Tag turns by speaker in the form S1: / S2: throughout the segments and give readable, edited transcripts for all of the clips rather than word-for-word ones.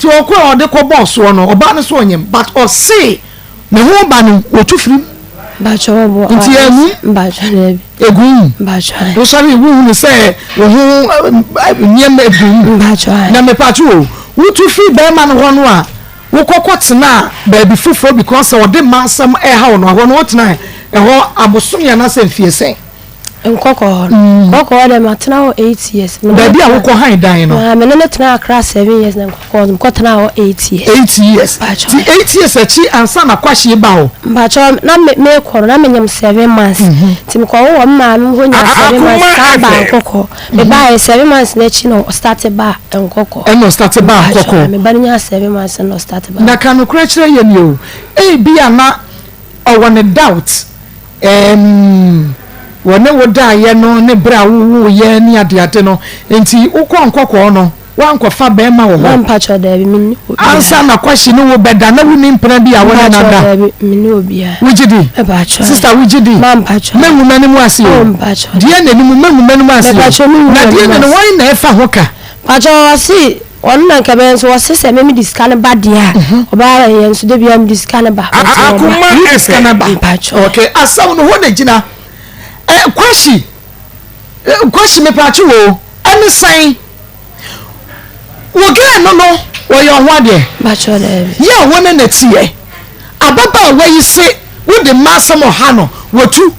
S1: Nti ɔkɔ a ɔde kɔ bɔɔ soɔ no, ɔbaa no so ɔnyem but ɔse ne ho ba no wɔtu firi mu. Nti anwu? Egu mu. Wosɔre wohunu sɛ wo ho nneɛma egu mu. Na mepatwo o, wotu firi bɛrima no hɔ no a wokɔkɔ tenaa baabi foforɔ because sɛ ɔde mma asɛm ɛhaw no, ɛhɔ no wotena ɛhɔ abosome anaasɛ mfie sɛn?
S2: Nkɔkɔ hɔ no. Nkɔkɔ hɔ deɛ matena hɔ 8 years.
S1: Baabi a wokɔ han dan no.
S2: Ah, me ne no tena Accra 7 years na nkɔkɔ hɔ no mekɔ tena hɔ 8 years.
S1: 8 years. Ti 8 years akyi ansa na Kwahye ba hɔ?
S2: Mpakyɛ, na me mekɔ no na menyam 7 months. Nti mekɔ wɔ me maame hɔ nya 7 months saa ba Nkɔkɔ. Mebaeɛ 7 months n'akyi na ɔstart ba Nkɔkɔ.
S1: Ɛna ɔstart ba Nkɔkɔ.
S2: Me ba no nya 7 months na ɔstart ba.
S1: Na ka nokorɛ kyerɛ yɛ ni o, ebi a na ɔwɔ ne doubt wɔne wo daeɛ no ne berɛ a wowoyɛ ne adeade no, nti wokɔ Nkɔkɔɔ no, woankɔfa bɛrima wɔ hɔ?
S2: Mpakyɛ, daabi, menni obiara.
S1: Ansa na Kwahye ne wo bɛda na wonni mpena bi a wo ne nada?
S2: Daabi, menni obiara.
S1: Wogye di?
S2: Mpakyɛ.
S1: Sister, wogye di?
S2: Ma mpakyɛ.
S1: Mɛngu m'anim ase o.
S2: Mpakyɛ.
S1: Deɛ n'anim mɛngu m'anim ase o.
S2: Mpakyɛ, mengu.
S1: Na deɛ na no wɔn na ɛfa ho ka?
S2: Mpakyɛ, ɔse ɔno na nka bɛyɛ nso wɔse sɛ meme de sika no ba deɛ a ɔbaa yɛ nso de bia mede sika no ba.
S3: Akoma.
S1: Wode sika no ba?
S2: Mpakyɛ.
S1: Okay, asɛm no hɔ na gyina. Kwahye, Kwahye, mepakye wo, ɛne sɛn wo girl no wɔyɛ ɔho adeɛ?
S2: Mpakyɛ, daabi.
S1: Yɛ a wɔne na teɛ ababaawa yi se wode mma asɛm ɔha no, wɔtu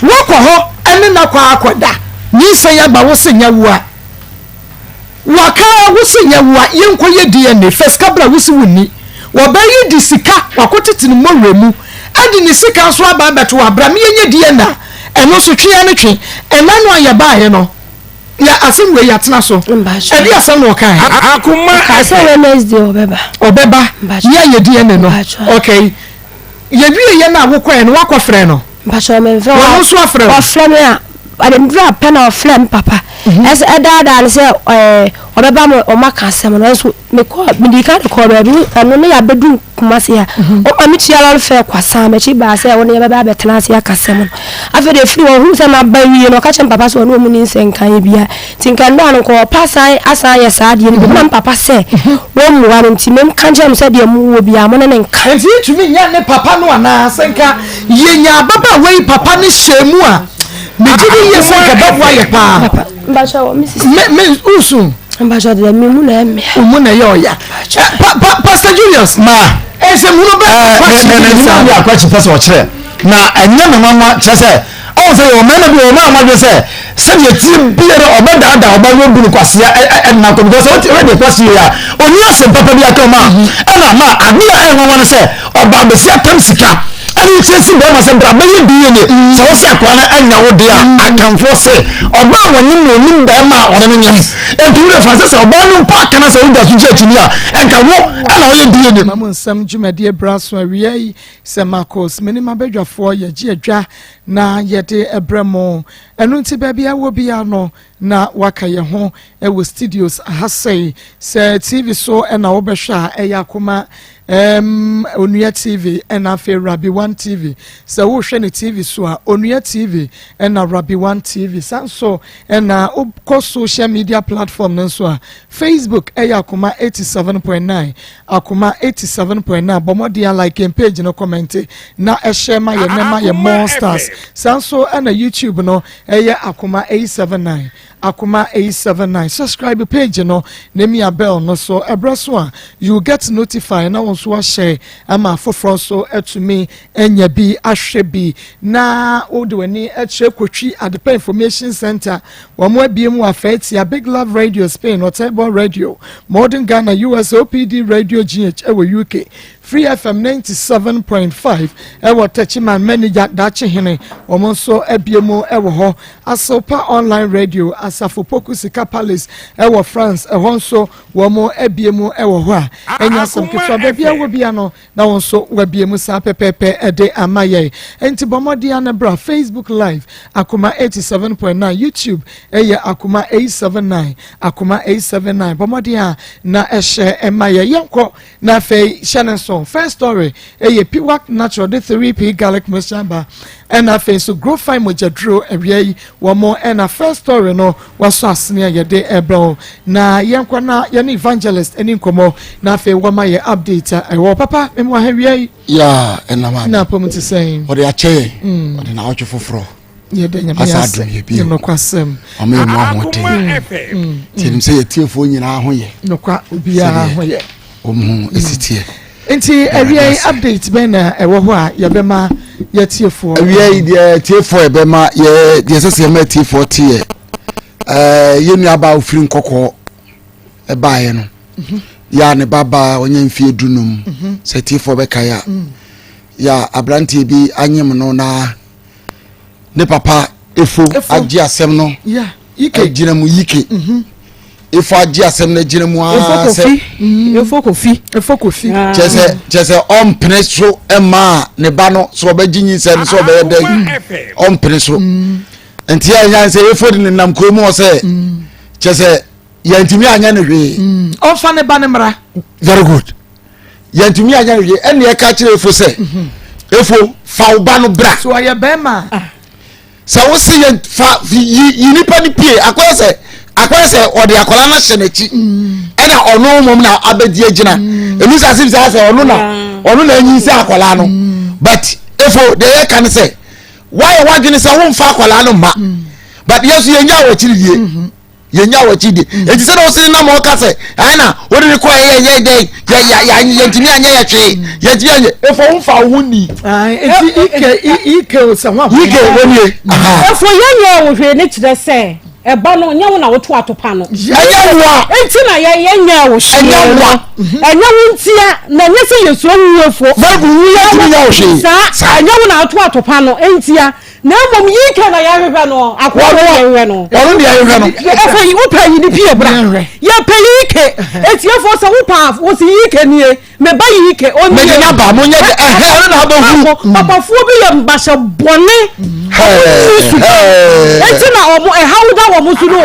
S1: wɔkɔ hɔ ɛne na kɔ akɔda, nyinsɛn aba, wo se nyɛ wo a waka, wo se nyɛ wo a yɛnkɔ yɛ DNA first kabra, wo se wonni. Wɔbɛyi de sika wakɔtete ne mmɔwerɛ mu, ɛde ne sika nso aba abɛto abra me yɛnyɛ DNA, ɛno nso twea ne twe. Ɛna no a yɛbaeɛ no yɛ asɛm wei yɛatena so.
S2: Mpakyɛ.
S1: Ɛde asɛm na ɔkae?
S3: Akoma.
S2: Ɔkaa sɛ Wednesday ɔbɛba.
S1: Ɔbɛba.
S2: Mpakyɛ.
S1: Yɛ yɛ DNA no?
S2: Mpakyɛ.
S1: Okay, yɛwie yɛ no a wokɔɛ no, woakɔfrɛ no?
S2: Mpakyɛ, memfrɛ.
S1: Wɔno nso afrɛ wo?
S2: Ɔfrɛ me a ɔde ndura pɛ na ɔfrɛ me papa ɛsɛ ɛdaadaa no sɛ ɔbɛba ma ɔma ka asɛm no nso. Mekɔ mede ka de kɔɔ baabi, ɛno ne yɛabɛdu Kumase a ɔma metua lɔre fɛ kwasan m'akyi baa sɛ wɔne yɛbɛba abɛtena ase aka asɛm no. Afei de ɛfiri hɔ ɔhunu sɛ maba wie no, ɔka kyerɛ me papa sɛ ɔne ɔmu ni nsɛ nkaeɛ bia nti nka nnora no nka ɔpa san asan ayɛ saa adeɛ no bi na me papa sɛ wɔmmua no, nti memka nkyerɛ mo sɛ deɛ mowɔ biara mo ne ne nka.
S1: Nti yɛtumi nya ne papa no anaa? Sɛ nka yɛnya ababaawa yi papa no hyɛ mu a, megye di yie sɛ nka bɛboa yɛ paa.
S2: Papa, mpakyɛ, wɔ me sisi.
S1: Me wosu?
S2: Mpakyɛ, deɛ me mu na ɛmmea.
S1: Wo mu na ɛyɛ ɔya. Pastor Julius.
S4: Ma.
S1: Ɛnsɛmhunu bɛ Kwakye
S4: ne
S1: ne
S4: saa bi Akwakye pɛ sɛ ɔkyerɛ na ɛnyɛ me nwanwa, kyerɛ sɛ ɔwɔ sɛ yɛwɔ mmarima bi wɔ ɔma amadwe sɛ sɛdeɛ tie biara ɔbɛdaadaa ɔba no bu no kwasea ɛnna kɔ, because ɔte ɛwɛ deɛ kwasea yi a ɔni asɛm papa bi aka ɔma ɛna ma adeɛ a ɛnwanwa no sɛ ɔba abɛsi atam sika ɛne nkyɛn si bɛrima sɛ bra bɛyɛ DNA sɛ wɔsɛ akwadaa no ɛnya wo deɛ a. Akamfoɔ sɛ ɔbaa a wɔnim na ɔnim bɛrima a ɔne no nyam, nti wode fa sɛ ɔbaa no mpo aka no sɛ wogya so gye akyini a ɛnka wo ɛna ɔyɛ DNA.
S1: Ma mo nsɛm dwumadie bra so awia yi sɛ Marcos me ne m'abadwafoɔ yɛgye adwa na yɛde brɛ mo. Ɛno nti baabi a wɔ biara no na waka yɛn ho wɔ studios ha sɛi. Sɛ TV so ɛna wobɛhwɛ a, ɛyɛ Akoma Onua TV ɛna afei Rabi One TV. Sɛ wohwɛ ne TV so a, Onua TV ɛna Rabi One TV. Saa nso ɛna wokɔ social media platform no nso a, Facebook ɛyɛ Akoma 87.9, Akoma 87.9. Bɔ mmɔden a like yɛn page no, comment na ɛhyɛ ma yɛn nɛma yɛ more stars. Saa nso ɛna YouTube no ɛyɛ Akoma 879, Akoma 879. Subscribe page no na mia bell no so. Ɛbrɛ so a you get notified na wɔn nso ahyɛ ama afoforɔ nso atumi anya bi ahwɛ bi. Na wode w'ani akyerɛ Kotwi Adepa Information Center, wɔn abie mu afɛɛtia Big Love Radio Spain, Ɔtɛbɔ Radio Modern Ghana US, OPD Radio GH ɛwɔ UK, Free FM 97.5 ɛwɔ Techiman manager Dakye Hene, wɔn nso abie mu ɛwɔ hɔ. Asopa Online Radio, Asafo Poku Sika Palace ɛwɔ France, ɛhɔ nso wɔn abie mu ɛwɔ hɔ a ɛnyɛ asɛm ketewa. Baabi a wɔ bia no na wɔn nso wabie mu saa pɛpɛɛpɛ ɛde ama yɛn. Nti bɔ mmɔden ano bra Facebook Live, Akoma 87.9, YouTube ɛyɛ Akoma 879, Akoma 879. Bɔ mmɔden a na ɛhyɛ ɛma yɛ. Yɛnkɔ na afei hyɛ ne nso. yɛtɔn. First story ɛyɛ Piwak Natural de 3P garlic mixture ba, ɛna afei nso Grow Fine mogyaduro. Awia yi wɔn ɛna first story no wasɔ asene a yɛde ɛbrɛ wɔn. Na yɛnkɔ na yɛne evangelist ɛne nkɔmɔ, na afei wɔma yɛ update a ɛwɔ papa mɛmu ahɛ wia yi.
S3: Yaa, ɛnam ade.
S1: Na apɔm te sɛn?
S3: Ɔde akyɛ yɛn, ɔde n'awɔtwe foforɔ
S1: yɛda Nyame
S3: asa
S1: ase.
S3: Adom yɛ bio.
S1: Yɛ nokwasɛm.
S3: Ɔma yɛ mu ahoɔden, nti ɛnim sɛ yɛtiefoɔ nyinaa ho yɛ.
S1: Nokwa, obiara ho yɛ.
S3: Wɔn ho ɛsi teɛ.
S1: Nti awia yi, update bɛn na ɛwɔ hɔ a yɛbɛma yɛtiefoɔ?
S3: Awia yi deɛ, tiefoɔ yɛbɛma yɛ deɛ ɛsɛ sɛ yɛma tiefoɔ teɛ, yɛn nuabaa a ofiri Nkɔkɔɔ ɛbaeɛ no, yɛ a ne babaa ɔnyɛ mfeɛ 15, sɛ tiefoɔ bɛkae a, yɛ a aberanteɛ bi anyem no na ne papa Efo
S1: Efo.
S3: agye asɛm no
S1: ya Ike
S3: agyina mu. Yike Efo agye asɛm no agyina mu
S5: Efo
S3: aa sɛ
S5: Kofi, Efo Kofi.
S1: Efo Kofi.
S3: Kyerɛ sɛ ɔmpene so mmaa ne ba no sɛ ɔbɛgye nyinsɛn no sɛ ɔbɛyɛ dɛ, ɔmpene so. Nti a ɛnya sɛ Efo de ne nam kurom hɔ sɛ kyerɛ sɛ yɛntumi anyɛ no hwee.
S1: Ɔmfa ne ba ne mmara.
S3: Very good, yɛntumi anyɛ no hwee. Ɛnna ɛka kyerɛ Efo sɛ, Efo, fa wo ba no bra.
S1: So ɔyɛ bɛrima a,
S3: Sɛ wosi yɛ fa yi yi nipa ni pie, akɔyɛ sɛ ɔde akɔla no ahyɛ n'akyi, ɛna ɔno mmom na abɛdi agyina emu sɛ asim sɛ ɔno na anyi sɛ akɔla no. But Efo deɛ, yɛka ne sɛ wayɛ wadwene sɛ womfa akɔla no mma, but yɛn nso yɛnya wɔ akyiri die, yɛnya wɔ akyiri die. Eti sɛ na wosi nam ɔka sɛ ɛna wode ne kɔ yɛ yɛ yɛ yɛ yɛ yɛntumi anyɛ yɛ hwee, yɛntumi anyɛ. Efo, womfa wo ho ni.
S1: Nti Ike, Ike o sɛ ho ahoɔ.
S3: Ike wɔnie.
S5: Efo, yɛnyɛ wo hwee ne kyerɛ sɛ ɛba no nyɛ wo na woto atopa no.
S3: Ɛnyɛ wo a.
S5: Enti na yɛnyɛ wo hwee
S3: Ɛnyɛ wo a.
S5: no, ɛnyɛ wo ntia na ɛnyɛ sɛ yɛsuro wo, Efo.
S3: Very good, wo yɛntumi nyɛ wo hwee.
S5: Saa, ɛnyɛ wo na woto atopa no ntia, na mmom Yike na yɛhwehwɛ no, akoa no yɛhwehwɛ no.
S3: Ɔno deɛ yɛhwehwɛ no.
S5: Ɛfɛ yi wopɛ yi ni pie bra.
S1: Yɛhwɛ.
S5: Yɛpɛ Yike etiefoɔ sɛ wopɛ a wosi Yike nie, meba Yike onie.
S3: Mede naba monyɛ de ɛhɛ ɛno na abɛhu.
S5: Papafoɔ bi yɛ mbahyɛ bɔne, ɔmo ni su eti na ɔmo ɛhaw da wɔn so no,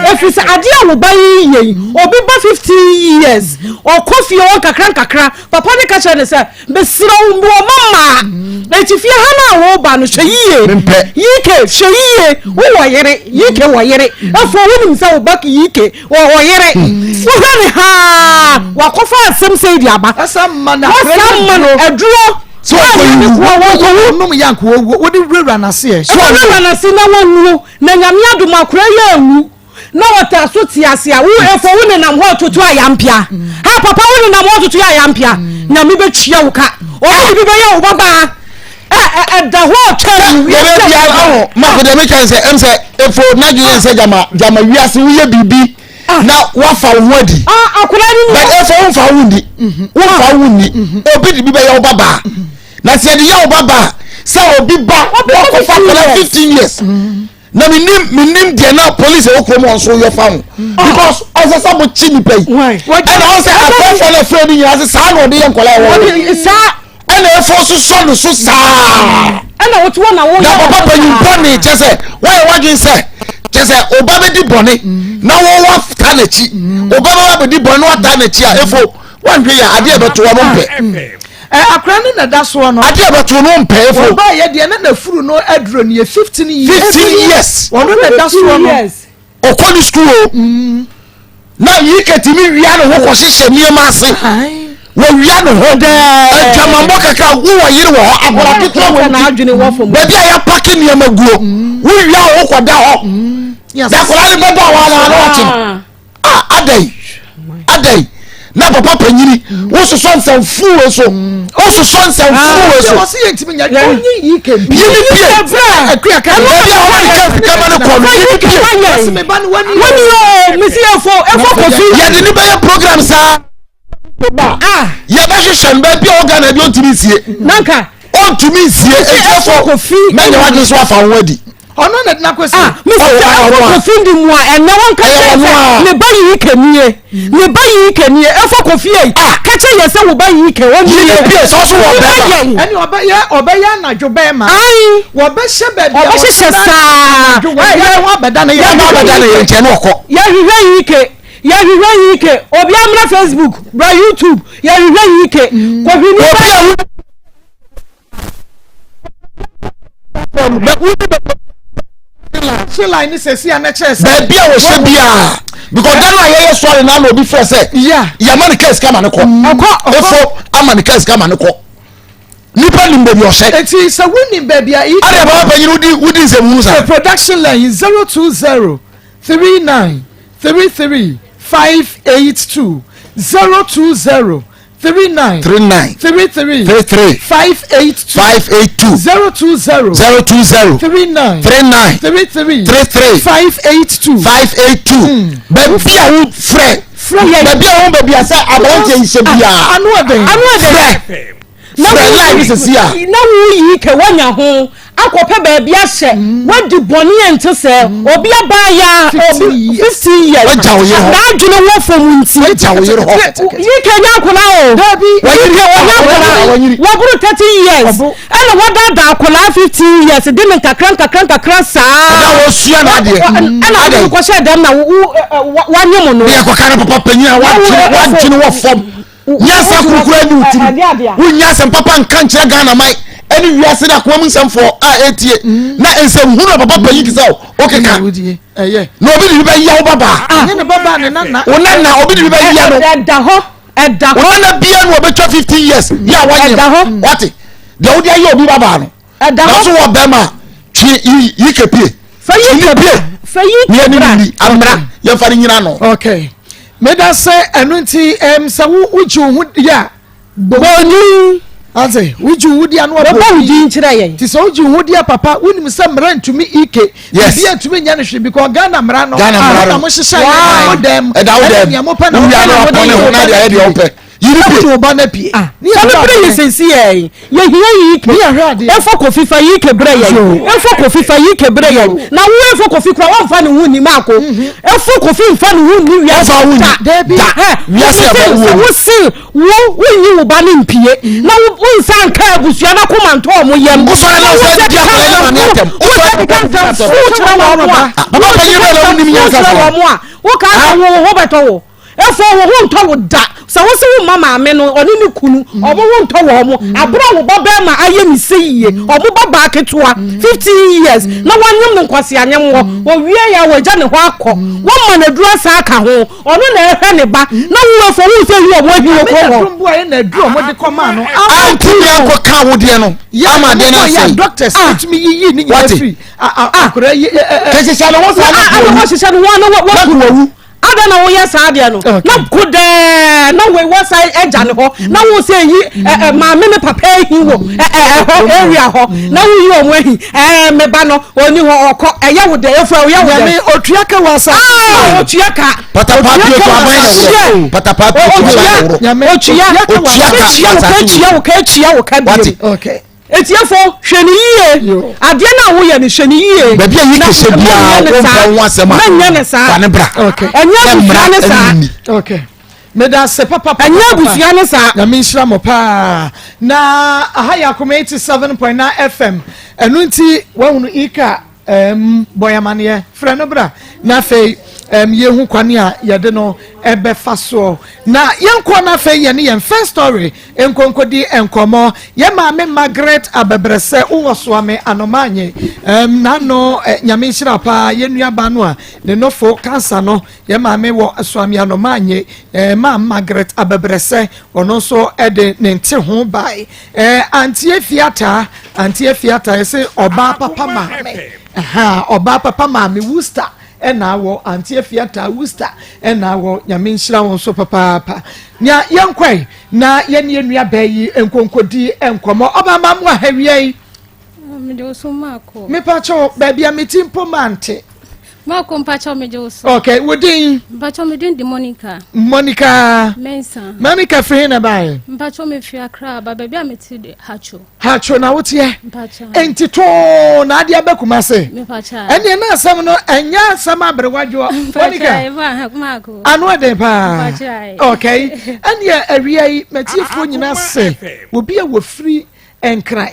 S5: efiri sɛ adeɛ a wo ba yi yɛ yi, obi ba 15 years ɔkɔ fie hɔ nkakra nkakra, papa ne ka kyerɛ ne sɛ mesrɛ wo, wɔ mama eti fie ha na wo ba no, hwɛ yie.
S3: Mempɛ.
S5: Yike, hwɛ yie, wowɔ yere, Yike wɔ yere. Efo, wonim sɛ wo ba Yike wɔ yere, wohwɛ ne haa wakɔfa asɛm sɛ di aba.
S1: Ɛsɛ ma na
S5: wɔsa ma no aduro.
S3: Sɛ ɔkɔ wu.
S1: Wɔnom yank wɔwuo, wode wurawura n'aseɛ.
S5: So ɔwura n'ase na wɔwuo, na Nyame adom akora yɛ anwu na wɔta so te ase a, wo Efo, wo nenam hɔ toto ayampia ha, papa, wo nenam hɔ toto ayampia, Nyame bɛtua wo ka. Ɔmo de bi bɛyɛ wo babaa ɛda hɔ ɔtwa mu.
S3: Yɛbɛ bia ɔho mako deɛ meka sɛ ɛm sɛ Efo n'adwene yɛn sɛ gyama wiase woyɛ biribi na wafa wo ho adi.
S5: Akora no.
S3: But Efo, womfa wo nni, womfa wo nni. Obi de bi bɛyɛ wo babaa, na sɛ yɛde yɛ wo babaa sɛ obi ba wakɔfa akɔla 15 years na menim deɛ na police ɛwɔ kurom hɔ nso yɛ fa ho, because ɔsɛ sɛ mo kyi nipa yi, ɛna ɔsɛ akɔfɔ no afɛ no nyinaa sɛ saa na ɔde yɛ nkɔla ɛwɔ hɔ.
S5: Saa.
S3: Ɛna Efo soso no so saa.
S5: Ɛna wote hɔ na woyɛ.
S3: Na papa panyin bɔne, kyɛ sɛ wɔyɛ wadwen sɛ kyɛ sɛ ɔba bɛdi bɔne na wɔwɔ ta n'akyi, ɔba bɛba bɛdi bɔne na wata n'akyi a, Efo, wanhwɛ yɛ adeɛ bɛto wɔn mpɛ.
S1: Ɛ akora no na da soɔ no.
S3: Adeɛ bɛto no mpɛ, Efo.
S1: Wɔba yɛ deɛ ne nafuru no aduro no yɛ 15 years.
S3: 15 years.
S1: Wɔno na da soɔ no.
S3: Ɔkɔ ne sukuu o, na yi kɛtumi wia ne ho kɔhyehyɛ nneɛma ase, wɔwia ne ho adwamammɔ kakra. Wowɔ yere wɔ hɔ, akɔla ketewa wɔ nti baabi a yɛapake nneɛma guo, wowia wo ho kɔda hɔ na akɔla no bɛbɔ a wɔana na wakye no a adɛn adɛn na papa panyini wososɔ nsɛmfuwe so, wososɔ nsɛmfuwe so.
S1: Wɔsi yɛ ntumi nya onye yi kempi.
S3: Yi ni pie
S1: Akuya ka.
S3: Baabi a wɔde kama no kɔ no, yi ni pie.
S1: Wɔsi mi ba no wani.
S5: Wani o, mesi Efo, Efo Kofi.
S3: Yɛde ne bɛyɛ program saa, yɛbɛhyehyɛ no baabi a ɔga na bi ɔntumi nsie.
S5: Nanka.
S3: Ɔntumi nsie etiefo.
S5: Kofi.
S3: Mɛnyɛ wadwe so afa ho adi.
S1: Ɔno na ɛdina kɔ si.
S5: Mesi Efo Kofi di mu a, ɛnɛ wɔn ka kyerɛ sɛ ne ba yi kenie, ne ba yi kenie. Efo Kofi yi kakyɛ yɛ sɛ wo ba yi ke o nie.
S3: Yi ni pie sɛ ɔso wɔ bɛrima.
S1: Ɛni ɔbɛyɛ ɔbɛyɛ anadwo bɛrima.
S5: Ayi.
S1: Wɔbɛhyɛ baabi a
S5: ɔbɛhyehyɛ saa.
S1: Wɔyɛ wɔn abɛda ne yɛ.
S3: Yɛn abɛda ne yɛ nkyɛn na ɔkɔ.
S5: Yɛhwehwɛ yi ke. Yɛhwehwɛ yike obi amra Facebook bra YouTube yɛhwehwɛ yike kɔhwɛ nipa.
S1: Line ne sɛsi a na kyerɛ sɛ.
S3: Baabi a wɔhyɛ biara because dan a yɛyɛ sɔre na na obi frɛ sɛ yɛma ne kaa sika ma ne kɔ efo ama ne kaa sika ma ne kɔ nipa nim baabi ɔhyɛ.
S1: Eti sɛ wunim baabi a.
S3: Ade baa panyin wodi wodi nsɛm hunu sa.
S1: Production line 020 39 33 582 020 39
S3: 39
S1: 33
S3: 33
S1: 582
S3: 582
S1: 020
S3: 020
S1: 39
S3: 39
S1: 33
S3: 33
S1: 582
S3: 582 baabi a wo frɛ baabi a wo baabi a sɛ aberanteɛ yi hyɛ biara
S1: ano ɛdɛn
S5: ano ɛdɛn
S3: frɛ frɛ line sisi a
S5: na woyi kɛ woanya ho akɔpɛ baabi ahyɛ wadi bɔne a nte sɛ obi abaaya obi 15 years
S3: Wagya wo yere hɔ.
S5: n'adwene wɔ fam nti
S3: Wagya wo yere hɔ.
S5: yi kɛ nya akwadaa o
S1: Dabi.
S5: yi kɛ ɔnya akwadaa
S3: Wanyini.
S5: wɔboro 30 years
S1: Ɔbo.
S5: ɛna wɔdaadaa akwadaa 15 years de ne nkakra nkakra nkakra saa
S3: Ɛda wɔsua n'adeɛ.
S5: ɛna
S3: Adɛn?
S5: wɔde kɔhyɛ dɛm na wanye mo no
S3: ne yɛkɔka no papa panyin a wadwene wɔ fam nyansa kurukura ne wo tirim wonya asɛm papa nka nkyerɛ Ghana man ɛne wiase ne akoma mu nsɛmfoɔ a ɛtie na nsɛm hunu a papa panyin te sɛ wokeka na obi de bi bɛyɛ wo babaa wo nana obi de bi bɛyɛ no
S5: ɛda hɔ ɛda
S3: wo
S5: hɔ
S3: nana bia no ɔbɛtwa 15 years yɛ a
S5: Ɛda hɔ.
S3: wanyem wate deɛ wode ayɛ obi babaa no
S5: ɛda hɔ
S3: nanso wɔ bɛrima a twe yi kepie
S5: fa yi
S3: twe ne pie
S5: fa yi
S3: ne yɛne
S5: bra
S3: ne ni amra yɛmfa no nyina no
S1: okay meda sɛ ɛno nti sɛ wogye wo ho di a
S5: bɔni
S1: ase wogye wo ho di a na
S5: wɔbɔ
S1: wabɔ
S5: wo din kyerɛ yɛn
S1: nti sɛ wogye wo ho di a papa wonim sɛ mmara ntumi ike
S3: Yes.
S1: biribi antumi nyɛ no hwee because Ghana mmara no
S3: Ghana mmara
S1: na
S3: no.
S1: mohyehyɛ yɛ mo dɛm
S3: ɛda wo
S1: ɛne
S3: dɛm
S1: nea mopɛ na
S3: wowia
S1: mopɛ
S3: no
S1: na mode
S3: apɔne
S1: yɛ
S3: ho na deɛ ayɛ deɛ wopɛ yiri
S1: wogye
S3: pie
S1: wo ba no apue Ne
S5: sɛ
S1: yɛ
S5: no bere yɛ sɛsi yɛ yɛhia yi ke
S1: Ne yɛhwɛ adeɛ.
S5: ɛfɔ kofi fa yi ke brɛ yɛn ɛfɔ kofi fa yi ke brɛ yɛn na wo ɛfɔ kofi kura wɔmfa ne ho ni maako ɛfɔ kofi nfa ne ho ni wiase
S3: Wɔmfa wo ni.
S5: da
S1: Dabi.
S3: Da.
S5: Ɛ,
S3: Wiase
S5: wo
S3: ɛbɔ
S5: se-
S3: wo
S5: sɛ
S3: mu.
S5: wo se wo wonyi wo ba ne mpie na wo nsa nka abusua na koma ntɔ ɔmo yam
S3: Wo sɔre na wo sɛ di akwadaa ne maame atɛm. Wo
S5: wo
S3: sɔre
S5: sɛ
S3: papa
S5: keka
S3: bi atɛm.
S5: nsɛm fuu kyerɛ wɔn mo a
S3: Ah, papa panyin bɛɛ na wonim nyansa
S5: kyerɛ
S3: sɛ.
S5: wɔn mo a woka sɛ wo wo ho bɛtɔ wo efo wo ho ntɔ wo da sɛ wo sɛ wo ma maame no ɔne ne kunu ɔmo ho ntɔ wɔn mo abere a wo ba bɛrima ayɛ ne se yie ɔmo ba baa ketewa 15 years na wanyem no nkwasi anyem wɔ owie ya wɔagya ne hɔ akɔ wɔma no aduru asa aka ho ɔno na ɛhwɛ ne ba na wo efo wo sɛ yi ɔmo ahi wɔ kuro hɔ
S1: adurumbu a yɛ na aduru ɔmo de kɔmaa no
S3: antumi ankɔka wo deɛ no ama deɛ no asɛe
S1: doctors ɛtumi yiyi ne nyinaa
S3: Wate.
S1: firi akora yi
S3: kɛhyehyɛ ne ho saa na
S5: ana
S3: wawu.
S5: wɔhyehyɛ no wɔn na
S3: Na wawu
S5: ada na woyɛ saa deɛ no
S1: Okay.
S5: na ko dɛɛ na wei wɔ sa agya ne hɔ na wo sɛ yi ɛ ɛ maame ne papa ehi wɔ ɛ ɛ ɛhɔ area hɔ na woyi wɔn ahi ɛɛ me ba no oni hɔ ɔkɔ ɛyɛ wo dɛ efu ɛyɛ wo
S1: nyame
S5: dɛ
S1: otua ka wɔ asase
S5: aa otua ka
S3: patapaa pie to aban na
S5: Otua.
S3: woro patapaa pie to aban na woro
S1: Nyame
S5: otua
S1: otua ka wɔ
S3: Otua ka.
S1: asase
S5: etua wo ka etua wo ka etua wo ka
S3: Wate.
S5: biem
S1: okay
S5: etiefo hwɛ ne yie
S1: Yo.
S5: adeɛ no a woyɛ no hwɛ ne yie
S3: baabi a yi
S5: Na-
S3: kɛhyɛ biara
S5: mɛnyɛ ne
S3: womfa
S5: saa.
S3: wo asɛm a
S5: mɛnyɛ ne saa
S3: fa ne bra
S1: okay
S5: ɛnyɛ
S3: Na
S5: abusua
S3: mmara
S5: ne saa
S3: ɛne nni.
S1: okay meda ase papa papa
S5: ɛnyɛ
S1: papa.
S5: abusua ne saa
S1: nyame nhyira mo paa na aha yɛ akoma 87.9 fm ɛno nti woahunu ika bɔyamaneɛ frɛ no bra na afei yɛhu kwane a yɛde no ɛbɛfa soɔ na yɛnkɔ no afei yɛne yɛn first story nkonkodi nkɔmmɔ yɛ maame Margaret Abɛbrɛsɛ wowɔ soame anomaanye nano nyame nhyira paa yɛn nuaba no a ne nofo cancer no yɛ maame wɔ soame anomaanye maa Margaret Abɛbrɛsɛ ɔno nso ɛde ne nte ho bae Auntie Fiata Auntie Fiata yɛsɛ ɔbaa papa maame aha ɔbaa papa maame Worcester ɛna awɔ Auntie Fiata Worcester ɛna awɔ nyame nhyira wɔn so papaapa nea yɛnkɔe na yɛne yɛn nua bɛɛ yi nkonkodi nkɔmmɔ ɔbaa maa mu ahawia yi
S6: Mede wo so maako.
S1: mepakyɛw baabi a meti mpo mante
S6: Maako mpakyɛw mede wo so.
S1: Okay, wo din?
S6: Mpakyɛw me din de Monica.
S1: Monica.
S6: Mensa.
S1: Monica firi na bae?
S6: Mpakyɛw me firi Accra ba baabi a mete de Hatcho.
S1: Hatcho na woteɛ?
S6: Mpakyɛw.
S1: Enti too na adeɛ abɛ Kumase.
S6: Mepakyɛw.
S1: Ɛneɛ na asɛm no ɛnyɛ asɛm aberewadwoɔ. Monica.
S6: Maako.
S1: Ano ɛden paa.
S6: Mpakyɛw.
S1: Okay. Ɛneɛ awia yi matiefoɔ nyinaa sɛ obi a wɔfiri Nkran.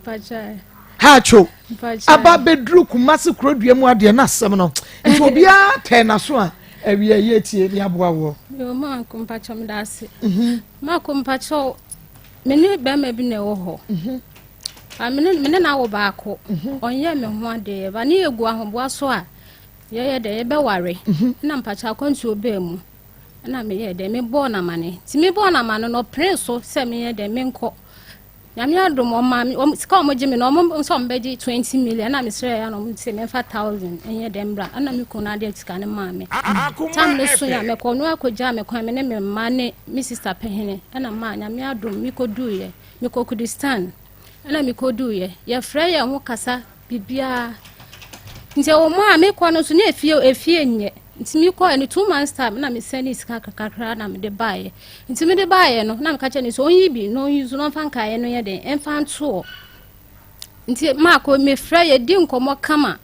S6: Mpakyɛw.
S1: Hatcho.
S6: Mpakyɛw.
S1: Aba bɛduru Kumase kurodua mu adeɛ na asɛm no. Nti obiara tɛn n'aso a. Awia yi etie ne aboa woɔ.
S6: Yo, maako mpakyɛw meda ase. Maako mpakyɛw me ne bɛrima bi na ɛwɔ hɔ. Ba me ne me ne no awo baako. Ɔnyɛ me ho adeɛ. Ba ne yɛ gu ahoboa so a yɛyɛ dɛ yɛbɛware. Ɛna mpakyɛw akwantuo baa mu. Ɛna meyɛɛ dɛ mebɔɔ no amane. Nti mebɔɔ no amane no ɔpenee so sɛ menyɛ dɛ menkɔ. Nyame adom ɔmaa me ɔmo sika a ɔmo gye me no ɔmo sɛ ɔmo bɛgye 20 million ɛna mesrɛ ya na ɔmo sɛ memfa 1000 ɛnyɛ dɛ mbra ɛna me kunu adeɛ sika no maa me. Tam no so ya mekɔ ɔno akɔgyaa me kwan me ne me mma ne me sister pɛhene ɛna maa Nyame adom mekɔduuiɛ mekɔ Kurdistan ɛna mekɔduuiɛ yɛfrɛ yɛn ho kasa biribiara nti ɛwɔ mu a mekɔ no nso na efie efie nyɛ nti mekɔɛ no 2 months time na mesɛne sika kakra na mede baeɛ. Nti mede baeɛ no na meka kyerɛ no sɛ ɔnyi bi na ɔnyi so na ɔmfa nkaeɛ no yɛ den ɛmfa ntoɔ. Nti maakɔ mefrɛ yɛdi nkɔmmɔ kama.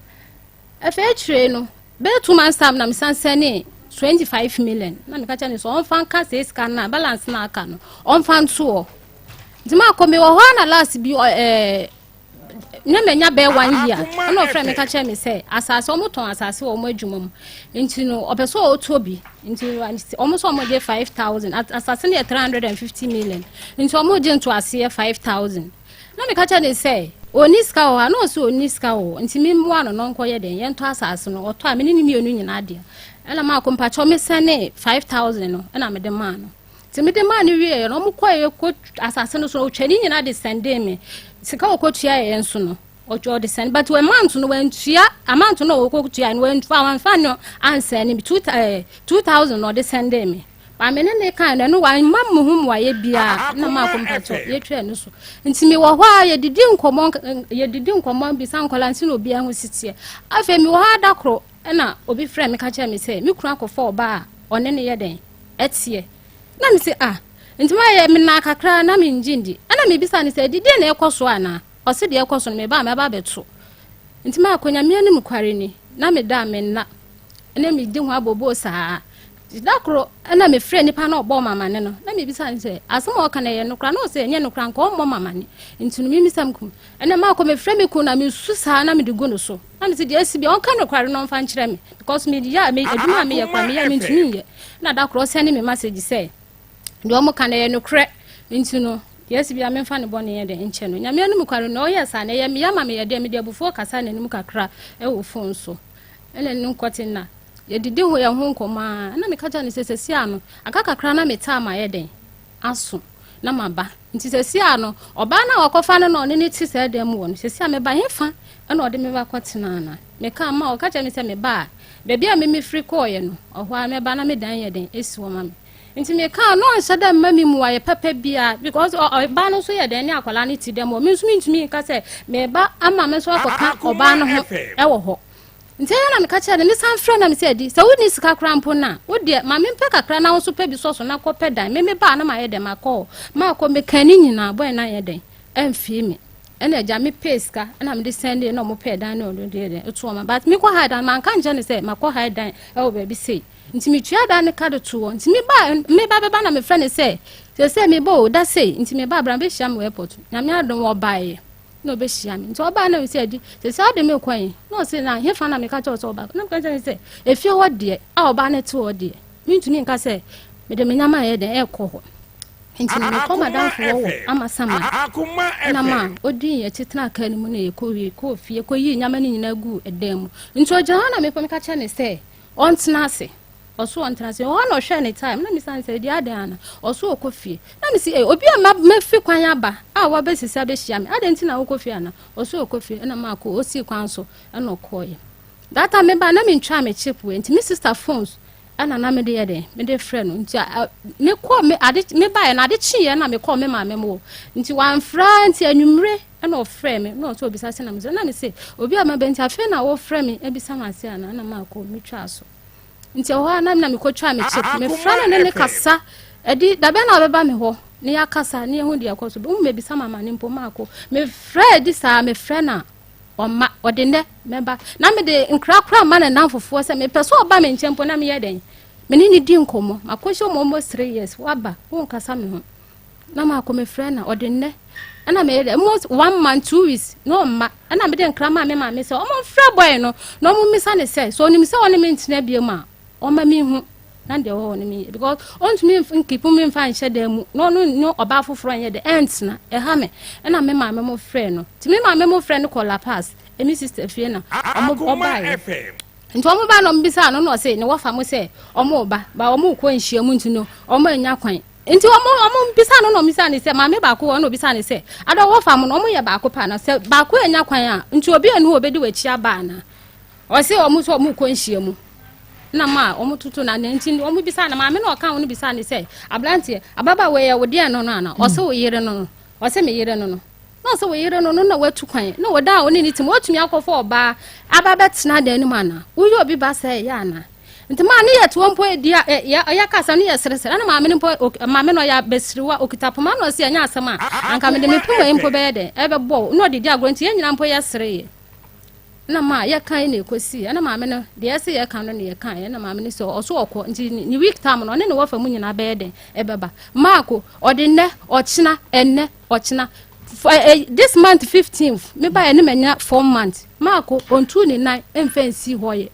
S6: Afei akyire no bɛyɛ 2 months time na mesan sɛne 25 million na meka kyerɛ no sɛ ɔmfa nka sɛ sika no a balance no aka no ɔmfa ntoɔ. Nti maakɔ mewɔ hɔ a na last bi ne manya bɛyɛ one year ɛna ɔfrɛ me ka kyerɛ me sɛ asase ɔmo tɔn asase wɔ ɔmo adwuma mu nti no ɔpɛ sɛ ɔtɔ bi. Nti ɔmo sɛ ɔmo gye 5,000, asase no yɛ 350 million nti ɔmo gye ntoaseɛ 5,000. Na meka kyerɛ ne sɛ ɔni sika wɔ hɔ a na ɔsɛ ɔni sika wɔ hɔ nti memmoa no na ɔnkɔyɛ dɛn yɛntɔ asase no. Ɔtɔ a mene ne mmienu nyinaa deɛ ɛna maakɔ mpakyɛw mesɛne 5,000 no ɛna mede maa no. Nti mede maa no wieɛ no ɔmo kɔɛ kɔ asase no so no ɔtwa ne nyinaa de sɛndee me sika. Ɔkɔtua yɛ nso no ɔde sɛn but amount no wantua, amount no ɔkɔtua no wantua, wamfa no ansɛne me 2,000 na ɔde sɛndee me. Maame ne ne kan no ɛno wamma me ho mmuayɛ biara na maakɔ mpakyɛw yɛtwa no so. Nti mewɔ hɔ a yɛdidi nkɔmmɔ bisa nkɔla nti na obiara ho si teɛ. Afei mewɔ hɔ ada koro ɛna obi frɛ me ka kyerɛ me sɛ me kunu akɔfa ɔbaa a ɔne ne yɛ dɛn ɛteɛ. Na me sɛ ah, nti mayɛ menaa kakra na mengye ndi. Ɛna mebisa ne sɛ didie na ɛkɔ so anaa ɔse deɛ ɛkɔ so no meba a mɛba abɛto. Nti maakɔ Nyame anim kware ni na meda a menna na medi ho abobo saa. Da koro ɛna mefrɛ nipa na ɔbɔ mamane no na mebisa ne sɛ asɛm a ɔka no ɛyɛ nokora na ɔsɛ ɛnyɛ nokora nka ɔmmɔ mamane. Nti no memisa me kum ɛna maakɔ mefrɛ me kun na mesu saa na mede gu no so na mese deɛ asi bia ɔnka nokware no ɔmfa nkyerɛ me because meyɛ a me adwuma a meyɛ kora meyɛ a mentumi nyɛ. Na da koro ɔsɛne me message sɛ deɛ ɔmo ka no ɛyɛ nokorɛ nti no deɛ asi bia memfa ne bɔne yɛ dɛ nkyɛ no. Nyame anom kware no ɔyɛ saa na ɛyɛ meyɛ ma meyɛ deɛ mede abufuo kasa n'anim kakra ɛwɔ phone so ɛna ne nkɔte na yɛdidi ho yɛn ho nkɔmmɔ a ɛna meka kyerɛ no sɛ sɛsi a no aka kakra na metaa ma yɛ dɛn aso na maba. Nti sɛsi a no ɔbaa no a wakɔfa no na ɔne ne te saa dan mu wɔ no sɛsi a meba hefa ɛna ɔde me ba kɔtena na meka ma ɔka kyerɛ me sɛ meba a baabi a meme firi kɔɔyɛ no ɔhɔ a mɛba na me dan yɛ den esi hɔ ma me. Nti meka no ɔnhyɛ dɛ mma me mu ayɛ papa bia because ɔbaa no nso yɛ dɛn ne akwadaa no ti dɛm hɔ. Me nso mentumi nka sɛ meba ama me nso akɔka ɔbaa no ho ɛwɔ hɔ. Nti ɛyɛ na meka kyerɛ no mesan frɛ na mesɛ adi sɛ wonni sika koraa mpo no a wodeɛ ma mempɛ kakra na wo nso pɛ bi sɔ so na kɔpɛ dan me meba a na mayɛ dɛn makɔ hɔ maakɔ meka ne nyinaa bɔɛ na ayɛ dɛn ɛmfii me. Ɛna agya mepɛ sika ɛna mede sɛnde na ɔmo pɛɛ dan ne ɔno deɛ dɛn ɛto ɔma but mekɔ ha dan manka nkyɛn ne sɛ makɔ ha dan ɛwɔ baabi sei. Nti metua dan ne ka de to hɔ. Nti meba meba bɛba na mefrɛ ne sɛ sɛ meba o da sei nti meba abra bɛhyia me wɔ airport. Nyame adom ɔbaeɛ na ɔbɛhyia me. Nti ɔbaa na mesɛ adi sɛ sɛ ɔde me kɔ yi na ɔse na hefa na meka kyerɛ sɛ ɔba na meka kyerɛ sɛ efie hɔ deɛ a ɔbaa no te hɔ deɛ mentumi nka sɛ mede me nyama yɛ dɛn ɛkɔ hɔ. Nti no mekɔ madamfo wɔ wɔ Amasaman ɛna ma ɔdii akyi tena kaa no mu na yɛkɔ wie kɔɔ fie kɔyii nyama no nyinaa guu ɛdan mu. Nti ɔgyina hɔ na mekɔ meka kyerɛ ne sɛ ɔntena ase. Ɔso ɔntena ase ɔhɔ na ɔhwɛ ne time na mesan sɛ deɛ adan ana ɔso ɔkɔ fie. Na mesi eh obi a mafi kwan aba a wabɛsisi abɛhyia me adan nti na wokɔ fie ana ɔso ɔkɔ fie. Ɛna maakɔ ɔsii kwan so ɛna ɔkɔɔyɛ. That time meba na mentwa me chip wei nti me sister phones ɛna na mede yɛ dɛn mede frɛ no. Nti mekɔ me ade mebaeɛ no ade kyeeɛ na mekɔɔ me maame mu hɔ nti wamfra. Nti anwummere ɛna ɔfrɛ me na ɔsɛ obisa sɛ na mesɛ na mese obi a maba nti afei na wɔfrɛ me ebisa me ase ana na maakɔ metwa so. Nti ɛhɔ a na na mekɔtwa me chip mefrɛ no ne ne kasa ɛdi dabɛ na ɔbɛba me hɔ ne yɛakasa ne yɛhu deɛ ɛkɔ so wohu mebisa mama ne mpo maakɔ mefrɛ adi saa mefrɛ no a ɔma ɔde nnɛ mɛba na mede nkrakora ma ne nam fofoɔ sɛ mepɛ sɛ ɔba me nkyɛn mpo na meyɛ dɛn mene ne di nkɔmmɔ. Makɔhyɛ mu almost 3 years waba wonkasa me ho na maakɔ mefrɛ na ɔde nnɛ ɛna meyɛ dɛ almost one month 2 weeks na ɔmma. Ɛna mede nkra maa me maame sɛ ɔmo mfrɛ boy no na ɔmo mmisa ne sɛ ɔnim sɛ ɔne me ntena bio mu a. ɔma me hu na deɛ ɔwɔ hɔ no meyɛ because ɔntumi nkipu me mfa nhyɛ dan mu na ɔno ne ɔbaa foforɔ nyɛ dɛ ɛntena ɛha me ɛna me maame mo frɛ no nti me maame mo frɛ no kɔ La Paz ɛmi sister fie na ɔmo ɔbaeɛ nti ɔmo ba na ɔmo bisa no na ɔse ne wɔfa mo sɛ ɔmo ba ba ɔmo kɔ nhyia mu nti no ɔmo anya kwan nti ɔmo ɔmo bisa no na ɔmo bisa ne sɛ maame baako wɔ na ɔbisa ne sɛ ada wɔfa mo no ɔmo yɛ baako pa na sɛ baako anya kwan a nti obi anu obedi wɔ akyi aba ana Ɔse ɔmo nso ɔmo kɔ nhyiamu na ma ɔmo toto na ne nti ɔmo bisa na maame na ɔka ho no bisa ne sɛ abranteɛ ababaawa yɛ wo deɛ no no ana ɔse wo yere no no ɔse me yere no no na ɔse wo yere no no na watu kwan na wɔda a ɔne ne tim wɔtumi akɔfɔ ɔbaa aba bɛtena dan no mu ana woyɛ obi ba sɛ ɛyɛ ana nti maa ne yɛ toɔ mpo edi a yɛ yɛ kasa ne yɛ seresere ɛna maame no mpo maame no ɔyɛ abɛsiriwa okita poma na ɔse ɛnyɛ asɛm a anka mede me poma yi mpo bɛyɛ dɛ ɛbɛbɔ na ɔde di agorɔ nti yɛn nyinaa mpo yɛ sereeɛ na ma yɛkae na ɛkɔsii ɛna maame no deɛ ɛsɛ yɛka no na yɛkae ɛna maame no sɛ ɔso ɔkɔ nti ne week time no ɔne ne wɔfa mu nyinaa bɛyɛ dɛn ɛbɛba maako ɔde nnɛ ɔkyena ɛnnɛ ɔkyena this month 15th me ba ɛne manya 4 months maako ɔntu ne nan mfa nsi hɔ yɛ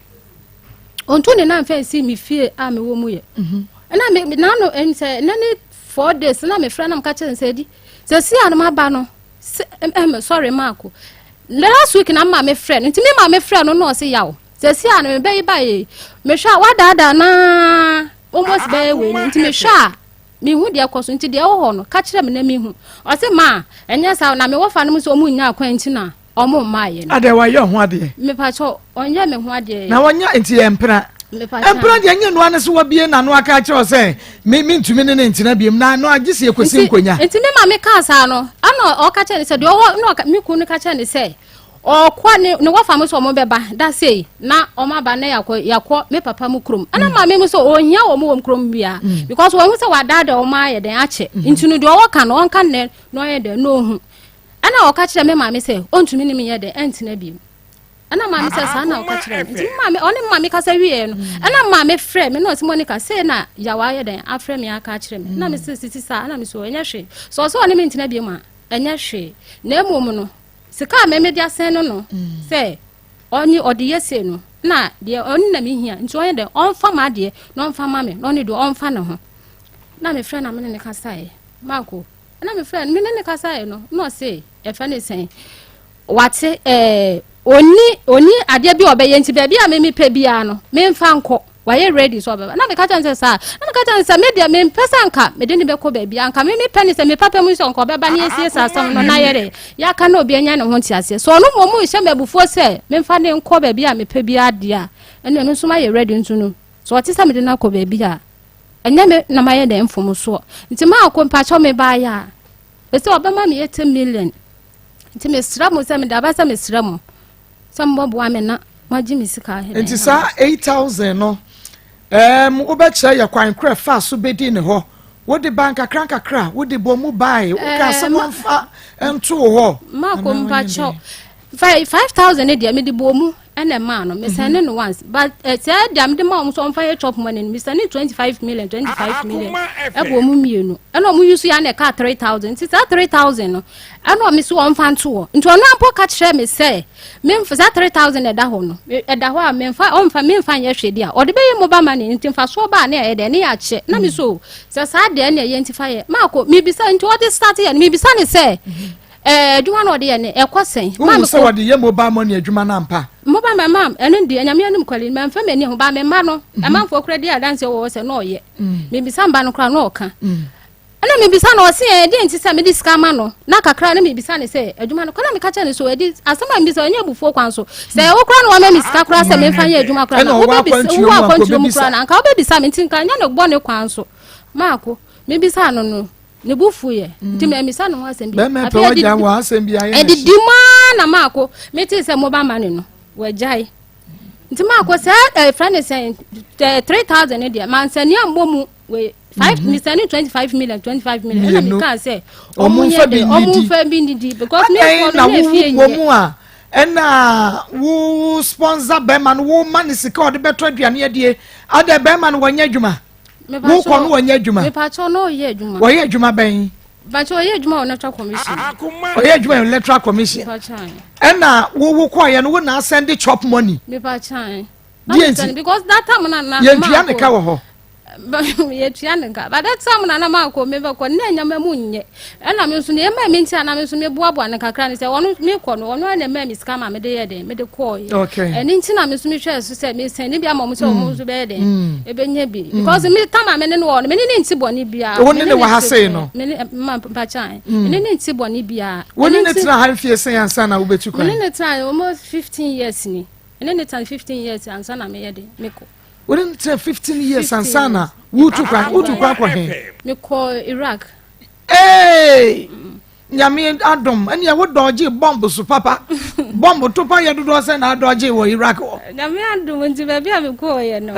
S6: ɔntu ne nan mfa nsi me fie a mewɔ mu yɛ mhm. ɛna me nano sɛ ɛnɛ ne 4 days na mefrɛ na meka kyerɛ sɛ di sɛ si a no maba no sɛ ɛm sorry maako last week na maame frɛ no nti me maame frɛ no na ɔse yaw sɛsi a no mebɛyi ba yi mehwɛ a wadaadaa naa almost bɛyɛ wei no nti mehwɛ a mehu deɛ kɔ so nti deɛ ɛwɔ hɔ no ka kyerɛ me na mehu ɔse ma ɛnyɛ saa na mewɔ fa no mu sɛ ɔmo nnya akwan nti na ɔmo mmaayɛ no
S1: adɛ wayɛ ho adeɛ
S6: mepakyɛ ɔnyɛ me ho adeɛ
S1: na wɔnyɛ nti yɛ mpena Mpena deɛ nyɛ noa ne so wabie n'ano aka akyerɛ wo sɛ me mentumi ne ne ntena biom na no agye sɛ yɛkɔsi nkonya.
S6: Nti me maame kaa saa no ɛna ɔka kyerɛ ne sɛ deɛ ɔwɔ na ɔka me kunu no ka kyerɛ ne sɛ ɔkɔ ne ne wɔfa mo sɛ ɔmo bɛba da sei na ɔmo aba na yakɔ yakɔ me papa mu kurom ɛna mm. maame mu sɛ ɔhia wɔn wɔ kurom bia mm. because wɔn ho sɛ wadaadaa wɔn ayɛ dɛn akyɛ mm. nti no deɛ ɔwɔ ka no ɔnka nnɛ na ɔyɛ dɛn na ɔhu ɛna ɔka kyerɛ me maame sɛ ɔntumi ne me yɛ dɛn ɛntena biom. Ɛna maame sɛ saa na ɔka kyerɛ no nti maame ɔne maame kasa wieɛ no ɛna maame frɛ me na ɔsi Monica sei na yawa ayɛ dɛn afrɛ me aka akyerɛ me na me sɛ sisi saa ɛna me so ɛnyɛ hwee sɛ ɔsɛ ɔne me ntena bi mu a ɛnyɛ hwee na mmom no sika a mɛmɛ de asɛn no no sɛ ɔne ɔde yɛ sei no na deɛ ɔne na mehia nti ɔnyɛ dɛn ɔmfa ma adeɛ na ɔmfa ma me na ɔne deɛ ɔmfa ne ho na mefrɛ na me ne ne kasaeɛ maako na mefrɛ no me ne ne kasaeɛ no na ɔse ɛfɛ ne sɛn Wate ɛɛ ɔnni ɔnni adeɛ bi a ɔbɛyɛ nti baabi a me mepɛ biara no memfa nkɔ wayɛ ready sɛ ɔbɛba na meka kyerɛ no sɛ saa na meka kyerɛ no sɛ me deɛ mempɛ sɛ anka mede ne bɛkɔ baabi anka me mepɛ ne sɛ me papa mu sɛ nka ɔbɛba ne yɛsie saa asɛm no na yɛde yɛaka na obi anya ne ho nteaseɛ sɛ ɔno mmom rehyɛ me abufuo sɛ memfa ne nkɔ baabi a mepɛ biara deɛ a ɛne ɛno nso mayɛ ready nso no sɛ ɔte sɛ mede no akɔ baabi a ɛnyɛ me na mayɛ dɛn mfomsoɔ nti maakɔ mpakyɛw mebaeɛ a ɛsɛ ɔbɛma me 80 million nti mesrɛ mo sɛ mede aba sɛ mesrɛ mo sɛ mobɛboa me na moagye me sika.
S1: Nti saa 8000 no um, wobɛkyerɛ yɛ kwan korɛ fa so bɛdi ne hɔ wode ba nkakra nkakra wode bɔ mu bae woka sɛ wɔmfa ntoo hɔ.
S6: Mako mpakyɛw 5000 ne deɛ mede bɔ mu ɛna ɛmaa no mesɛn ne no once but eh, sɛ deɛ mede ma wɔn so wɔmfa yɛ chop money no mesɛn ne 25 million 25 million ɛbɔ wɔn mmienu ɛna wɔn yusu yɛ na ɛka 3000 nti saa 3000 no ɛna wɔn so wɔmfa nto hɔ nti ɔno ampo ka kyerɛ me sɛ memfa saa 3000 ɛda hɔ no ɛda hɔ a memfa ɔmfa memfa nyɛ hwɛ deɛ ɔde bɛyɛ mobile money nti mfasoɔ baa ne ɛyɛ dɛ ne yɛ akyɛ na me so sɛ saa deɛ ne ɛyɛ nti fa yɛ maako mebisa nti ɔde start yɛ no mebisa ne sɛ Ɛɛ adwuma na ɔde yɛ no ɛkɔ sɛn.
S1: Wohu sɛ wɔde yɛ mobile money adwuma no ampa?
S6: Mobile money maam ɛno deɛ nyame anim kwali mamfa m'ani ho ba me mma no mhm. amanfoɔ kora di adanseɛ wɔ hɔ sɛ na ɔyɛ mm. mebisa mba no kora na ɔka mm. ɛna mebisa no ɔse ɛɛ deɛ nti sɛ mede sika ma no na kakra na mebisa ne sɛ adwuma no kora meka kyerɛ ne so ɛdi asɛm a mebisa ɛnyɛ abufuo kwan so sɛ wo kora na wama me sika kora sɛ memfa nyɛ adwuma kora na wobɛbisa wowɔ akwantuo mu kora na anka wobɛbisa me nti nka nyɛ ne bɔ ne kwan so maako mebisa no no ne bo fuiɛ mm. nti mammisa ne ho asɛm bi
S1: bɛmɛ pɛ wagya wɔ asɛm bi ayɛ
S6: ɛdidi mu ara na maako metee sɛ mobile money no wagyae nti maako sɛ ɛfrɛ eh, ne sɛn 3000 no deɛ mansani ammɔ mu wei five mm -hmm. mesani 25 million 25 million ɛna mekaa sɛ ɔmo nyɛ de ɔmo nfa bi nidi because me kɔ no na efie
S1: nyɛ mu a ɛna wo sponsor bɛrima no wo ma ne sika ɔde bɛtɔ aduane adie adɛ bɛrima no wɔnyɛ adwuma Wokɔ no wɔnyɛ adwuma.
S6: Mepakyɛw na ɔyɛ adwuma.
S1: Wɔyɛ adwuma bɛn?
S6: Mepakyɛw ɔyɛ adwuma wɔ electoral commission.
S1: Ɔyɛ adwuma wɔ electoral commission.
S6: Mepakyɛw.
S1: Ɛna wo wo kɔɔyɛ no wo na asɛn de chop money.
S6: Mepakyɛw. Na
S1: Deɛ
S6: me send
S1: nti?
S6: because that time na na
S1: Yɛntua ne ka wɔ hɔ.
S6: Yɛtua ne ka but that time na na maakɔ mebɛkɔ na nneɛma mu nyɛ ɛna me nso deɛ ɛmaa me nti a na me nso meboaboa no kakra ne sɛ ɔno mekɔ no ɔno na ɛmaa me sika ma mede yɛ den mede kɔɔyɛ.
S1: Okay.
S6: Ɛno nti na me nso mehwɛɛ so sɛ mesɛn ne bi ama ɔmo sɛ ɔmo nso bɛyɛ den ɛbɛnya bi because me tam a me ne no wɔ no me ne ne nti bɔne biara.
S1: Wo ne ne wɔ ha sei no?
S6: Me ne ma mpakyan me ne ne nti bɔne biara.
S1: Wo ne
S6: Ɛno
S1: ne
S6: nti-
S1: tena ha mfie sɛn ansa na wobɛtu
S6: Me ne
S1: kwan?
S6: ne tena almost 15 years ni. Me ne ne tena 15 years ansa na meyɛ den mekɔ.
S1: Wo ne ne tena 15 years
S6: 15
S1: ansa na wotu kwan wotu kwan kɔ he?
S6: Mekɔ Iraq.
S1: Hey! Nyame adom ɛnea wo dɔgye bɔmb so papa. Bɔmb to pa yɛ dodoɔ sɛ na adɔgye wɔ Iraq hɔ.
S6: Nyame adom nti baabi a mekɔɔyɛ no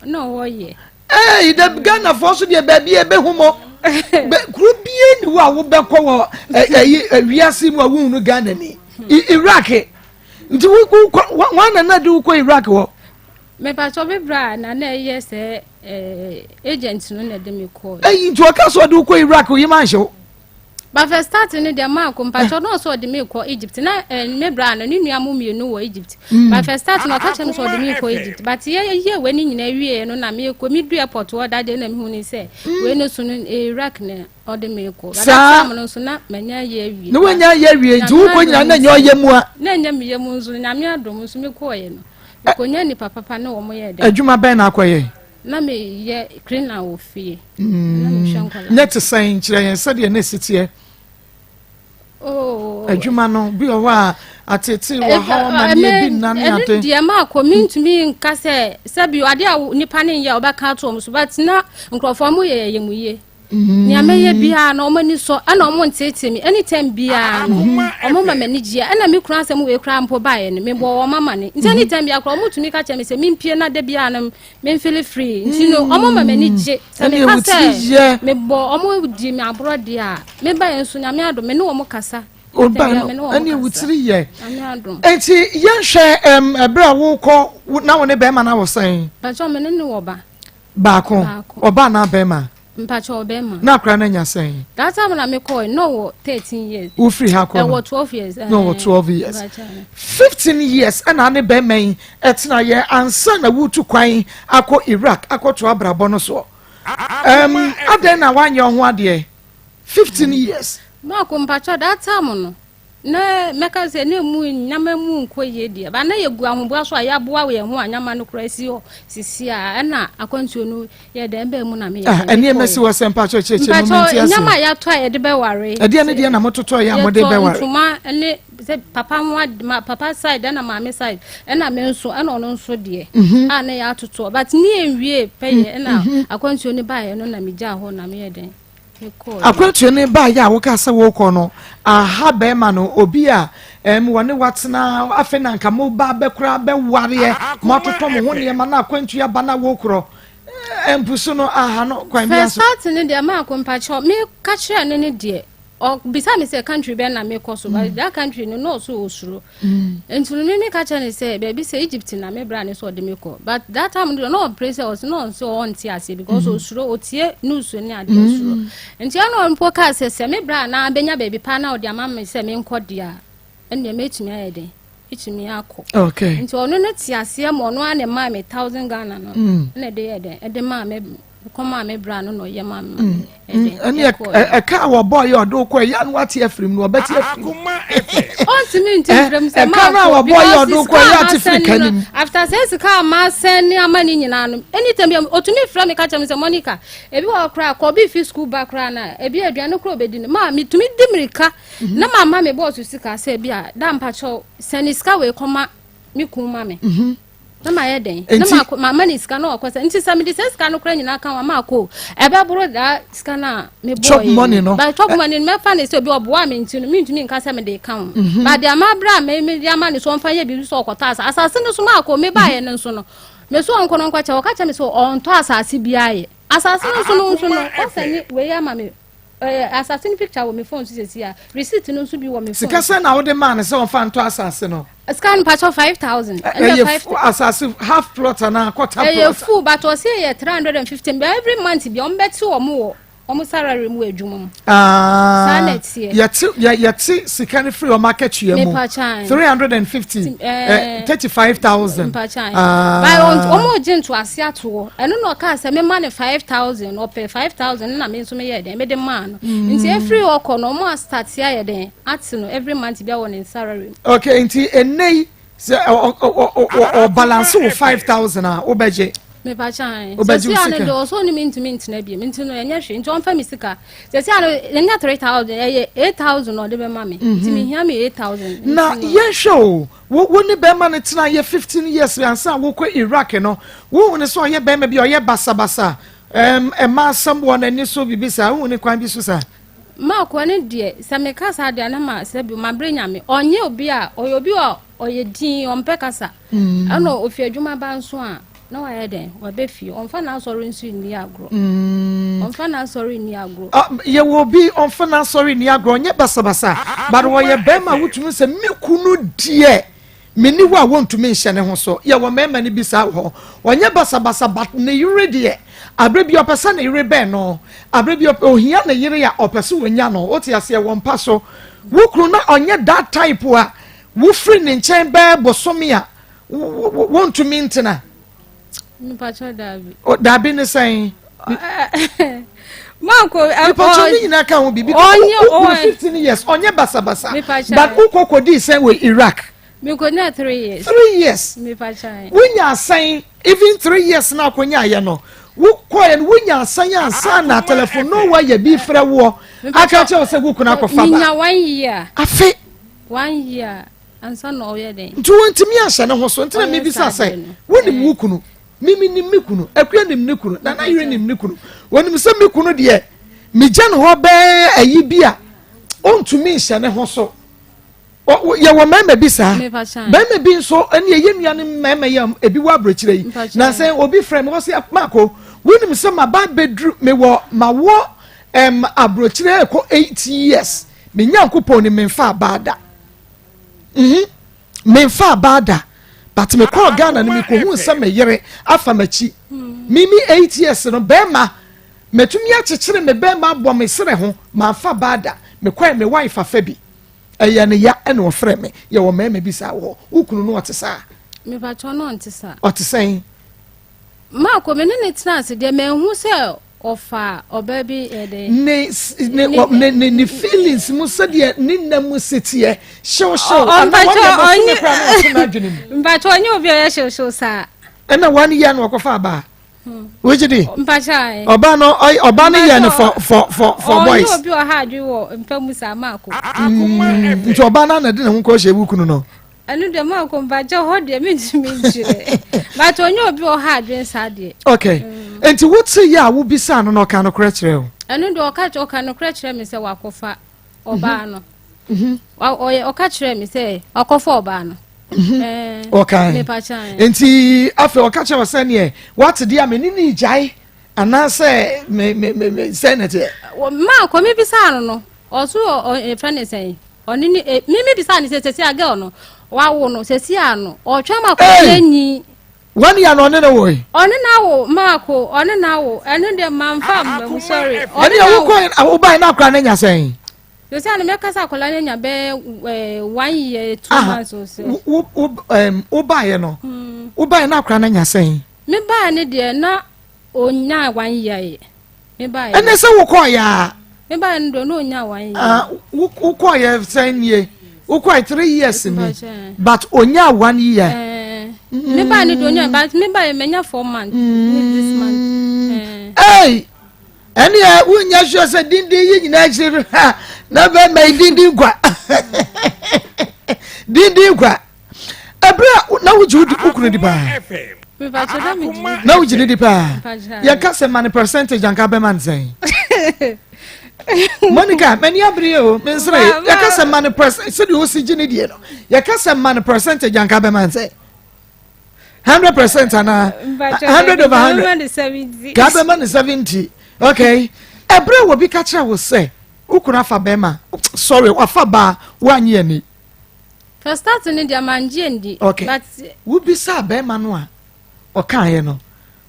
S6: na ɔwɔ yɛ.
S1: Hey, da Ghanafoɔ so deɛ baabi a ɛbɛhu mɔ. Kuro bie ni hɔ a wobɛkɔ wɔ ɛyi wiase mu a wohunu Ghana ni. Iraq. Nti wokɔ wɔn na na de wokɔ Iraq hɔ.
S6: Mepatɔ me bra na na ɛyɛ sɛ eh, agent no na ɛde me kɔɔ.
S1: Ɛyi nti ɔka sɛ ɔde wokɔ Iraq oyi ma nhyɛ wo.
S6: But first start no deɛ maako mpatɔ na ɔsɛ ɔde me kɔ Egypt na eh, me bra no ne nua mo mmienu wɔ Egypt. But first start no ɔka kyerɛ me sɛ ɔde me kɔ Egypt. But yɛ yɛ wei ne nyinaa wie no na me kɔ me du airport hɔ da deɛ na mehu ne sɛ wei no so no eh, Iraq na ɔde me kɔ. But that time no nso na manya yɛ awie.
S1: Ne wanya yɛ awie nti wokɔ nyinaa na nyɛ ɔyɛ mu a.
S6: Na nyɛ me yɛ mu nso Nyame adom nso me kɔɔyɛ no. Mekonya nipa papa ne wɔn yɛ dɛ.
S1: Adwuma bɛn na akɔyɛ?
S6: Na meyɛ cleaner wɔ fie. Na mehwɛ nkwadaa.
S1: Nyɛ te sɛn kyerɛ yɛn sɛdeɛ na esi teɛ.
S6: Oh.
S1: Adwuma no bi wɔ hɔ a atete wɔ ha ɔma ne bi nna ne ade.
S6: Ɛno deɛ maa kɔ mentumi nka sɛ sɛbi ade a nipa ne nyɛ ɔbɛka ato wɔn so but na nkurɔfoɔ mo yɛ yɛ mu yie. Nea mɛyɛ biara no, wɔn ani sɔ, ɛna wɔn nteetee me anytime biara no, wɔn ma m'ani gyeɛ. Ɛna me kunu asɛm wei koraa mpo baeɛ no, mebɔɔ wɔn amane. Nti anytime biara koraa, wɔn tumi ka kyerɛ me sɛ mempie na da biara no memfeel free. Nti no, wɔn ma m'ani gye. Sɛ meka sɛ mebɔ wɔn di me aborɔ deɛ a, mebaeɛ nso Nyame adom, me ne wɔn kasa.
S1: Ɔba no, ɛne wo tiri yɛ. Nti yɛnhwɛ ɛberɛ a wokɔ na wo ne bɛrima no awɔ sɛn?
S6: Mpakyɛw, me ne no wɔ ba.
S1: Baako. Ɔbaa anaa bɛrima?
S6: Mpakyɛ ɔbɛrima.
S1: Na akora no anya sɛn?
S6: That time na mekɔɛ na ɔwɔ 13 years.
S1: Wofiri ha kɔ no?
S6: Ɛwɔ 12 years.
S1: Na ɔwɔ 12 years. 15 years ɛna ne bɛrima yi ɛtena yɛ ansa na wotu kwan akɔ Iraq akɔto abrabɔ no soɔ. Um, adɛn na wanyɛ ɔho adeɛ? 15 years.
S6: Maako mpakyɛ that time no Na mɛka sɛ na emu nneɛma mu nkɔ yie deɛ, ba na yɛgu ahoboa so a yɛaboa yɛn ho a nneɛma no koraa si hɔ sisi a ɛna akwantuo no yɛ dɛn bɛn mu na meyɛ
S1: ah,
S6: dɛn
S1: ɛnneɛma si hɔ sɛ mpakyɛ kyerɛkyerɛ mu mente ase
S6: nneɛma a yɛatɔ a yɛde bɛware
S1: ɛdeɛ ne deɛ na mototɔ yɛ a mode bɛware
S6: yɛtɔ ntoma ne sɛ papa ho ma papa side ɛna maame side ɛna me nso ɛna ɔno nso deɛ mhm. a na yɛatotɔ but ne yɛnwie pɛyɛ ɛna mhm. akwantuo no baeɛ no na megyaa hɔ na meyɛ dɛn
S1: Akwantuo no baeɛ a wokaa sɛ worekɔ no, aha bɛrima no, obi a ɛm wɔne watena afei na nka mo ba bɛkora bɛwareɛ, moatotɔ mo ho nneɛma na akwantuo aba na wokorɔ mpusu no aha no kwan bi
S6: aso. First starting no deɛ maako mpakyɛw meka kyerɛ no ne deɛ ɔbisa me sɛ country bɛn na mekɔ so but that country no na ɔso ɔsuro mm. nti no meme ka kyerɛ ne sɛ baabi sɛ Egypt na me bra ne sɛ ɔde me kɔ but that time no na ɔpere sɛ ɔse na ɔnse ɔnte aseɛ because mm. ɔsuro ɔtie news ne adeɛ mm. ɔsuro nti ɛna ɔmpo kaa sɛ sɛ me bra na bɛnya baabi paa na ɔde ama me sɛ menkɔ deɛ a ɛnneɛ mɛtumi ayɛ den ɛtumi akɔ
S1: okay.
S6: nti ɔno no te aseɛ ma ɔno ara na ɛmaa me thousand Ghana no ɛna ɛde yɛ dɛn ɛde maa me kɔmaa me bra no na ɔyɛ maa me mm.
S1: mm. ɛne ɛka a wɔbɔɔ yɛ ɔde wokɔ ɛyɛ ano ate afiri mu no ɔbɛte afiri mu
S6: ɔntumi nti mfiri mu sɛ
S1: ɛka no a wɔbɔɔ yɛ ɔde wokɔ ɛyɛ ate firi ka no mu
S6: after sɛ sika a masɛn ne ama ne nyinaa no anytime bi ɔtumi frɛ me ka kyerɛ me sɛ Monica ebi wɔ koraa kɔ obi fi school ba koraa na ebi aduane koraa obɛdi no maa metumi di mirika mhm. na mama me bɔɔso sika sɛ bi a da mpakyɛw sɛne sika wei kɔma me kun ma me mhm. na mayɛ dɛn na mama ne sika na ɔkɔ sɛ nti sɛ mede sɛ sika no kora nyinaa ka ho ama akɔ ɛbɛboro daa sika no a
S1: mebɔɔ money no
S6: but chop money no mɛfa ne sɛ obi ɔboa me nti no mentumi nka sɛ mede ka ho mhm. but deɛ mabrɛ a mede ama ne so ɔmfa yɛ biribi sɛ ɔkɔtɔ asase asase no so maakɔ mebaeɛ no nso no me so ɔnkɔ no nkɔkyɛ ɔka kyɛ me sɛ ɔntɔ asase biara yɛ asase no nso no nso no ɔsɛne wei ama me Ɛɛ asase no picture wɔ me phone so sɛsi a receipt no nso bi wɔ me phone.
S1: Sika sɛn na wode maa no sɛ ɔmfa ntɔ asase no?
S6: Sika no mpakyɛw 5000.
S1: Ɛyɛ asase half plot anaa quarter plot?
S6: Ɛyɛ full but ɔse ɛyɛ 350 but every month bi ɔmo bɛte ɔmo wɔ. wɔn salary mu wɔ adwuma mu.
S1: Ah,
S6: Saa na ɛteɛ.
S1: Yɛte yɛ yɛte sika no firi wɔn akatua mu.
S6: Mepa
S1: 350
S6: Eh,
S1: 35,000.
S6: Mpakyan.
S1: Ah.
S6: Ba wɔn gye ntoase ato hɔ. Ɛno na ɔkaa sɛ mema no 5,000 ɔpɛ 5,000 na me nso meyɛ dɛn mede maa no. Nti efiri hɔ kɔ no wɔn astate ayɛ dɛn ate no every month bi wɔ ne salary mu.
S1: Okay, nti ɛnɛ yi sɛ ɔbalance wo 5,000 a wobɛgye.
S6: Mepakyan.
S1: Wobɛgye wo
S6: Sɛsi ano
S1: sika.
S6: deɛ ɔsɔ ne mi ntumi ntena biem nti no ɛnyɛ hwee nti ɔmfa mi sika. Sɛsi ano ɛnyɛ 3,000 ɛyɛ 8,000 na ɔde bɛma me. Nti mehia mi 8,000.
S1: Na yɛnhwɛ o, wo ne bɛrima no tena yɛ 15 years ansa wokɔ Iraq no, wohu ne sɛ ɔyɛ bɛrima bi a ɔyɛ basabasa, ɛma asɛm wɔ n'ani so biribi saa, wohu ne kwan bi so saa?
S6: Maako ne deɛ sɛ meka saa deɛ na ma sɛ bi ma bere nyame ɔnyɛ obi a ɔyɛ obi a ɔyɛ din ɔmpɛ kasa ɛna ofi adwuma ba nso a na wayɛ dɛn wabɛ fie ɔmfa n'asɔre nso nni agorɔ ɔmfa n'asɔre nni agorɔ.
S1: Yɛwɔ obi ɔmfa n'asɔre nni agorɔ, ɔnyɛ basabasa, but ɔyɛ bɛrima a wotumi sɛ me kunu deɛ menni hɔ a wɔntumi nhyɛ ne ho so. Yɛwɔ mmarima no bi saa wɔ hɔ, ɔnyɛ basabasa but ne yere deɛ abere bi ɔpɛ sɛ ne yere bɛn no, abere bi ɔpɛ ohia ne yere a ɔpɛ sɛ wɔnya no, wote aseɛ wɔ mpa so. Wo kunu na ɔnyɛ that type a wofiri ne nkyɛn bɛɛ bosome a wontumi ntena.
S6: Mpakyɛ daabi.
S1: Daabi ne sɛn?
S6: Manko
S1: Mpakyɛ ne nyinaa ka ho biribi.
S6: Ɔnyɛ
S1: ɔyɛ 15 years ɔnyɛ basabasa. But wokɔ kɔdii sɛn wɔ Iraq?
S6: Mekonya 3 years.
S1: 3 years.
S6: Mepakyɛ.
S1: Wonya asɛn even 3 years na akonya ayɛ no. Wokɔɛ no wonya asɛn ansa na telephone no wayɛ bi frɛ woɔ. Aka kyerɛ wo sɛ wo kunu akɔfa ba.
S6: Menya 1 year.
S1: Afe.
S6: 1 year. Ansa na ɔyɛ dɛn?
S1: Nti wɔntumi anhyɛ ne ho so. Nti na mebisa sɛ, wonim wo kunu? Me menim me kunu. Akua nim ne kunu. Nana yere nim ne kunu. Wɔnim sɛ me kunu deɛ, megya ne hɔ bɛɛ ayi bi a, ɔntumi nhyɛ ne ho so. Yɛwɔ mmarima bi saa. Barima bi nso, ɛne ɛyɛ nua ne mmarima yi a ebi wɔ aburokyerɛ yi. Na sɛ obi frɛ me, ɔsɛ Mako, wonim sɛ maba abɛduru, mewɔ mawɔ ɛm aburokyerɛ ɛkɔ 8 years. Me Nyankopɔn ni memfa abaa da. Memfa abaa da, but mekɔɔ Ghana no mekɔhuu sɛ me yere afa m'akyi. Mimi 8 years no bɛrima matumi akyekyere me bɛrima abɔ me serɛ ho, mamfa baa da. Mekɔɛ me wife afa bi. Ɛyɛ ne ya ɛna ɔfrɛ me. Yɛwɔ mmarima bi saa wɔ hɔ. Wo kunu no ɔte saa?
S6: Mepakyɛ no ɔnte saa.
S1: Ɔte sɛn?
S6: Maako me ne ne tena ase deɛ manhu sɛ ɔfa ɔbaa bi ɛdɛ.
S1: Ne feelings mu sɛdeɛ ne nna mu si teɛ hyewhyew ana wɔn yɛ bɔsome kora na ɔte n'adwene mu.
S6: Mpakyɛ ɔnyɛ obi a ɔyɛ hyewhyew saa.
S1: Ɛna wɔn yɛ no ɔkɔfa abaa. Wogye di?
S6: Mpakyɛ.
S1: Ɔbaa no ɔbaa no yɛ no for boys.
S6: Ɔnyɛ obi ɔha adwe wɔ mpa mu saa Maako.
S1: Nti ɔbaa no ana de ne ho kɔ hyɛ ewu kunu no.
S6: Ɛno deɛ Maako mpakyɛ hɔ deɛ mentumi nkyerɛ but ɔnyɛ obi ɔha adwene saa deɛ.
S1: Okay, nti wote yɛ a wobisa no na ɔka nokorɛ kyerɛ wo?
S6: Ɛno deɛ ɔka nokorɛ kyerɛ me sɛ wakɔfa ɔbaa no. Ɔyɛ ɔka kyerɛ me sɛ wakɔfa ɔbaa no.
S1: Ɔka nti afei ɔka kyerɛ wo sɛ neɛ wate deɛ a me ne ne gyae anaasɛ me me me sɛ na teɛ?
S6: Maako mebisa no no ɔso ɔfrɛ ne sɛn ɔne ne e me me bisa ne sɛ sɛsi a girl no wawo no sɛsi a no ɔtwɛn ma akɔla no anyi.
S1: Wɔn yɛ no ɔne ne wo yi.
S6: Ɔne na wo maako ɔne na wo ɛno deɛ manfa mma mu sorry.
S1: Ɛne yɛ wokɔ wobae na akora no anya sɛn.
S6: Sɛsi a no mɛka sɛ akɔla no anya bɛyɛ 1 year 2 months o sɛ.
S1: Wo wo wobaeɛ no wobaeɛ na akora no anya sɛn.
S6: Me baeɛ no deɛ na onya 1 year yɛ.
S1: Ɛne sɛ wokɔɔyɛ a.
S6: Mebaeɛ no deɛ na ɔnya 1 year.
S1: Wokɔɔyɛ sɛn nie? Wokɔɔyɛ 3 years ni but ɔnya 1 year.
S6: Mebaeɛ no deɛ ɔnya but mebaeɛ manya 4 months ne this month.
S1: Hey! Ɛneɛ wonyɛ sure sɛ dindin yi nyinaa akyiri no ha na bɛma yi dindin kwa dindin kwa. Ɛberɛ a na wogye wo kunu di paa na wogye ne di paa yɛka sɛ ma ne percentage anka bɛma ne sɛn? Monica, m'ani abere o, mensere. Yɛka sɛ ma ne percent sɛdeɛ ɔsi gye ne die no, yɛka sɛ ma ne percentage anka bɛma ne sɛn? 100% anaa 100 over 100 ka bɛma ne 70? Okay, ɛberɛ a wɔbi ka kyerɛ wo sɛ wo kunu afa bɛrima, sorry, wafa baa, woanye ani?
S6: First start no deɛ mangye ndi.
S1: Okay.
S6: But
S1: wobisaa bɛrima no a ɔkaeɛ no,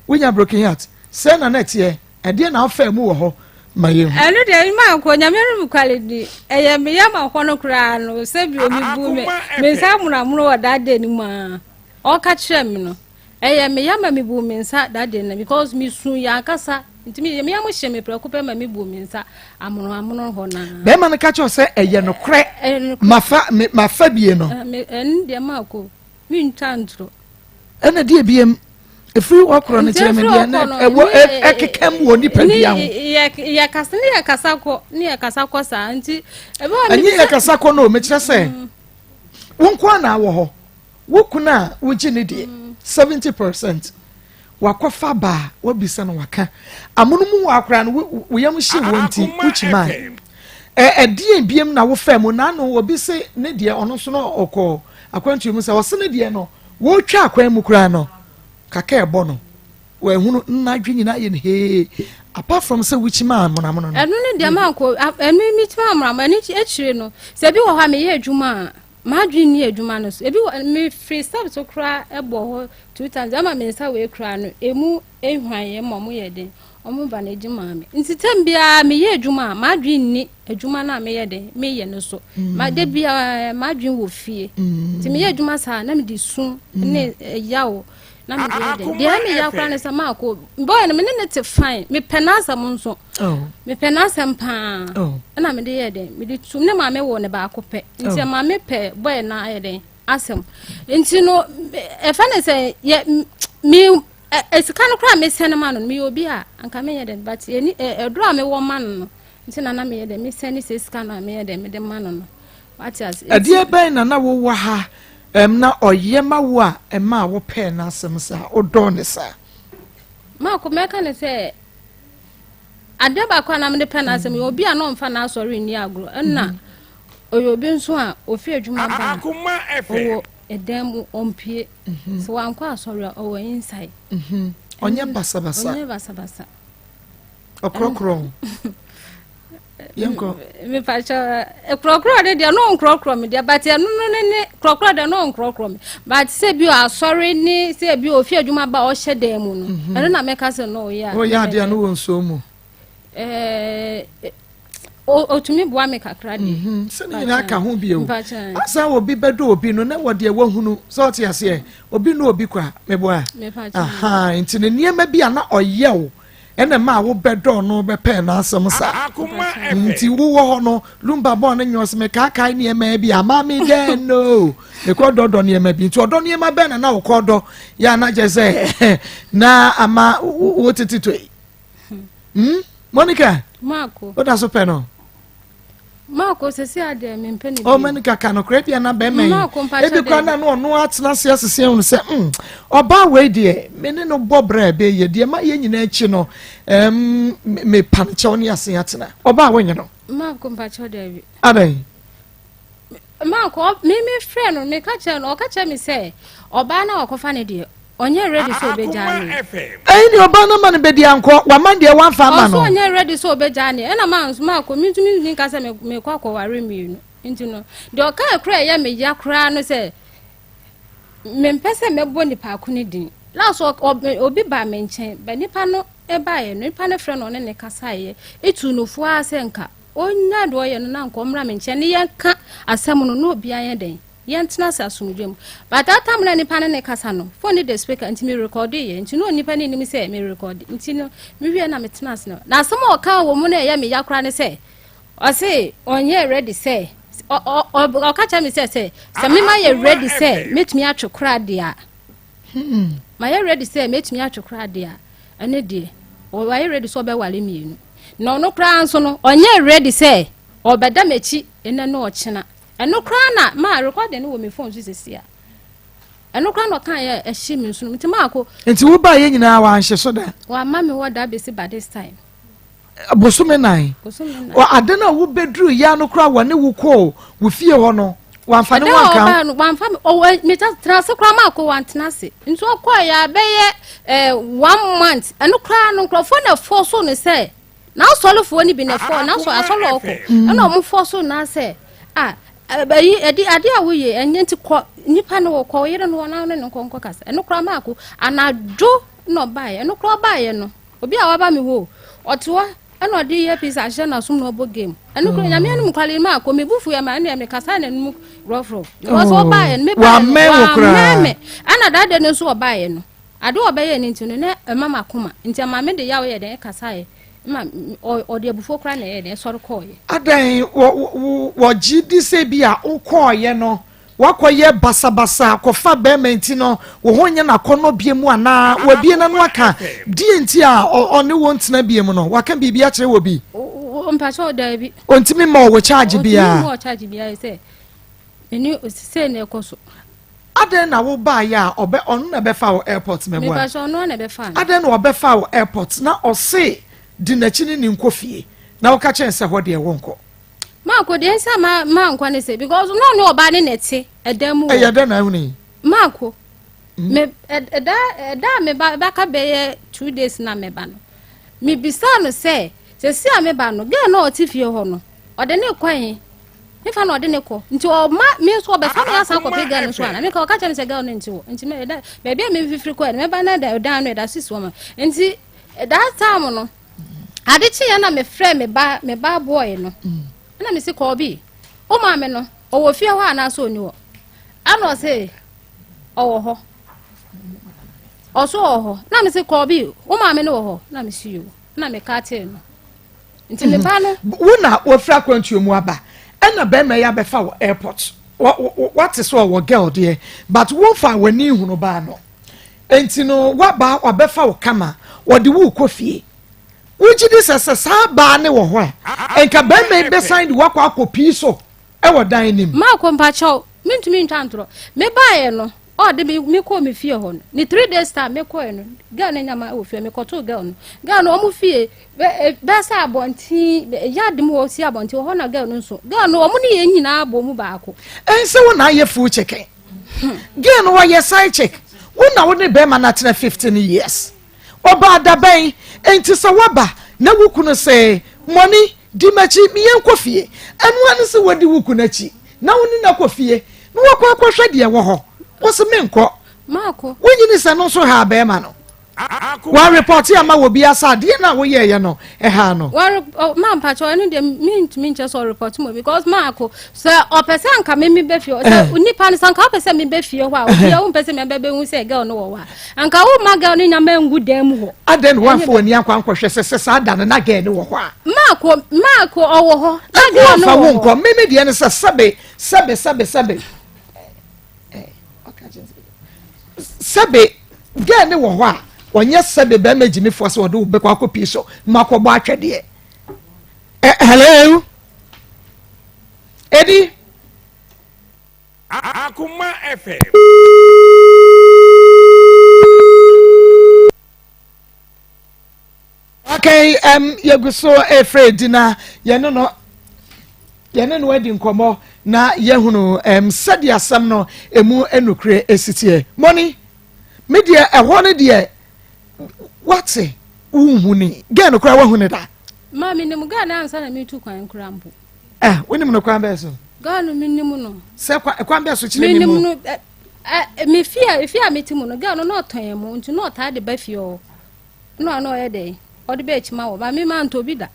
S1: wonya broken heart sɛ na na ɛteɛ ɛdeɛ na wofaa mu wɔ hɔ? Ma yɛhu.
S6: Ɛno deɛ ma nkɔ nyame no nokware di ɛyɛ me yam ahɔ no koraa no sɛ bi omi bu me me nsa amonamono wɔ that day no mu a ɔka kyerɛ me no ɛyɛ me yam ma me bu me nsa that day no because me su yɛ ankasa nti me me yam hyɛ me prɛko pɛ ma me bu me nsa amonoamono hɔ naa.
S1: Bɛrima no ka kyerɛ sɛ ɛyɛ nokorɛ mafa mafa bie no.
S6: Ɛno deɛ ma kɔ mentwa ntoro.
S1: Ɛna deɛ biem ɛfiri hɔ korɔ no kyerɛ me deɛ na ɛwɔ ɛkeka mu wɔ nipa dua ho.
S6: Yɛ kasa ne yɛ kasa kɔ ne yɛ kasa kɔ saa nti.
S1: Ɛnyɛ yɛ kasa kɔ no mekyerɛ sɛ mm. wo nko na wɔ hɔ wo kunu a wogye ne deɛ 70% wakɔfa baa wabisa no waka amono mu wɔ akora no wo yam hye wɔ nti wokyi maa ɛdeɛ biem na wofɛ mu na ano obi se ne deɛ ɔno nso no ɔkɔ akwantuo mu sɛ ɔse ne deɛ no Wɔretwa akwan mu koraa no, kaka ɛbɔ no, wɔahunu nna adwe nyinaa yɛ no hee. Apart from sɛ wokyima amonamono no.
S6: Ɛno ne deɛ mankɔ, ɛno mekyima amonamono, ɛno akyire no, sɛ ebi wɔ hɔ a meyɛ adwuma a, m'adwene nni adwuma no so. Ebi wɔ, mefiri step so koraa ɛbɔ hɔ two times, ɛma me nsa wei koraa no, emu ehwan yɛ ma ɔmo yɛ den, ɔmo ba no egye maa me. Nti tɛm biara meyɛ adwuma a, m'adwene nni adwuma no a meyɛ den meyɛ no so. Mm. Ma da biara m'adwene wɔ fie. Mm. Nti meyɛ adwuma saa na mede su mm. ne yaw na mede yɛ den. Deɛ ɛmɛ yaw koraa ne sɛ maakɔ bɔyɛ no me ne ne te fine. Mepɛ n'asɛm nso. Oh. Mepɛ n'asɛm paa. Oh. Ɛna mede yɛ den. Mede tum ne maame wɔ ne baako pɛ. Nti oh. maame pɛ bɔyɛ no ayɛ den asɛm. Nti no ɛfɛ ne sɛ yɛ me sika no koraa mesɛn ma no meyɛ obi a anka menyɛ dɛn but ɛni ɛdoro a mewɔ ma no no nti na na meyɛ dɛn mesɛn ne sɛ sika no a meyɛ dɛn mede ma no no wate ase.
S1: Ɛdeɛ bɛn na na wowɔ ha ɛm na ɔyɛ ma wo a ɛma a wopɛɛ n'asɛm saa wodɔɔ ne saa.
S6: Maako mɛka ne sɛ adeɛ baako a na mede pɛ n'asɛm yɛ obi a na ɔmfa n'asɔre nni agorɔ ɛna ɔyɛ obi nso a ofi adwuma ba a ɔwɔ ɛdan mu ɔmpie. Mhm. Sɛ wankɔ asɔre a ɔwɔ inside.
S1: Mhm. Ɔnyɛ basabasa.
S6: Ɔnyɛ basabasa.
S1: Ɔkorɔkorɔ. Yɛnkɔ.
S6: Mepakyɛ korɔkorɔ de deɛ no nkorɔkorɔ me deɛ but ɛno no ne ne korɔkorɔ deɛ no nkorɔkorɔ me but sɛ bi asɔre ne sɛ bi ofi adwuma ba ɔhyɛ dan mu no mhm. ɛno na mɛka sɛ no ɔyɛ a.
S1: Ɔyɛ adeɛ no wɔ nsuo mu.
S6: Ɛɛ otumi boa me kakra deɛ.
S1: Mhm, sɛ ne nyinaa ka ho bio asa obi bɛdɔ obi no na wɔ deɛ wahunu sɛ ɔte aseɛ obi ne obi kwa meboa aha nti ne nneɛma bi a na ɔyɛ wo ɛna ma a wobɛdɔ no bɛpɛɛ n'asɛm saa nti wowɔ hɔ no lumba bɔɔ no nyɛ ɔsɛ mekaakae nneɛma bi ama me dɛn no mekɔ dɔdɔ nneɛma bi nti ɔdɔ nneɛma bɛn na na wokɔ dɔ yɛ ana kyɛ sɛ na ama wo tete to yi Hmm? Monica.
S6: Marco.
S1: O da so pɛ no.
S6: Marco sisi adeɛ mi mpɛ ne bi.
S1: O Monica ka no kora bi ana bɛrima yi.
S6: Marco mpakyɛ
S1: Ebi kora na no ɔno atena ase asese ehunu sɛ mm ɔbaa wei deɛ me ne no bɔ brɛ bɛ yɛ deɛ ma yɛ nyinaa akyi no ɛm me pa no kyɛw ne ase atena. Ɔbaa wonye no.
S6: Marco mpakyɛ dɛbi.
S1: Adɛn.
S6: Mark, me me frɛ no, meka kyerɛ no, ɔka kyerɛ me sɛ ɔbaa no a wakɔfa no deɛ, ɔnyɛ ready sɛ ɔbɛgyaa ne.
S1: Ɛyi ni ɔbaa no ma no bɛdi ankɔ, wama deɛ wamfa ama no.
S6: Ɔso ɔnyɛ ready sɛ ɔbɛgyaa ne, ɛna ma nso Mark, me nso mentumi nka sɛ mekɔ akɔware mmienu. Nti no, deɛ ɔkaa koraa ɛyɛ me ya koraa no sɛ, mempɛ sɛ mɛbɔ nipa ko no din. Last obi baa me nkyɛn, bɛ nipa no baeɛ no, nipa no frɛ no ɔne ne kasaeɛ, etu no fo ara sɛ nka Ɔnnyae deɛ ɔyɛ no na anka ɔmmra me nkyɛn ne yɛnka asɛm no na obiara nyɛ dɛn yɛntena ase asomdwoe mu. But that time na nipa no ne kasa no, phone no da speaker nti me recorde yɛ nti na onipa no nnim sɛ me recorde nti no me wie na metena ase no. Na asɛm a ɔka wɔ mu no ɛyɛ me ya koraa ne sɛ ɔse ɔnyɛ ready sɛ ɔka kyerɛ me sɛ sɛ sɛ mema yɛ ready sɛ mɛtumi atwe koraa deɛ a Hmm. Mayɛ ready sɛ mɛtumi atwe koraa deɛ a, ɛne deɛ wayɛ ready sɛ ɔbɛware mmienu. Na ɔno koraa nso no, ɔnyɛ ready sɛ ɔbɛda m'akyi ɛnɛ ne ɔkyena. Ɛno koraa na maa recording no wɔ me phone so sisi a. Ɛno koraa na ɔka yɛ ɛhye me nsono nti maako.
S1: Nti wo ba yɛ nyinaa wanhye so da?
S6: Wama me wɔ da bɛsi ba this time.
S1: Bosome nan. Ade no a wobɛduru ya no koraa wɔne wo kɔɔ wo fie hɔ no wamfa ne wanka
S6: ho. Wamfa me ɔwɔ me tena ase koraa maa kɔ wantena ase nti ɔkɔɔ yɛ abɛyɛ ɛɛ one month ɛno koraa no nkurɔfoɔ na ɛfɔ so no sɛ n'asɔrefoɔ no bi na ɛfɔ n'asɔ asɔre ɔkɔ mm. ɛna wɔn fɔ so na sɛ a ɛyi ɛdi ade a woyɛ ɛnyɛ nti kɔ nipa no wɔ kɔ yere no wɔn ano ne nkɔ nkɔ kasa ɛno koraa maa ko anadwo na ɔbaeɛ ɛno koraa ɔbaeɛ no. Obi a waba me hɔ o, ɔte hɔ. Ɛna ɔde earpiece ahyɛ n'asom na ɔbɔ game. Ɛno kura nyame anim kwale ma akɔ me bu fu yɛ ma ɛna me kasa n'anim rɔfrɔf. Because oh. ɔbaeɛ no me baeɛ no wamɛn me. Ɛna that day no nso ɔbaeɛ no. Ade ɔbɛyɛ no nti no na ɛma m'akoma nti ɛma me de yaw yɛ dɛn ɛkasaeɛ ma ɔde abufuo koraa na ɛyɛ dɛn ɛsɔre kɔɔeɛ.
S1: Adɛn wɔ wɔgye di sɛ bi a wokɔɔeɛ no wakɔyɛ basabasa akɔfa bɛrima nti no wo ho nyɛ n'akɔnnɔ bie mu anaa wabie n'ano aka deɛ nti a ɔne wo ntena bie mu no waka biribi akyerɛ wɔ bi.
S6: Mpakyɛ daabi.
S1: Ɔntumi mma ɔwɔ charge biara.
S6: Ɔntumi mma ɔwɔ charge biara sɛ ɛni sɛ na ɛkɔ so.
S1: Adɛn na wo baeɛ a ɔbɛ ɔno na ɛbɛfa wo airport mɛboa?
S6: Mepakyɛ ɔno na ɛbɛfa me.
S1: Adɛn na ɔbɛfa wo airport na ɔse di n'akyi ne ne nkɔ fie na woka kyerɛ sɛ hɔ deɛ wonkɔ?
S6: Maako deɛ nsa ma mankɔ ne sɛ because na ɔne ɔbaa ne na ɛte ɛdan mu
S1: wɔ. Ɛyɛ dɛn na ahunu yi?
S6: Maako hmm. me ɛda ɛda a meba bɛka bɛyɛ 2 days na meba no mebisaa no sɛ sɛsi a meba no girl na ɔte fie hɔ no ɔde ne kɔ he mefa na ɔde ne kɔ nti ɔma me nso ɔbɛfa me asan akɔpɛ girl no so ana meka ɔka kyerɛ me sɛ girl no nti wɔ nti me ɛda baabi a memfifiri kɔɛ no mɛba na ɛdan no ɛda sisi wɔn nti that time no ade kyeeɛ na mefrɛ me ba me ba boy no ɛna me se kɔɔ bi wo maame no ɔwɔ fie hɔ anaasɛ ɔni hɔ ɛna ɔse ɔwɔ hɔ ɔso ɔwɔ hɔ na me se kɔɔ bi wo maame no wɔ hɔ na me se yo na meka tee no nti me ba no.
S1: Wo na wafiri akwantuo mu aba ɛna bɛrima yi abɛfa wɔ airport wate sɛ ɔwɔ girl deɛ but womfa w'ani nhunu baa no nti no waba wabɛfa wo kama wɔde wo kɔ fie wogye di sɛ sɛ saa baa ne wɔ hɔ a nka bɛrima yi bɛsan de wakɔ akɔ pii so ɛwɔ dan no mu.
S6: Maako mpakyɛw mentumi ntwa ntorɔ mebaeɛ no ɔde me me kɔɔ me fie hɔ no ne 3 days time me kɔɛ no girl no nyama wɔ fie me kɔtoo girl no girl no ɔmo fie bɛ bɛ sɛ abɔnten yard mu hɔ si abɔnten hɔ na girl no nso girl no ɔmo ne yɛn nyinaa bɔ mu baako.
S1: Ɛnsɛ wo na ayɛ full chicken girl no wɔyɛ side chick wo na wo ne bɛrima no atena 15 years ɔbaa dabɛn nti sɛ woaba na wo kunu sɛ mɔni di m'akyi meyɛ nkɔ fie ɛno ano sɛ wadi wo kunu akyi na wo ne no akɔ fie na wakɔ akɔhwɛ deɛ ɛwɔ hɔ wo se menkɔ wonyini sɛ no nso haa bɛrima no wɔarepɔte ama wɔ bi asa adeɛ no a woyɛɛyɛ no ɛhaa no
S6: ma mpakyɛ ɛno deɛ mentumi nkyɛ sɛ ɔrepɔte mu because maako sɛ ɔpɛ sɛ anka me mebɛ fie sɛ eh. nipa no sɛ anka wopɛ sɛ mebɛ fie hɔ a obia wompɛ sɛ mebɛbɛhu sɛ girl no wɔ hɔ a anka woma girl no nyama ngu dan mu hɔ
S1: adɛn na woamfa w'ani ankɔ ankɔhwɛ sɛ sɛ saa da no na girl no wɔ hɔ a
S6: maako maako ɔwɔ hɔ na girl no wɔ hɔ
S1: nkɔ me me deɛ no sɛ sɛbe sɛbe sɛbe sɛbe sɛbe girl no wɔ hɔ a ɔnyɛ sɛbe bɛrima gyimifoɔ sɛ ɔde wo bɛkɔ akɔ pii so ma akɔbɔ atwɛdeɛ hello edi.
S7: Akoma FM.
S1: Okay, yɛgu so efrɛ edi na yɛne no yɛne no adi nkɔmmɔ na yɛhunu sɛdeɛ asɛm no emu enukure esi teɛ. Mɔni, me deɛ ɛhɔ no deɛ wate wonhu ni gɛɛ no koraa wahu ne da.
S6: Maa mi nim gɛɛ no ansa na mi tu kwan koraa mpo.
S1: Ɛ eh, wonim no kwan bɛɛ so.
S6: Gɛɛ no mi nim no.
S1: Sɛ kwan bɛɛ so kyerɛ mi mu.
S6: Mi nim no ɛ ɛ mi fie efie a mi ti mu no gɛɛ no na ɔtɔn yɛn mu nti na ɔtaa de ba fie hɔ. Na ɔno ɔyɛ dɛ ɔde bɛ akyi ma wɔ ba mi ma ntɔ bi da.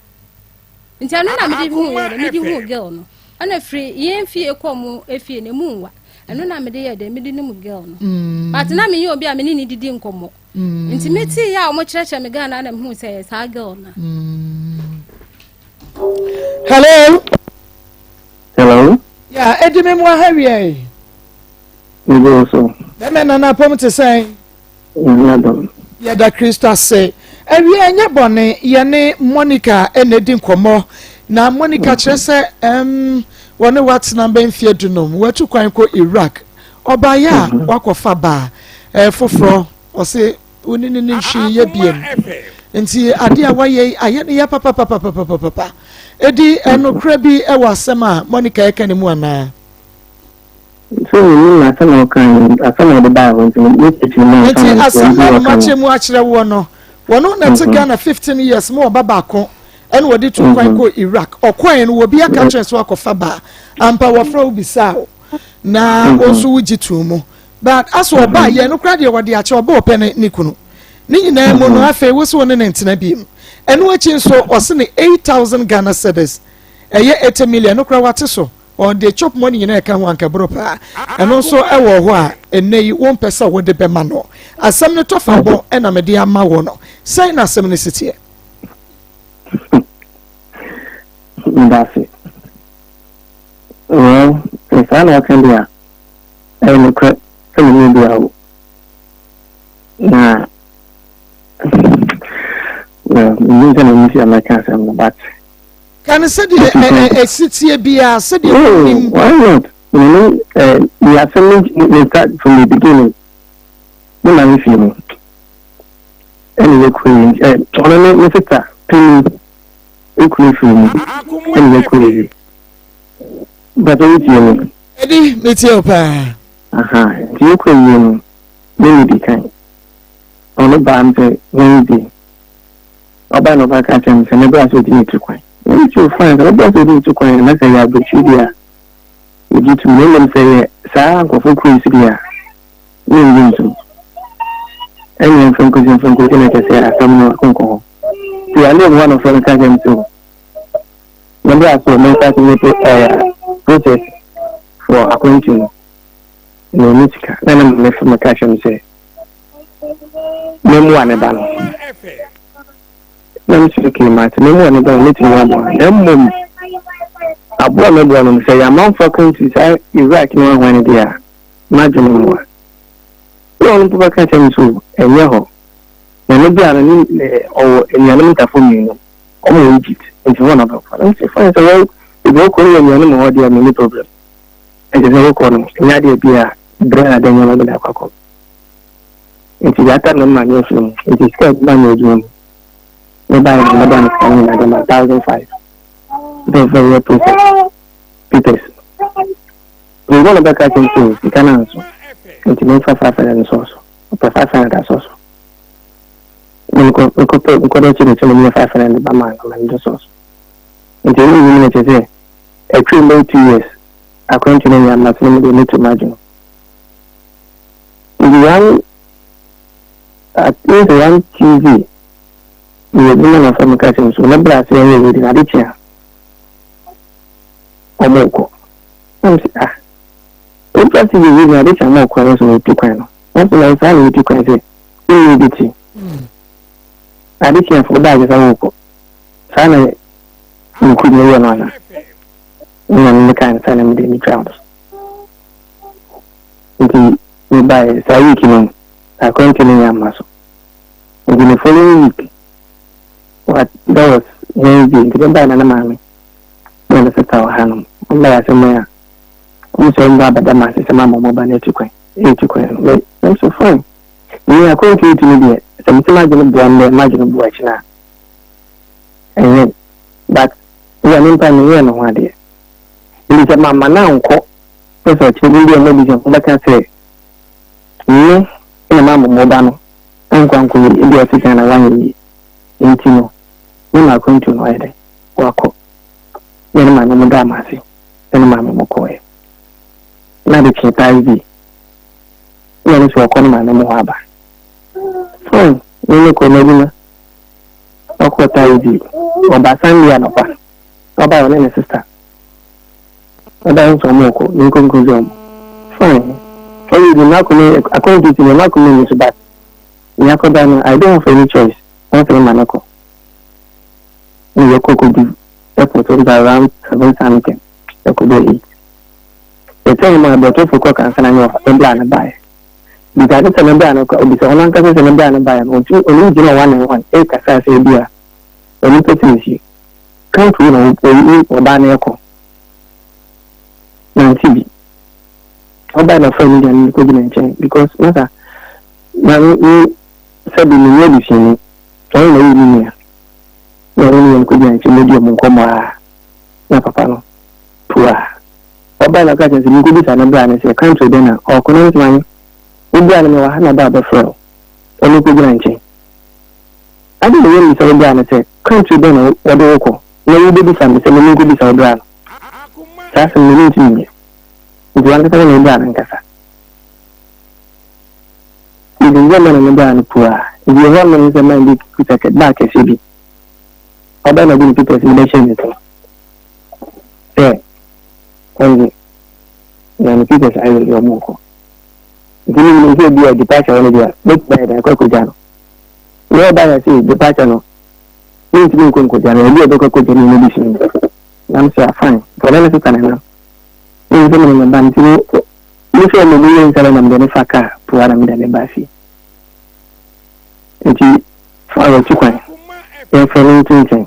S6: Nti ɛno na mede hu yɛ dɛ mede hu girl no ɛna firi yɛn fie kɔ mu efie na emu nwa ɛno na mede yɛ dɛ mede nim girl no mm. but na meyɛ obi a me ne ne didi nkɔmmɔ mm. nti mete yɛ a wɔn kyerɛkyerɛ me girl na na mehu sɛ yɛ saa girl na.
S1: Mm. hello.
S8: hello.
S1: ya edi mi mu aha wie.
S8: Ebe so.
S1: Bɛmɛ nana apɔm te sɛn.
S8: Nyame adom.
S1: Yɛda Kristo ase. Awia ɛnyɛ bɔne, yɛne Monica na edi nkɔmmɔ. Na Monica kyerɛ sɛ ɛm wɔne watena bɛ mfeɛ dunum, watu kwan kɔ Iraq. Ɔbaeɛ a mhm. wakɔfa baa ɛɛ foforɔ, ɔse wo ne ne ne nhwee yɛ biem. Nti adeɛ a wayɛ yi ayɛ ne yɛ papapapapapapa. Edi ɛnokorɛ bi ɛwɔ asɛm a Monica ɛka ne mu anaa?
S8: So menim asɛm a ɔkae no, asɛm a ɔde baa hɔ nti no, me kyerɛkyerɛ mu ansa
S1: Nti
S8: na
S1: asɛm
S8: nti
S1: no a
S8: wɔka no.
S1: makyerɛ mu akyerɛ woɔ no, wɔno na ɛte Ghana 15 years ma ɔba baako ɛna wɔde tu kwan kɔɔ Iraq. Ɔkɔɛ no wɔbi aka kyerɛ sɛ wakɔfa baa. Ampa wɔfrɛ wo bisaa wo na wo nso wogye too mu. But asɛ ɔbaa yɛ no koraa deɛ wɔde akyɛ ɔba ɔpɛ ne ne kunu. Ne nyinaa mu no, afei wo so wo ne ne ntena biem. Ɛno akyi nso, ɔse ne 8,000 Ghana cedis, ɛyɛ 80 million, no koraa wate so. Ɔde chop money nyinaa ɛka ho anka boro paa. Ɛno nso ɛwɔ hɔ a ɛnnɛ yi wompɛ sɛ wode bɛma no. Asɛm no tɔ fa bɔ ɛna mede ama wo no. Sɛn na asɛm no si teɛ?
S8: Medase. Well, sɛ saa na ɔka deɛ a, ɛyɛ nokorɛ sɛ me ne obi awo. Na, well, menim sɛ na mesi a mɛka asɛm no, but
S1: Ka no sɛdeɛ ɛsi teɛ biara, sɛdeɛ wonim.
S8: Oh, why not? Me ne me asɛm no me start from the beginning. Me maame fie mu. Ɛna yɛ kuro yi ɛ ɔno ne ne sista panyin ekuro fie mu ɛna yɛ kuro yi. Bàtɛ wo tie mi.
S1: Ɛdi mi tie o paa.
S8: Aha nti yɛ kuro yi no ne mi di kan. Ɔno baa mi sɛ Wednesday. Ɔbae na ɔbɛka kyerɛɛ me sɛ ne bra sɛ odi ne ti kwan. Na mese o fine, sɛ wo bra sɛ odi ne ti kwan na sɛ ɛyɛ aburokyiri deɛ a, megye tom na mmom sɛ ɛyɛ saa nkurɔfoɔ kuro yi so deɛ a, mennye ntom. Ɛnneɛ mfa nkosi mfa nkosi na kyerɛ sɛ asɛm no akonkɔ hɔ. Nti ade a ɔwɔ no frɛ no ka kyerɛ me sɛ o, ne bra so mensa ase nyɛ ɛɛ process for akwantu no, na ɔnni sika. Na ne maame frɛ me ka kyerɛ me sɛ memmoa ne ba no. Na mese okay mate, memmoa ne ba no, mɛtumi aboa no. Na mmom aboa mɛboa no no, sɛ ɛyɛ amanfoɔ akwantu saa Iraq ne hwanhwan no deɛ a, m'adwene mmoa. Na ɔno mpo bɛka kyerɛ me sɛ ɛnyɛ hɔ. Na ne bra no ne ɔwɔ anuanom ntafoɔ mmienu, wɔn wɔ Egypt, nti hɔ na ɔbɛkɔ. Na mese fine, sɛ wɔn ebi wɔkɔ no wɔ anuanom wɔ hɔ deɛ a, menni problem. Ɛnti sɛ wokɔ no, ɛnyɛ adeɛ bi a berɛ a dɛn nneɛma bi na akɔ akɔ. Nti that time na me maame afiri mu. Nti sika a ɛba me adwuma mu. Me baeɛ no mɛda no sika no nyinaa de ma 1,500. Bɛ fɛ yɛ process papers. Nti wɔn na bɛka kyerɛ sɛ sika no anso. Nti memfa 500 nsɔɔ so. Ɔpɛ 500 asɔ so. Mekɔ mekɔ pɛ mekɔ dɛ kyerɛ kyerɛ me 500 ba maa no ma no de sɔɔ so. Nti ɛno nyinaa na kyerɛ sɛ ɛtwam bɛyɛ 2 years akwantu no nyɛ ama so no mede metu m'adwene. Nti one I think sɛ one Tuesday meyɛ adwuma na ɔfrɛ me ka kyerɛ me so ne bra sɛ ɛyɛ ready na ade kye a ɔmo kɔ. Na me sɛ ah owura sɛ yɛ ready na ade kye a ɔmo kɔ ɛwɔ sɛ wɔtu kwan no. Na sɛ na saa na wɔtu kwan sɛ wonni obi ti. Ade kye a fo baage sɛ wokɔ. Saa na nku ne yɛ no ana. Ɛna me kaa no saa na mede metwa no so. Nti mebaeɛ saa week no akwantu no nyɛ amma so. Nti the following week, what, that was Wednesday, nti mebaeɛ na ne maame na ne sister wɔ hanom. Wɔn baeɛ asɛm a, wɔn sɛ wɔn ba abɛda m'ase sɛ mama wɔn ba no atu kwan. Ɛtu kwan no, me, I'm so fine. Me akwantu etu no deɛ, sɛ mete m'adwene boa ndɛ, m'adwene boa akyi no a, ɛnyɛ. But, wura me mpa menyɛɛ me ho adeɛ. Nti sɛ mamma no ankɔ sɛ sɛ ɔkyerɛ bi deɛ mɛbi sɛ mobɛka sɛ me na mamma mo ba no ankɔ ankɔ yie, ebi ɔte Ghana wanyɛ yie nti no me ma akwantuo no wayɛ dɛ wakɔ. Me ne maame mo daa m'ase ne ne maame mo kɔɔɛ. Na ade kyee Thursday na ɔno nso ɔkɔ ne maame mo hɔ aba. Fine, me me kɔ m'adwuma. Ɔkɔ Thursday, ɔba Sunday anɔpa. Ɔbae ɔne ne sister. Ɔbae nso ɔmo kɔ me nko nko gya ɔmo. Fine. Ɔyɛ bi m'akoma akwantu ti no m'akoma nni so but nea akɔba no I don't have any choice. Wɔn sɛ mema no kɔ. Ɛna yɛkɔ kɔdu airport hɔ bi around 7 something ɛkɔbɔ 8. Yɛtwɛn mu a bɛtɔfo kɔ kansa na ne ɔfa ne bra no baeɛ. Bisa ne sɛ ne bra no kɔ obisa ɔno ankasa sɛ ne bra no baeɛ no ɔntumi ɔnim gyina one and one ɛrekasa sɛ ebi a ɔno pɛ sɛ nsie. Country na oyi ɔbaa no ɛkɔ nante bi ɔbaa na ɔfrɛ ne deɛ no kɔgyina nkyɛn because masa na me sɛbi menyɛ abusuani ɔno na ɔyɛ ne nua na ɔne ne yɛn kɔgyina nkyɛn mɛdi ɔmo nkɔmmɔ a na papa no pua ɔbaa na ɔka kyerɛ sɛ menkɔbisa no bra no sɛ country dɛn na ɔkɔ na mesɛ maame wo bra no mewɔ ha na ba a bɛfrɛ wo ɔno kɔgyina nkyɛn Ade na yemmisa wo bra no sɛ, Country bɛn na wɔde wo kɔ? Na wubebisa me sɛ me menkobisa wo bra no? Saa asɛm no mintumi nyɛ. Nti w'ankasa ne me bra no nkasa. Nti sɛ mɛne no baa no pua a, nti ɛhɔ no sɛ man bi kuta bag kɛseɛ bi. Ɔbaa na ɔde ne papers no bɛhyɛ ne so sɛ ɔngye na ne papers ayɛ deɛ ɔmo nkɔ. Nti ne menim sɛ ebi a departure hɔ no deɛ mɛtumi ayɛ dɛn akɔ akɔgya no. Nea ɔbaa na sɛ departure no mentumi nkɔ nkɔgya no, ebi a ɔbɛkɔ akɔgya no no bi so no. Na me sɛ fine, nti ɔne ne sesa ne nam. Ne sɛ mene ne ba nti no me sɛ ɔmo mu yɛ nsɛm na mede ne fa kaa pua na mede ne ba fie. Nti fa w'akyi kwan yɛmfa no nto nkyɛn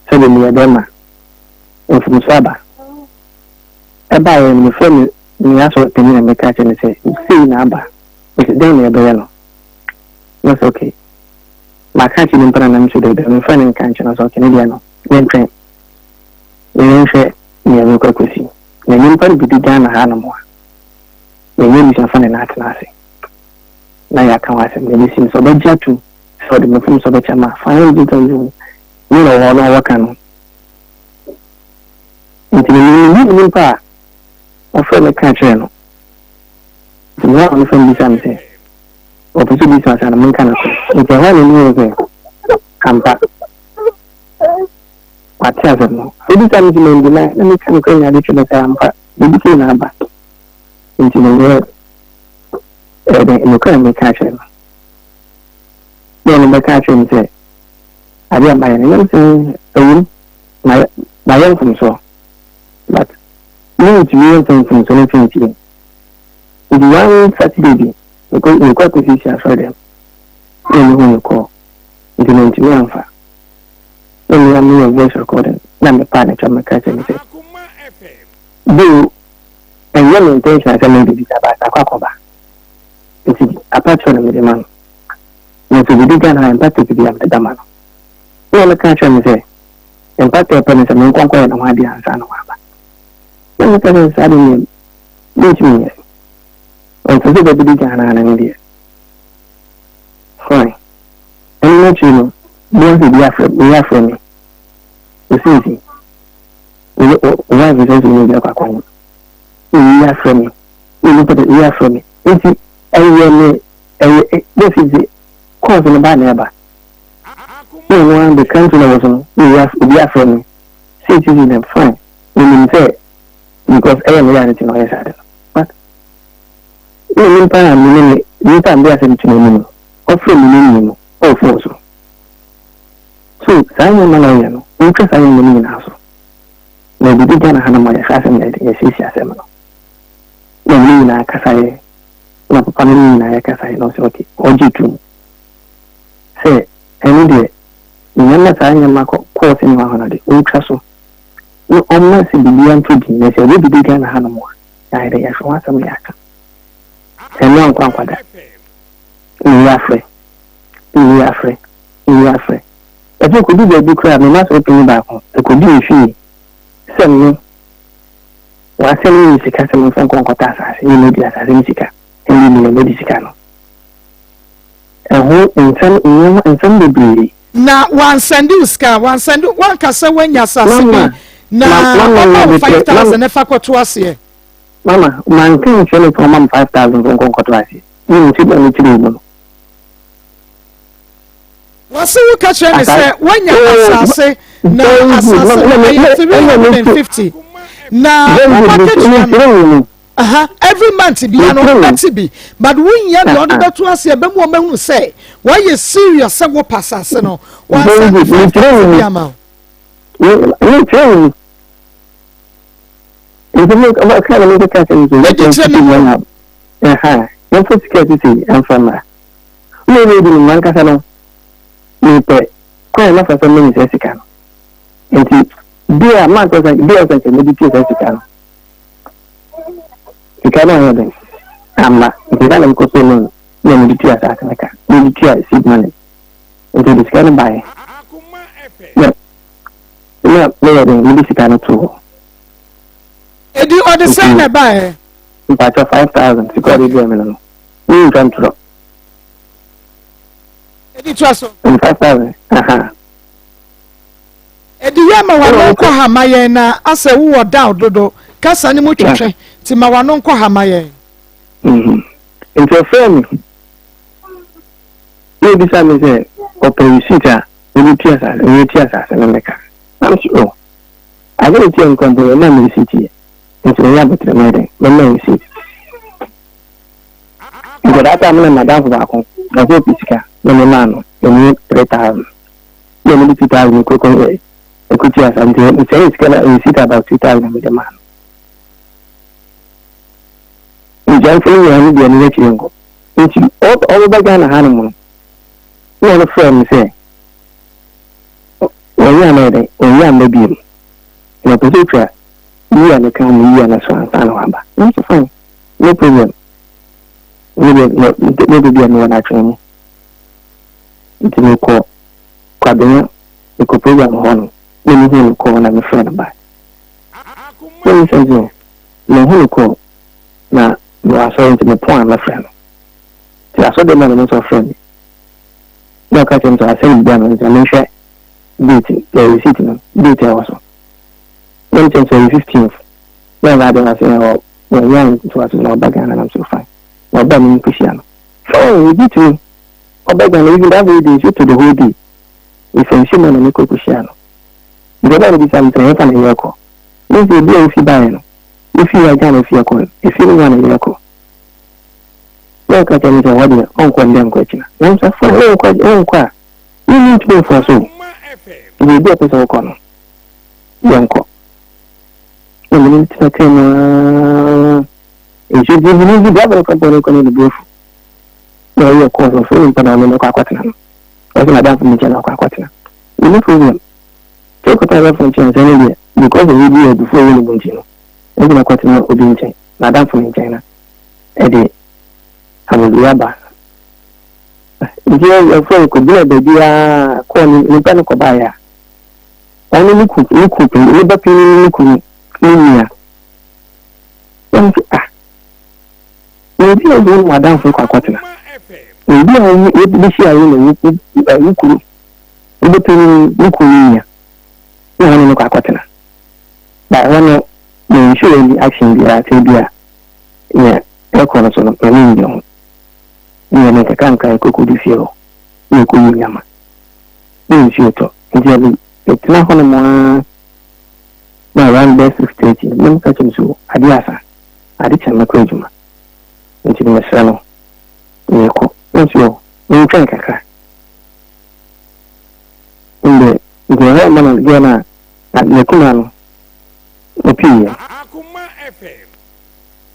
S8: sɛdeɛ meyɛ bɛrima mfomso aba. Ɛbaeɛ no mefrɛ me me asɔre panin na meka kyerɛ no sɛ sei na aba nti dɛn na yɛbɛyɛ no? Na ɔsɛ okay. Maka akyerɛ nipa no na mesɛ daabi memfa no nka nkyerɛ no ɔsɛ okay ne deɛ no yɛntwɛn na yɛnhwɛ nea ɛbɛkɔ akɔsi. Na nyimpa no bi di Ghana hanom a, yɛnye ebusuafo ne no atsena ase na yɛaka ho asɛm na ebesi no sɛ ɔbɛgye ato mu sɛ ɔde mfomso bɛkyɛ me a, fine because me na ɔwɔ hɔ na ɔwɔ no. Ntsi no minyim nyimpa a ɔfrɛɛ me kaa kyerɛɛ no. Ntsi meyɛɛ a ɔno frɛ me bisaa me sɛ ɔpɛ sɛ obisa ase a na menka nokorɛ. Ntsi ɛhɔ a na muhuu sɛ ampa wate asɛm no. Obisa me sɛ mendeny na meka nokorɛ nyinaa de kyerɛ no sɛ ampa biribi sei na aba. Nti no meyɛ ɛyɛ dɛn nokorɛ na meka akyerɛ no. Na ɔno bɛka akyerɛ me sɛ adeɛ a mayɛ no ɛnyɛ sɛ ɛwom mayɛ mayɛ mfomsoɔ but mentumi yɛ mfa mfomsoɔ no mfa mfie. Nti one Saturday bi mekɔ mekɔ akɔsiesie asɔre dɛm na mehu ne kɔɔ nti mantumi amfa. Na me a meyɛ voice recording na mepaa ne kyɛw meka kyerɛ no sɛ though ɛnyɛ me intention sɛ meyɛ biribi saa but akɔ akɔba nti apakyɛw na mede ma no na sɛ biribi Ghana ha mpatɛ bi a mede bɛma no na ɔno ka kyerɛ me sɛ mpatɛ pɛ no sɛ menkɔ nkɔyɛ ne ho adeɛ ansa na waba na meka sɛ saa de neɛ mentumi nyɛ ɔmfɛ sɛ bɛbɛdi Ghana ha no ne deɛ fine Ɛno n'akyiri no, bohu sɛ bi afrɛ me, afrɛ me. Osiesie. Wo wo wife sɛ sɛ obi akɔ akɔho. Oyi afrɛ me. Oyi nipa dɛ oyi afrɛ me. Nti ɛyɛ me ɛyɛ dɛ sisi course no ba na ɛba. Na ɔno ara the country na wɔ so no, na obi afrɛ me. Sisi na fine. Menim sɛ because ɛyɛ me yɛ ade nti na ɔyɛ saa de no. But na nipa a me ne ne nipa a mede asɛm to n'anim no, ɔfrɛ me no nni no wɔ phone so. So saa nneɛma na ɔyɛ no, ɔntwa saa nneɛma no nyinaa so. Na biribi Ghana ha no ma yɛhwɛ asɛm na yɛde yɛsiesie asɛm no. Na ɔne nyinaa kasaeɛ, na papa no ne nyinaa yɛkasaeɛ na ɔsɛ ɔke ɔgye tom sɛ ɛno deɛ nneɛma saa nneɛma kɔ kɔɔ sɛ nneɛma hɔ no de ɔntwa so na ɔmma sɛ biribiara ntɔ din na sɛ ɛbɛ biribi Ghana ha no mu a yɛayɛ dɛ yɛhwɛ ho asɛm na yɛaka. Ɛno ankɔ ankwada. Nni afrɛ, nni afrɛ, nni afrɛ. Ɛsɛ ɛkɔdu baabi koraa a, me m'asɔre panyin baako, ɛkɔdu ne fie sɛ me, wɔasɛne me sika sɛ memfa nkɔ nkɔtɔ asase, ne madi asase no sika, ɛnde me na madi sika no. Ɛho nsɛm, nneɛma, nsɛm bebree.
S1: Na wansɛnde wo sika, wansɛnde, wanka sɛ woanya asase bi, na ɔma wo 5000 fa kɔto aseɛ.
S8: Mama, manka nkyerɛ no sɛ ɔma me 5000 so nkɔ nkɔto aseɛ. Wonim sɛdeɛ me tiri mu no.
S1: Wɔse wo ka kyerɛ ne sɛ woanya asase na asase no ɛyɛ 350 na wobɛkatua no aha every month bia no wobɛte bi but wonnya deɛ ɔde bɛto ase ɛbɛ mu ɔmɛhunu sɛ wɔayɛ serious sɛ wopɛ asase no wɔasɛnde 5000 bi ama
S8: wo. Nti mo ɔka na mo keka sɛ
S1: nso
S8: kyerɛ me Ɛha, yɛmfa sika a ɛte sei mfa mmra. Wo a wobɛdi no, m'ankasa no, mepɛ kwan a mɛfa so manya saa sika no. Nti, bi a m'ankasa, bi a ɔsɛ nka mede tua saa sika no. Sika no anyɛ den, amma. Nti na mekɔpɛ loan na mede tua asase no ka, mede tua seed money. Nti mede sika no baeɛ. Na, na meyɛ den, mede sika no too hɔ.
S1: Edi ɔde sɛn na ɛbaeɛ?
S8: Mpakyɛ 5000 sika ɔde brɛ me no no me ntwa ntorɔ.
S1: Edi toa so.
S8: 5000 aha.
S1: Edi yɛ ma wano nkɔ ha ma yɛn na asɛ wowɔ down dodo kasa ne mu twetwe ti ma wano nkɔ ha ma yɛn.
S8: Mhm. Nti ɔfrɛ me. Na obisa me sɛ ɔpɛ receipt a mede tua asase mede tua asase no me ka. Na mese oh ade a metua nkura mpo no ɛma me receipt yɛ. Nti menya aboterɛ mɛyɛ dɛn mɛma receipt. Nti that time na madamfo baako ɔsɛ ɔpɛ sika na memaa no ɛmu 3000 na mede 2000 kɔkɔ ɛkɔtua asase nti mesɛe sika na receipt about 2000 na mede maa no. Ngyamfo no nyinaa no deɛ no n'akyiri nkɔ. Nti ɔbɛba Ghana ha nom no, na ɔno frɛɛ me sɛ ɔnyɛ ama yɛ dɛn, ɔnyɛ amma biom. Na ɔpɛ sɛ ɔtwa year no ka ne year no so ansa na waba. Na nso fine, no problem. Me deɛ me baabi a mewɔ no atwɛn mu. Nti mekɔ Kwabenya, mekɔ program hɔ no, na mehu no kɔɔ na mefrɛ no bae. Na mesɛ sɛ mehu no kɔɔ na mewɔ asɔre nti mepɔn a mɛfrɛ no. Nti asɔre dɛm na no nso ɔfrɛ me. Na ɔka kyerɛ me sɛ wasɛn biribi ama me nti menhwɛ date na receipt no date a ɛwɔ so. Na mekyerɛ sɛ ɔyɛ 15th. Na ɔba adeɛ na sɛ ɔ wɔnyɛ ntoaso na ɔba Ghana na so fine. Na ɔba me nkɔhyia no. Fine, he beat me. Ɔba Ghana even that very day, so to the whole day. Mefɛ nhyɛ mu na mekɔ kɔhyia no. Nti ɔba no bisa me sɛ ɛhefa na yɛrekɔ. Me nso ebi a wofi baeɛ no, Wofi ha Ghana fie kɔ no, efie no mu a na yɛrekɔ. Na ɔka kyerɛ me sɛ hɔ deɛ ɔnkɔ ndɛ nkɔ akyina. Nanso afei wonkɔ wonkɔ a, me mentumi mfoa so o. Baabi a ɔpɛ sɛ wokɔ no, yɛnkɔ. Na me ne no tena kaa mu ara. Nsuo bi bi bi driver no kɔ bɔ no kɔ ne ne bo afu. Na ɔyɛ kɔɔ so ɔfrɛ nipa na ɔne no kɔ akɔtena no. Ɔsɛ n'adamfo no nkyɛn na ɔkɔ akɔtena. Me no problem. Sɛ wokɔtena adamfo nkyɛn sɛ ne deɛ because of ebi abufuo wɔ ne mu nti no. Ɛnti na kɔtena obi nkyɛn, n'adamfo no nkyɛn na ɛde asomdwoeɛ aba. Nti yɛfrɛ no kɔgyina baabi a kɔɔ ne nipa no kɔbaeɛ a, ɔno ne ku ne ku ne ba panin ne kunu ne nua. Na nti ah, na obi a ɔde wo adamfo kɔ akɔtena. Na obi a wɔbɛhyia wo na wo kunu, wo ba panin ne kunu ne nua, na ɔne no kɔ akɔtena. But ɛhɔ no me nsure any action biara sɛ ebia nea ɛrekɔ no so no m'ani nnye ho. Nea me nkakrankra yɛkɔkɔdu fie hɔ na yɛkɔyi nneɛma na nsuo tɔ nti ɛde metena hɔ nom ara na around bɛyɛ 6:30 no na meka kyerɛ no sɛ adeɛ asa ade kyɛ mɛkɔ adwuma nti no mesrɛ no meekɔ na nso ɔ mentwɛn kakra ndɛ nti ɛhɔ ma na girl no a Na n'akumaa no, opiiɛ.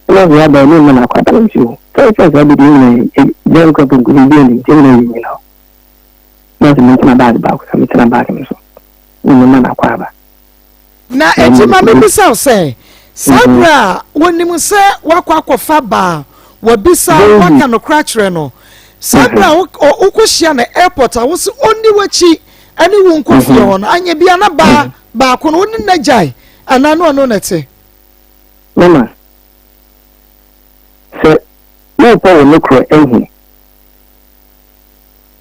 S8: Ɛna ɔsɛ aba ɛne mma n'akɔ aba no nti o. Sɛ sɛ sɛ abɛdi nyina yɛ gyina nkura pɔnkɔ bi bi nti nyina yɛ nyina hɔ. Na ɔsɛ mentena baage baako sɛ metena baage no so. Ne mma n'akɔ aba.
S1: Na enti ma memmisa wo sɛ, saa berɛ a wɔnim sɛ woakɔ akɔfa ba a wabisa wo woaka nokorɛ akyerɛ no, saa berɛ a wokɔhyia no airport a wose ɔnni w'akyi ne wo nkɔ fie hɔ no, anyɛ bia na baa baako no wo ne no agyae anaa ne ɔno na ɛte?
S8: Mama, sɛ worepɛ wo nokorɛ ahu,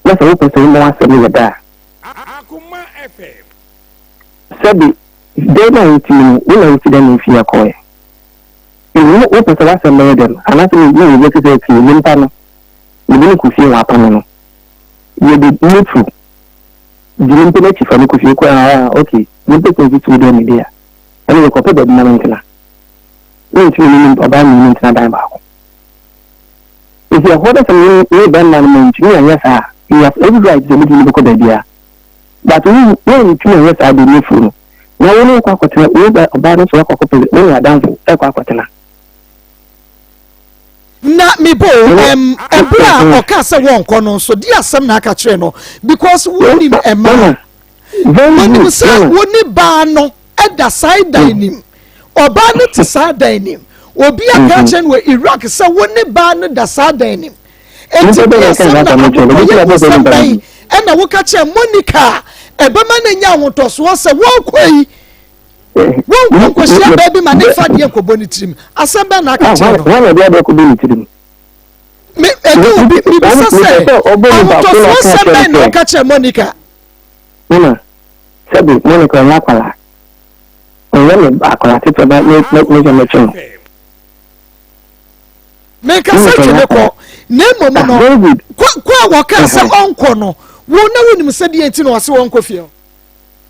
S8: na sɛ wopɛ sɛ woma w'asɛm yɛ dɛ a, Sɛbe, dɛn na enti no wo na wufi dɛm mfe yi kɔe? Wo wopɛ sɛ w'asɛm bɛyɛ dɛn? Anaasɛ wo wo bɛte sɛ tie nyimpa no, mede no kɔ fie wɔapam no. Yɛde nufu di nyimpa n'akyi fa no kɔ fie koraa a, ok, nyimpa kura tsitsir dɛ me de a, ɛno yɛkɔpɛ baabi ma no ntsena. Mentumi ne nyimpa ɔbaa menye no ntsena dan baako. Ntsi ɛhɔ dɛ sɛ menye me bɛrima no manntumi annyɛ saa a, you have every right sɛ obetumi de bɛkɔ baabiara. But wo woantumi anyɛ saa de ne funu no na wo ne wo kɔ akɔtena wo ba ɔbaa no nso wakɔ akɔpɛ wo ne adamfo ɛkɔ akɔtena.
S1: Na me bo ɛm ɛberɛ a ɔkaa sɛ wɔnkɔ no nso deɛ asɛm na aka kyerɛ no because wonim ɛmaa wonim sɛ wo ne baa no ɛda saa dan nim ɔbaa no te saa dan nim obi aka akyerɛ no wɔ Iraq sɛ wo ne baa no da saa dan nim Enti
S8: Nnipa bɛn na ɛka
S1: asɛm
S8: saa
S1: na
S8: asɛm no kyerɛ no? Obetumi
S1: abotɔyam
S8: abɔ saa
S1: nsɛm
S8: nipa no
S1: bɛn
S8: din.
S1: na woka kyerɛɛ Monica a ɛbɛma no anya ahotɔsoɔ sɛ wɔrekɔ yi, wɔnkɔ nkɔhyia baa bi ma ne mfa adeɛ nkɔbɔ ne tirim? Asɛm bɛn na aka
S8: Ah,
S1: kyerɛ
S8: hwan
S1: no?
S8: hwan na ɔde adeɛ kɔbɔ ne tirim?
S1: Me, ɛne obi, mebisa
S8: Mepɛ
S1: sɛ,
S8: sɛ ɔbɔ nipa ko na
S1: ahotɔsoɔ
S8: ɔka
S1: sɛm
S8: kyerɛ
S1: bɛn
S8: no
S1: na
S8: sɛ,
S1: woka kyerɛɛ Monica?
S8: Mama, sɛbe Monica ɔnyɛ akwadaa. Ɔnyɛ me akwadaa ketewa ba me me me sɛ mɛtwe no.
S1: Mekasa twe ne kɔ. Na mmom
S8: Ah,
S1: no,
S8: very good.
S1: kɔ kɔ a wɔkaa sɛ ɔnkɔ no, wo na wonim sɛ deɛ nti na ɔse wɔnkɔ fie hɔ.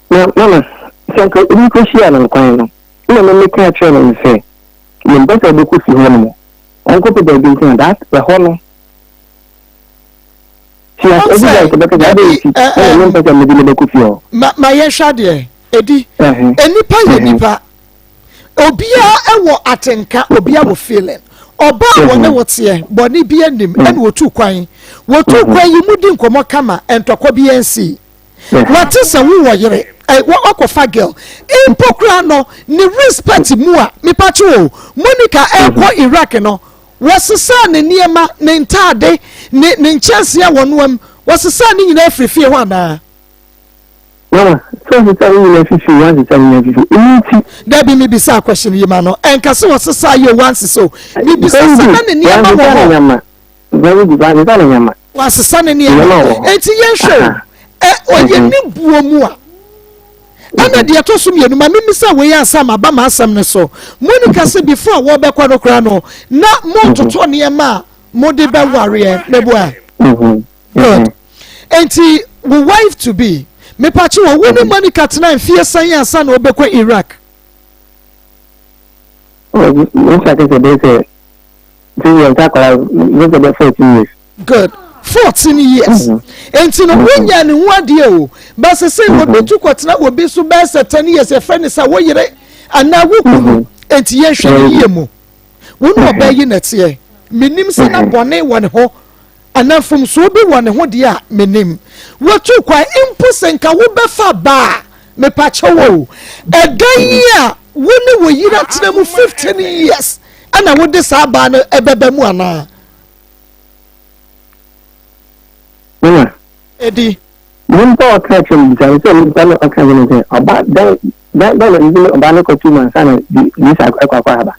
S8: Na mama, sɛ nka obi kɔhyia no nkwan no, na me meka kyerɛ no sɛ, mempɛ sɛ ɔbɛkɔ fie hɔ nom. Ɔnkɔpɛ baabi ntena, that ɛhɔ no. She has every right bɛka sɛ adɛn nti ɛna mempɛ sɛ mede no bɛkɔ fie hɔ.
S1: Ma ma yɛnhwɛ adeɛ, ɛdi, nnipa yɛ nnipa. Obiara wɔ atenka, obiara wɔ feeling. Ɔbaa a wɔne wo teɛ, bɔne bi anim, ɛna wɔtu kwan. Wɔtu kwan yi mu di nkɔmmɔ kama, ntɔkwa bi ansii. Wate sɛ wowɔ yere, wakɔfa girl. Mpo koraa no, ne respect mu a, mepatwo o, Monica ɛrekɔ Iraq no, wɔsesaa ne nneɛma, ne ntaade, ne ne nkyɛnsee a wɔnoa mu, wɔsesaa ne nyinaa firi fie hɔ anaa?
S8: Mama, sɛ ɔsesa ne nyinaa fifi o, wansesa ne nyinaa fifi o, ɛno nti.
S1: Dabi, mebisaa question yi ma no, ɛnka sɛ ɔsesaa yɛ o, wansesa o. Mebisa sɛ na ne nneɛma wɔ
S8: hɔ. Nneɛma. Very good, wansesa ne nneɛma.
S1: Wansesa ne nneɛma. Enti yɛnhwɛ o, ɛ ɔyɛ ne buo mu a. Ɛna deɛ ɛtɔ so mmienu, ma memisa wei ansa maba m'asɛm no so. Monica sɛ before a wɔbɛkɔ no koraa no, na mototo nneɛma a mode bɛwareɛ, meboa? Good. Enti wo wife to be, mepakye wɔ wo ne Monica tena mfie sɛn ansa na ɔbɛkɔ Iraq? Good. 14 years. Enti no wonya ne ho adeɛ o. Ba sɛ sɛ obi tu kɔtena obi so bɛyɛ sɛ 10 years yɛfrɛ ne sɛ wo yere anaa wo kunu. Enti yɛnhwɛ ne yie mu. Wo ne ɔbaa yi na ɛteɛ. Menim sɛ na bɔne wɔ ne ho. Anaa mfomsoɔ bi wɔ ne ho deɛ a, mennim. Watu kwan, mpo sɛ nka wobɛfa ba a, mepakyɛw o, ɛdan yi a wo ne wo yere atena mu 15 years ɛna wode saa baa no ɛbɛba mu anaa?
S8: Mama.
S1: Edi.
S8: Nyimpa a ɔka kyerɛ me bisa no sɛ nyimpa no ɔka kyerɛ me sɛ ɔba dɛn dɛn dɛn na mede ɔba no kɔto mu ansa na visa akɔ akɔ aba.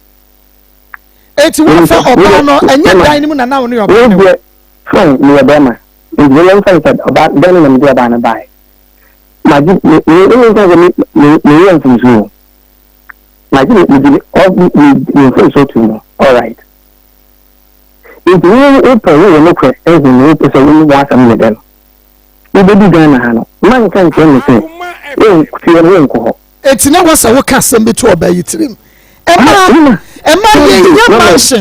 S1: Eti wɔmfa ɔbaa no ɛnyɛ dan no mu na na wo ne ɔbaa no wɔ.
S8: Fine, meyɛ bɛrima. Nti me yɛmfa no sɛ ɔbaa dan no na mede ɔbaa no baeɛ. Magye me me me nka sɛ me me meyɛ mfomsoɔ o. Magye me mede me ɔ me me mfomsoɔ to mu. All right. Nti wo wopɛ wowɔ nokorɛ ɛhu no wopɛ sɛ wo ne w'asɛm yɛ dɛ no. Wobɛdu Ghana ha no, mma nka nkyerɛ me sɛ wo fie no wonkɔ hɔ.
S1: Enti na wasa woka asɛm bi to ɔbaa yi tirim. Ɛma ɛma yɛhia mansion.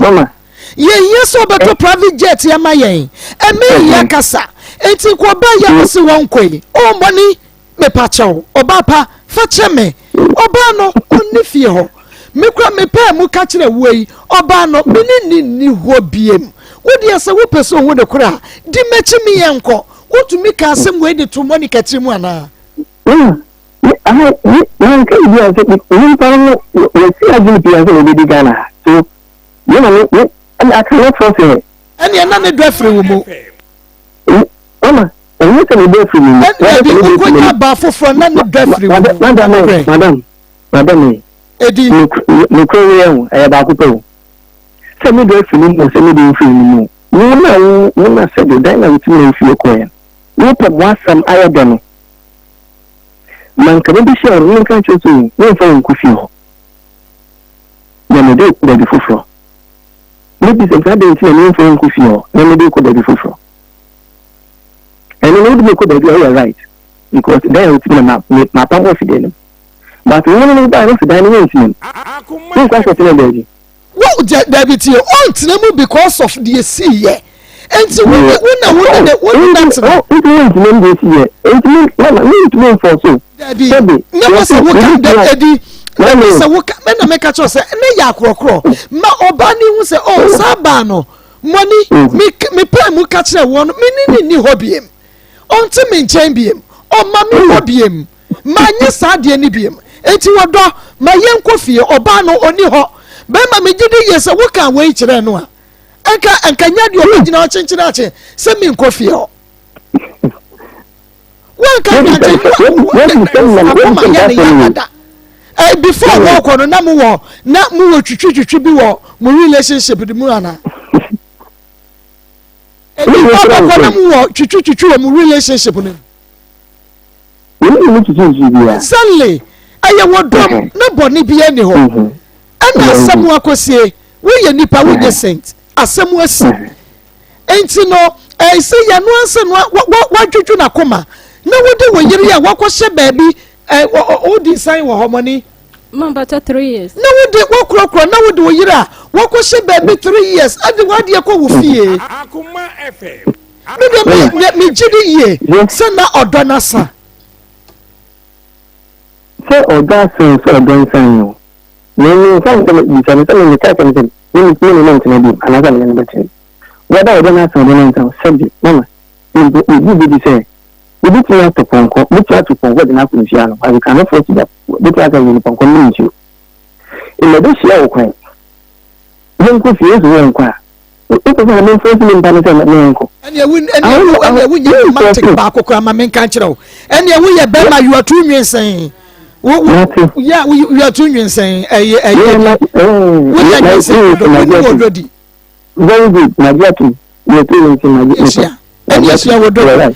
S1: Yɛhia sɛ ɔbɛtɔ private jet ama yɛn. Ɛma yɛhia kasa. Enti nka ɔbaa yi a wɔse wɔnkɔ yi, oh mɔni, mepa kyɛw, ɔbaa pa, fa kyɛ me. Ɔbaa no, ɔnni fie hɔ. Me kora mepɛɛ mu ka kyerɛ woɔ yi, ɔbaa no, me ne ne nni hɔ biem. Wo deɛ sɛ wopɛ sɛ ohu ne korɛ a, di m'akyi me yɛnkɔ. Wotumi ka asɛm wei de to Monica tiri mu anaa?
S8: Me aha me manka biribi a sɛ nyimpa no wɔasi adwene pii ansa na wɔbɛdi Ghana ha so me na me me ɛna I cannot force her.
S1: Ɛnneɛ na ne dɔ afiri wo mu.
S8: Mama ɛnyɛ sɛ ne dɔ afiri me mu.
S1: Ɛnna bi wokɔnya baa foforɔ na ne dɔ afiri wo mu.
S8: Madam madam madam
S1: Edi.
S8: Nokorɛ wei ɛho ɛyɛ baako pɛ o. Sɛ me dɔ afiri me mu sɛ me dɔ mfiri me mu. Wo na wo wo na sɛdeɛ dan na wotumi na wofie kɔɛ. Wopɛ mo asɛm ayɛ dɛ no. Ma nka mebɛhyia wo no, menka nkyerɛ sɛ o, memfa wo nkɔ fie hɔ, na mede wo kɔ baabi foforɔ. Mɛbisa sɛ adɛn nti na memfa wo nkɔ fie hɔ na mede wo kɔ baabi foforɔ? Ɛno no wode me kɔ baabi a woyɛ right because dan a wotumi na mapam wo afi dan no mu. But wo no no wobaeɛ no wosi dan no wontena mu. Wonkɔ akɔtena baabi.
S1: Wo gya dabi tie ɔntena mu because of deɛ esii yɛ nti wo ne wo na wo ne ne wo ne na tena.
S8: Nti wo ntena mu deɛ esii yɛ nti mi mama mi ntumi nfɔ so.
S1: Dabi ne wɔ sɛ wo ka da edi dabi sɛ wo ka mɛ na mɛ ka kyerɛ sɛ ne yɛ akorɔkorɔ ma ɔbaa ne hu sɛ oh saa baa no mɔni mi mi pɛn mu ka kyerɛ wɔn mi ne ne ni hɔ biem ɔnte mi nkyɛn biem ɔma mi hɔ biem. Manyɛ saa adeɛ no biom. Enti ɔdɔ, ma yɛnkɔ fie. Ɔbaa no, ɔnni hɔ. Bɛrima, megye di yie sɛ wokaa wei kyerɛɛ no a, ɛnka ɛnka nyɛ deɛ ɔbɛgyina hɔ kyenkyene akye sɛ menkɔ fie hɔ. Woanka nyankyɛ akoma yɛ ne ya dada. Eh, before wɔkɔ no na mowɔ na mowɔ twitwitwitwi bi wɔ mo relationship no mu anaa? Ebi ɔbɛkɔ na mowɔ twitwitwitwi wɔ mo relationship no mu.
S8: Wɔn mu tutu nsu biara.
S1: Exactly. Ɛyɛ wɔ dɔm na bɔne biara ni hɔ. Ɛna asɛm akɔsie. Woyɛ nipa wonyɛ saint. Asɛm asi. Enti no, ɛɛ sɛ yɛn no ansa no wadwodwo n'akoma na wode wo yere a wakɔhyɛ baabi ɛɛ wodi nsan wɔ hɔ mɔni.
S6: Ma mpakyɛ 3 years.
S1: Na wode wakorɔkorɔ na wode wo yere a wakɔhyɛ baabi 3 years ɛde wadeɛ kɔ wo fie. Me de me me megye di yie sɛ na ɔdɔ n'asa.
S8: Sɛ ɔdɔ asen sɛ ɔdɔ nsan o. Me me nsa nsɛm bisa me sɛ me meka kyerɛ me sɛ me me ne no ntena bio anaasɛ me ne no bɛtena. Whether ɔdɔ no asen ɔdɔ no nsan sɛbi mama me me gye di sɛ wobɛtumi ato pɔnkɔ wobɛtumi ato pɔnkɔ de no akɔ nsuo ano but you cannot force that wobɛtumi aka sɛ pɔnkɔ no nom nsuo. Mma bɛhyia wo kwan yɛnkɔ fie nso wɔnkɔ a wopɛ sɛ memforce nipa no sɛ menkɔ.
S1: Ɛnna ewu ɛnna ewu ɛnna ewu nyɛ romantic baako koraa ma menka nkyerɛ wo. Ɛnna ewu yɛ bɛrima you are too nwinsɛn. Wo wo yeah you are too nwinsɛn ɛyɛ ɛyɛ wo yɛ nwinsɛn dodo wo ni wɔ dɔ di.
S8: Very good magye atum yɛ too nwinsɛn magye.
S1: Ehyia ɛnna ehyia wɔ dɔ di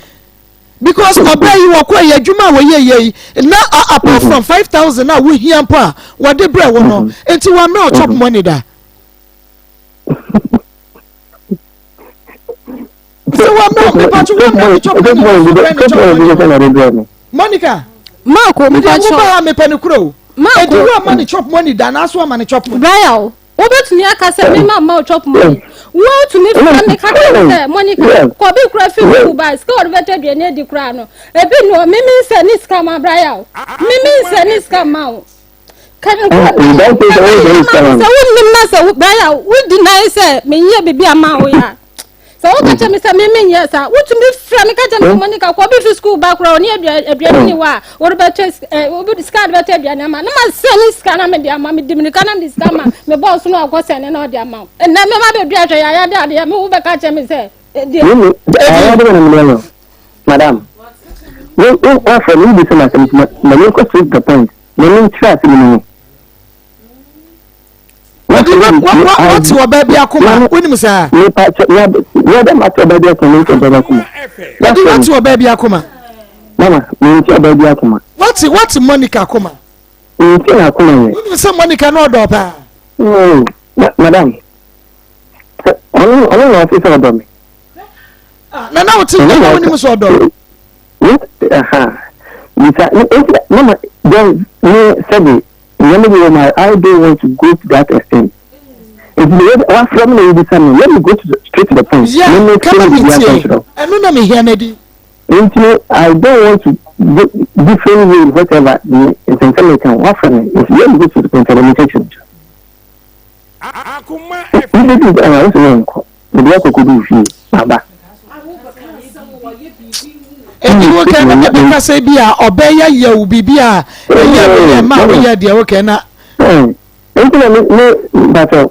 S1: because ɔbɛ yi wɔkɔ yɛ adwuma a wɔyɛ yɛ yi na apart from 5,000 a wohia mpo a wɔde brɛ wo no nti wɔn mmerɛ chop money da. Sɛ wɔn mmerɛ mepatwo wɔn mmerɛ chop money wɔn brɛ ne chop money. Monica.
S6: Marco
S1: mepatwo. Mede wo ba ha mepɛ ne kuro o. Marco. Edi wo ama ne chop money da na aso ama ne chop money.
S6: Brian o. Wobɛtumi aka sɛ mema mma wo chop money. Wotumi frɛ me ka kyerɛ me sɛ Monica kɔbi kura fi sukuu ba sika wɔde bɛtɔ aduane adi koraa no ebi no mimi nsɛ ne sika ma Brian o. Mimi nsɛ ne sika ma wo. Sɛ wonim na sɛ Brian wodi nan sɛ menyɛ biribi ama wo yɛ a sɛ woka kyerɛ me sɛ me menyɛ saa wotumi frɛ me ka kyerɛ me sɛ Monica kɔ bi fi sukuu ba koraa ɔne aduane ni hɔ a wode bɛtɔ sika de bɛtɔ aduane ama na masɛ ne sika na mede ama mede mirika na mede sika ma me bɔɔ so no akɔ sɛ ne na ɔde ama wo ɛnɛ mema bɛdua hwɛ yɛayɛ de adeɛ me wobɛka kyerɛ me sɛ
S8: deɛ Madam, wo wo wafrɛ me wobisa me asɛm nti ma menkɔ straight to the point na menkyerɛ asɛm no mu.
S1: Wadi wate ɔbaa bi akoma wonim saa.
S8: Mepa kyɛ yɛdɛ mate ɔbaa bi akoma mente ɔbaa bi akoma.
S1: Wadi wate ɔbaa bi akoma.
S8: Mama mente ɔbaa bi akoma.
S1: Wate wate Monica akoma.
S8: Mente n'akoma yɛ.
S1: Wonim sɛ Monica no ɔdɔ paa.
S8: No madam ɔno ɔno na ɔte sɛ ɔdɔ me.
S1: Na na wote na wonim sɛ ɔdɔ.
S8: Aha bisa nti mama then me sɛbi nneɛma bi wɔ mu a I don't want to go to that extent. Nti de wafrɛ me na wobisa me let me go to the, straight to the point.
S1: Yeah,
S8: Me
S1: kama
S8: me
S1: me
S8: tie
S1: tie. Ɛno na mehia no adi.
S8: Nti I don't want to go different way whatever the nsɛnsɛm meka wafrɛ me nti let me go to the point ɛna me kyerɛkyerɛ mu. Wobɛdu Ghana wo sɛ wonkɔ mede akɔkɔdu fie maba.
S1: Enti wo kɛ na ɛbɛka sɛ bi a ɔbɛyɛ yɛ wo biribi a ɛyɛ wo yɛ ma woyɛ deɛ wo kɛ na.
S8: Nti na me me mpakyɛw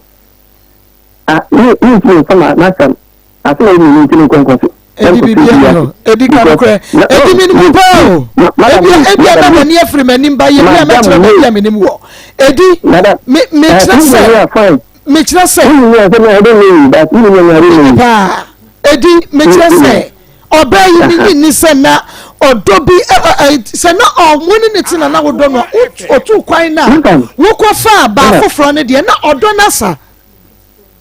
S8: a me me ntumi nfa ma n'asɛm asɛm a ɛmi ntumi nkɔ nkɔ so.
S1: Edi biribi ɛni hɔ edi ka nokorɛ edi mi nimu paa o ebi ebi a na w'ani afiri m'anim ba yɛ bi a mɛkyerɛ baabi a m'anim wɔ edi me mekyerɛ sɛ mekyerɛ sɛ paa edi mekyerɛ sɛ ɔbaa yi ne nyi ni sɛ na ɔdɔ bi sɛ na ɔmo ne ne te na na wodɔ no a otu kwan na wokɔ fa baa foforɔ no deɛ na ɔdɔ no asa.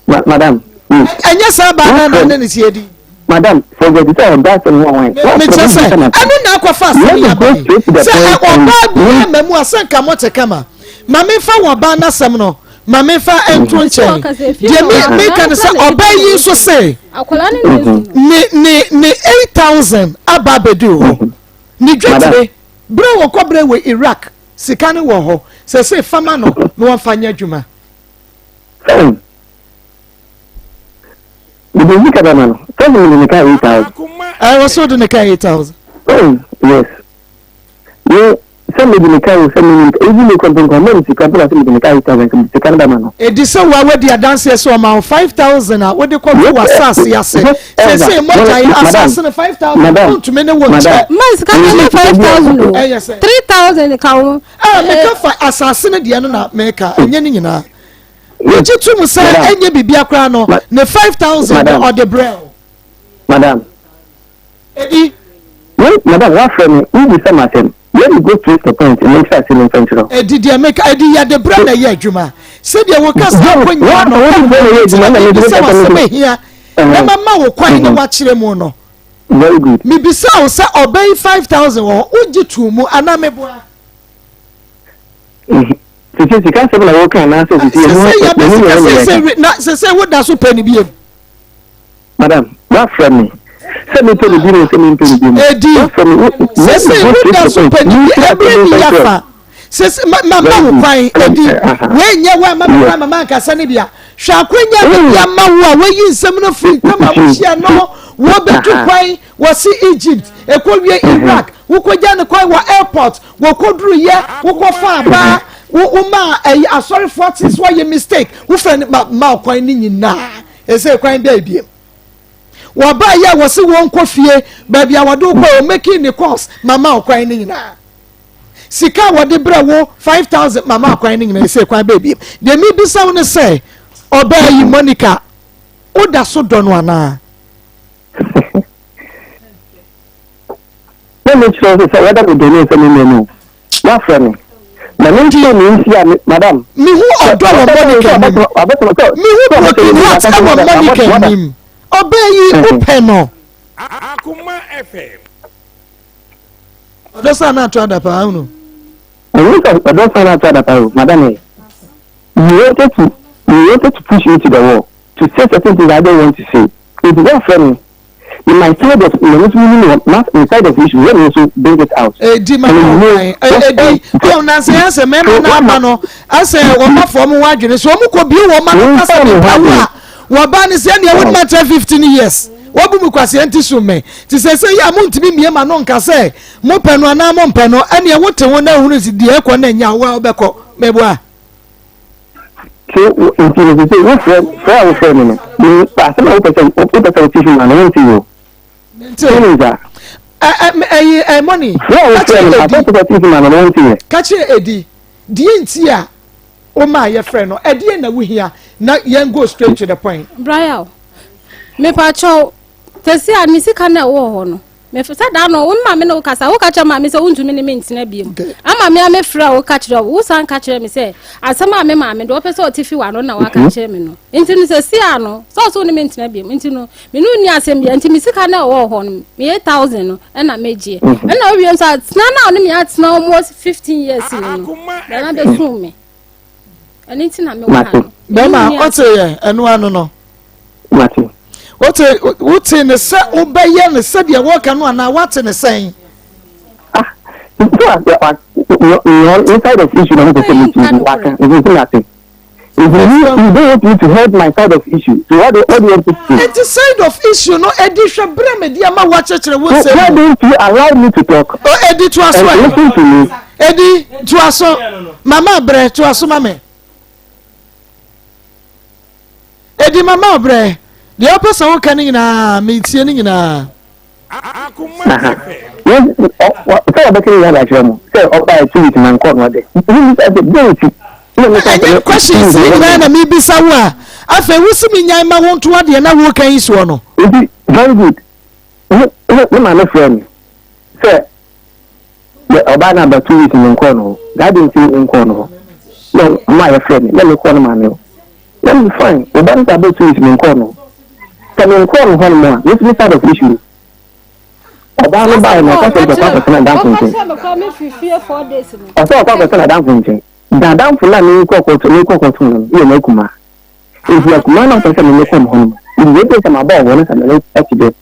S8: Madam.
S1: Ɛnyɛ saa baa na na ne ne si edi.
S8: Madam, sɛ wɔde sɛ ɔdɔ asɛm ho awan.
S1: Mekyerɛ sɛ ɛno na akɔfa asɛm yi aba yi sɛ ɔbaa bi ama mu a sɛ nka mote kama ma memfa wɔ ɔbaa n'asɛm no ma memfa nto nkyɛn deɛ me meka no sɛ ɔbaa yi nso se ne ne ne 8,000 aba abɛdu hɔ ne dwetire berɛ wɔkɔ berɛ wɔ Iraq sika no wɔ hɔ sɛ sɛ fama no na wɔmfa nyɛ adwuma.
S8: Mede sika bɛma no. Sɛ mede ne ka 8,000.
S1: Ɛwɔ so de ne ka 8,000.
S8: Oh, yes. Me sɛ mede ne ka o sɛ mede ebi ne kɔmpo nkɔ mma me sika mpo na sɛ mede ne ka 8,000 nka mede sika no bɛma no.
S1: Edi sɛ wo a wadi adanseɛ sɛ ɔma wo 5,000 a wode kɔto w'asase ase. Seesei mogyae asase no 5,000 wontumi ne wo nkyɛ.
S6: Mma sika no nyɛ 5,000 o.
S1: Ɛyɛ sɛ.
S6: 3,000 ka ho.
S1: Ah, meka fa asase no deɛ no na meka, ɛnyɛ ne nyinaa. Wogye to mu sɛ ɛnyɛ biribia koraa no ne 5,000 no ɔde brɛ o.
S8: Madam.
S1: Edi.
S8: Wei madam wafrɛ me wobisa me asɛm let me go straight to the point me nkyerɛ ase me nfa nkyerɛ wo.
S1: Edi deɛ meka edi yɛde brɛ na ɛyɛ adwuma sɛdeɛ woka saa akɔnya no ɛwɔ nti na mebisa wo asɛm ehia. na mama wo kwan na wakyerɛ mu no.
S8: Very good.
S1: Mebisa wo sɛ ɔbɛyi 5000 wɔ hɔ, wogye too mu anaa meboa?
S8: Sese sika asɛm na wɔka anaasɛ sese
S1: emu
S8: Sese
S1: yɛbɛ
S8: emu
S1: sika
S8: yɛn na
S1: sese
S8: yɛka.
S1: we na sese woda so pɛ ne biem.
S8: Madam, wafrɛ me sɛ mepɛ ne bi mu sɛ mempɛ ne bi mu.
S1: Edi
S8: Wafrɛ me wo
S1: sese woda so pɛ ne bi ebire ni yafa sese ma ma ma wo kwan edi wei nyɛ wo ama me kwan ma ma nkasa ne bia hwɛ akwanya bi bi ama wo a wayi nsɛm no firi ntam a wohyia no wɔbɛtu kwan wɔsi Egypt ɛkɔwie Iraq wokɔgya ne kwan wɔ airport wɔkɔduruyɛ wokɔfa abaa wo woma ɛyi asɔrefoɔ te so ayɛ mistake wofrɛ no ma ma kwan ne nyinaa ɛsɛ kwan bɛɛ biem wɔbaa yɛ a wɔsi wɔn kɔ fie baabi a wɔde wokɔ wɔ making the calls mama ɔkwan ne nyinaa sika a wɔde brɛ wo 5000 mama ɔkwan ne nyinaa ɛsɛ kwan bɛɛ biem deɛ mi bisa wo ne sɛ ɔbaa yi Monica woda so dɔ no anaa.
S8: Na me kyerɛ sɛ sɛ whether me dɔ no sɛ me mmɛ no wafrɛ me na me nso me nsi a madam.
S1: Mehu ɔdɔ wɔ Monica nim. Mehu broken heart wɔ Monica nim. Ɔbaa yi wopɛ no. Ɔdɔ sa na ato adapaa ahunu.
S8: Ɛnyɛ sɛ ɔdɔ sa na ato adapaa o madam eh. You wanted to you wanted to push me to the wall to say certain things I don't want to say. Nti woafrɛ me me my side of me nso me nim ma me side of issue let me also bring it out.
S1: Edi ma na ɔkan edi ɔn na sɛ asɛ mɛma na aba no asɛ wɔn afɔ wɔn adwene so wɔn kɔ bie wɔn ma no kasa ne ntawo a wɔba ne sɛ ɛnea wɔn ma kyerɛ 15 years wɔbu mu kwaseɛ nti so mɛ te sɛ sɛ yɛ a mo ntumi mie ma no nka sɛ mo pɛ no anaa mo mpɛ no ɛnea wote ho na ehunu si deɛ ɛkɔ na nya wo a wobɛkɔ mɛboa.
S8: So nti no sɛ wofrɛ frɛ a wofrɛ me no me asɛm a wopɛ sɛ wopɛ sɛ wote fi ma no wonte o.
S1: Mente. Ɛyi ɛ mɔni.
S8: Frɛ a wofrɛ me asɛm wopɛ sɛ wote fi ma no no wonte yɛ.
S1: Ka kyerɛ Edi deɛ nti a woma yɛfrɛ no ɛdeɛ na wohia na yɛn go straight to the point.
S6: Brian, mepakyɛw tɛsi a ne sika na ɛwɔ hɔ no mefe sɛ da no wo maame ne wo kasa woka kyerɛ maame sɛ wontumi ne me ntena biom ama me a mefrɛ wo ka kyerɛ wo wosan ka kyerɛ me sɛ asɛm a me maame de wɔpɛ sɛ ɔte fi w'ano na waka kyerɛ me no nti no sɛ si a no sɛ ɔsɛ wo ne me ntena biom nti no me ne wonni asɛm bia nti me sika na ɛwɔ hɔ no me 8000 no ɛna megyeɛ ɛna wowie nso atena na wo ne me atena almost 15 years ni no bɛma bɛsum me ɛno nti na mewɔ ha no.
S1: Bɛma ɔte yɛ ɛno ano no.
S8: Mate.
S1: Wote wote ne sɛ wobɛyɛ ne sɛdeɛ wɔka no anaa woate ne sɛn?
S8: Ah, inside of issue na mo pɛ sɛ mo ti waka nti nti mate. If you, you don't want me to hold my side of issue, so what do you want me to do?
S1: Eti side of issue no edi hwɛ bere me di ama woakyerɛkyerɛ wo nsɛm.
S8: Why don't you allow me to talk?
S1: Oh, edi to aso.
S8: And listen to me.
S1: Edi to aso. Mama brɛ to aso ma me. Edi mama brɛ. Deɛ wopɛ sɛ woka no nyinaa metie no nyinaa.
S8: Sɛ wɔbɛka nyinaa de akyerɛ mo sɛ ɔbaa 2 weeks na nkɔ no ɔde.
S1: Ɛnyɛ questions yi nyinaa na mebisa wo a afei wosi me nyan ma wo nto adeɛ na woka yi soɔ no.
S8: Nti very good. Ne maame frɛ me sɛ ɔbaa no aba 2 weeks na nkɔɔ no hɔ. That day nti nkɔɔ no hɔ. Na ɔma yɛfrɛ me na mekɔɔ no maame hɔ. Na me fine, ɔba no sɛ aba 2 weeks menkɔɔ no hɔ. Sɛ menkɔɔ no hɔ nom a, me nso me side of issue. Ɔbaa no baeɛ no, ɔka sɛ ɔkɔ akɔtena adamfo nkyɛn. Ɔsɛ ɔkɔ akɔtena adamfo nkyɛn. Da adamfo no a mekɔ kɔto mekɔ kɔto no yɛ n'akumaa. Nti akumaa no ɔpɛ sɛ me mekɔ no hɔ nom. Nti wei sɛ mabɔ ɔwɔ no sɛ me ne ɛte dɛ.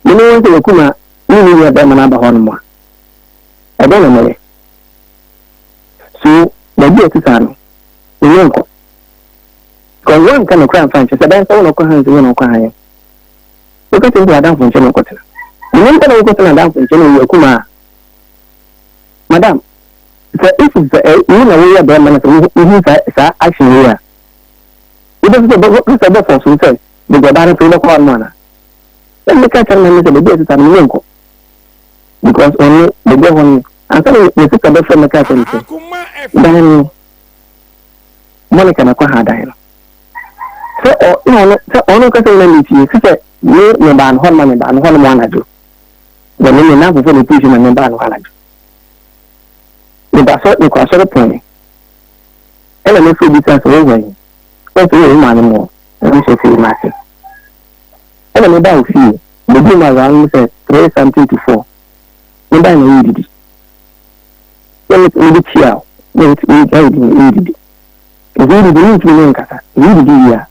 S8: Me ne wɔn sɛ n'akumaa ne ne nua bɛrima no aba hɔ nom a. Ɛdɛn na mɛyɛ? So baabi a ɛte saa no, me ne nkɔ. Because wɔnka nokorɛ amfa nkyɛ sɛ ɛbɛyɛ sɛ wo na ɔkɔ ha nti wo na ɔkɔ ha yɛ. Woka kyerɛ sɛ w'adamfo nkyɛn na ɔkɔtena. Menim sɛ na wokɔtena adamfo nkyɛn na ɔyɛ akumaa. Madam, sɛ if sɛ ɛ wo na woyɛ bɛrima na sɛ wohu saa saa action wei a, wobɛsɛ sɛ wobɛsɛ sɛ wobɛfɔ so sɛ baabi ɔbaa no te wobɛkɔ hɔ nom anaa? Na meka kyerɛ no sɛ baabi a ɛte saa no menyɛ nkɔ. Because ɔno baabi a hɔ no ansa na me sista bɛfrɛ me ka kyerɛ me sɛ dan no Monica na kɔ ha dan no. Sɛ ɔ na ɔno sɛ ɔno kasa yi na mi tie sɛ sɛ me me baa no hɔ no ma me baa no hɔ no mo anadwo. Na me me nan foforɔ na epusi na me baa no hɔ anadwo. Me ba sɔ me kɔ asɔre pɔn. Ɛna me fo bi sa sɛ wɔwɔ yi. Wɔn sɛ wɔwɔ maame mo. Ɛna me sɛ firi ma ase. Ɛna mebaa wo fie, meduu mu around sɛ 3 something to 4. Mebae na woredidi. Na me mede kyia wo, na woredidi. Nti wodidi, mentumi ne wo nkasa. Nti wodidi wie a,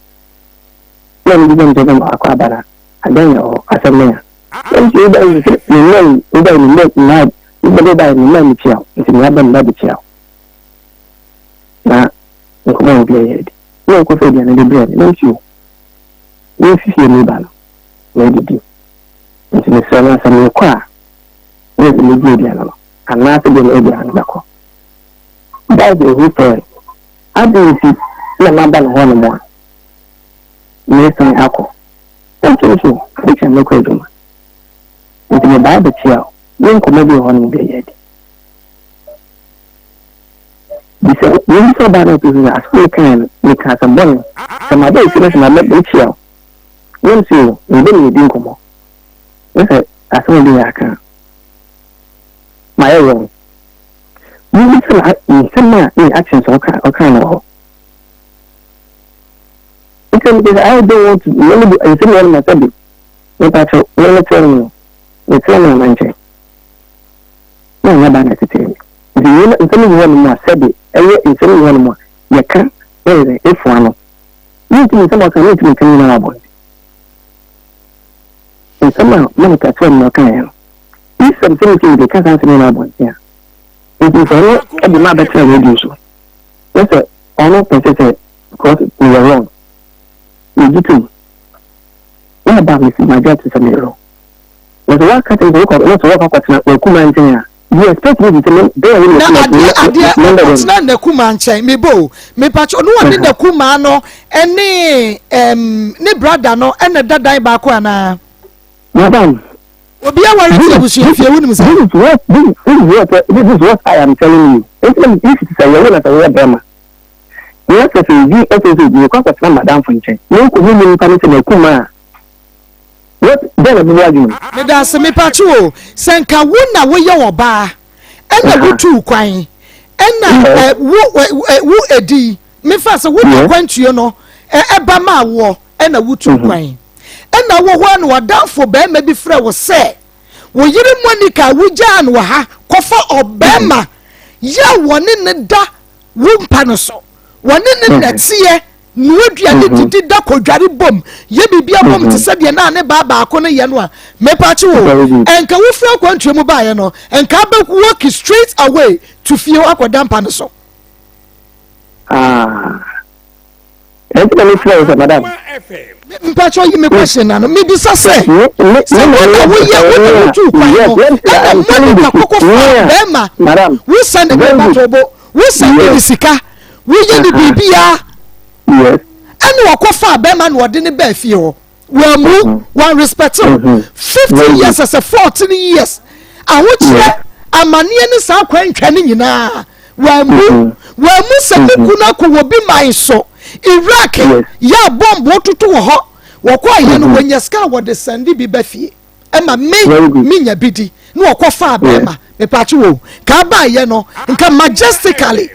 S8: na mebisa no sɛ sɛ akɔ aba no a, adɛn na ɛwɔ hɔ? Asɛm bɛn a? Na mese wobae yi sɛ me mma yi, wobae me mma mma wobae me mma mekyia wo, nti meaba meba bɛkyia wo. Na nkɔmmɔ a obiara yɛ adi. Na ɔkɔfa aduane de brɛɛ me, na mese o, memfi fie meba no, madidi. Nti mesrɛ no sɛ merekɔ a, na sɛ medi aduane no, anaasɛ deɛ aduane no bɛkɔ. That's the whole story. Adɛn nti na maba no hɔnom a meresan akɔ? Nti nso, ade kyɛ mɛkɔ adwuma. Nti mebaa bɛkyia wo. Ne nkɔmmɔ bi wɔ hɔnom bi a yɛadi. Bisa, mebisa ɔbaa no a ɔte sɛ asɛm a mekaeɛ no, meka asɛm bɔne. Sɛ maba efie na sɛ maba bɛkyia wo, na mese o, mebe ne yɛdi nkɔmmɔ. Na sɛ asɛm bi yɛ aka a, mayɛ wrong. Mebisa no nsɛm a ne actions a ɔka no wɔ hɔ. Nti meka sɛ I don't want to, mene bi nsɛm wɔ no ma sɛ bi, mepa kyɛw, me meteɛ no no, meteɛ no ama nkyɛn. Na ɔnyɛ ba na ɛtetee me. Nti wei no nsɛm bi wɔ hɔnom a sɛbe ɛyɛ nsɛm bi wɔ hɔnom a yɛka na yɛ dɛ efua no. Mentumi nsɛm a ɔka no mentumi nka ne nyinaa wɔ abɔnten. Nsɛm a Monica kyerɛ me na ɔkaeɛ no, if sɛ mesɛ mese mede ka saa nsɛm nyinaa wɔ abɔnten a, nti sɛ ɔno de ma abɛtena radio so na sɛ ɔno pɛ sɛ sɛ because meyɛ wrong, megye tom. Na aba a mesi magye ato sɛ meyɛ wrong. Na sɛ woaka kyerɛ me sɛ wokɔ na sɛ wɔkɔ akɔtena w'akuma nkyɛn a, you expect me to sɛ me bɛyɛ wo
S1: na adeɛ adeɛ ɔkɔtena n'akuma nkyɛn mebɔ o mepatwa ɔno ɔne n'akuma no ɛne ɛm ne brada no ɛna da dan baako anaa.
S8: Madam.
S1: Obi aware ti abusua fie wunim sɛ.
S8: This is what this is what this is what I am telling you. Nti na if sɛ yɛwo na sɛ woyɛ bɛrima. Na sɛ sɛ obi ɛsɛ sɛ obi kɔ akɔtena madamfo nkyɛn na okohu nipa no sɛ n'akuma a. What dɛn na ɛbɛbɔ w'adwene mu?
S1: Medase mepakye o sɛ nka wo na woyɛ ɔbaa ɛna wo tuu kwan ɛna ɛ wo ɛ wo edi mefa sɛ wo na kwantuo no ɛba maa woɔ ɛna wo tuu kwan ɛna wɔ hɔ na ɔdanfo bɛrima bi frɛ wo sɛ wo yere Monica a wogyaa no wɔ ha kɔfa ɔbɛrima yɛ wɔne ne da wo mpa no so wɔne ne nɛteɛ Noa aduane mhm. didi da kɔdware bom yɛ biribia bom te mhm. sɛ deɛ naa ne baa baako no yɛ no a mepakye wo ɛnka wofiri akwantuo mu baeɛ no ɛnka abɛ walk straight away to fie hɔ akɔda mpa no so.
S8: Ah. ɛnti na mefrɛ wo sɛ madam
S1: mpakyɛ yi me question na no mebisa sɛ sɛ wo na woyɛ wo na wotu kwan no ɛna monica kɔkɔ fa bɛrima wo sɛnde ne batobo wo sɛnde ne sika woyɛ ne biribiara ɛna ɔkɔ fa bɛrima na ɔde ne bɛɛ fie hɔ wɔamu mm-hmm. wɔn respect o mm-hmm. 50 years ɛsɛ 14 years ahokyerɛ amaneɛ ne saa kwan ntwa ne nyinaa wɔamu mm-hmm. wɔamu sɛ ne kunu akɔ wɔ bi man so Iraq yɛ a bɔmbo toto wɔ hɔ wɔkɔ ayɛ no wɔnya sika a wɔde sɛnde bi ba fie ɛma me menya bi di na wɔkɔ faa bɛrima mepakye wo ka abaayɛ no nka majestically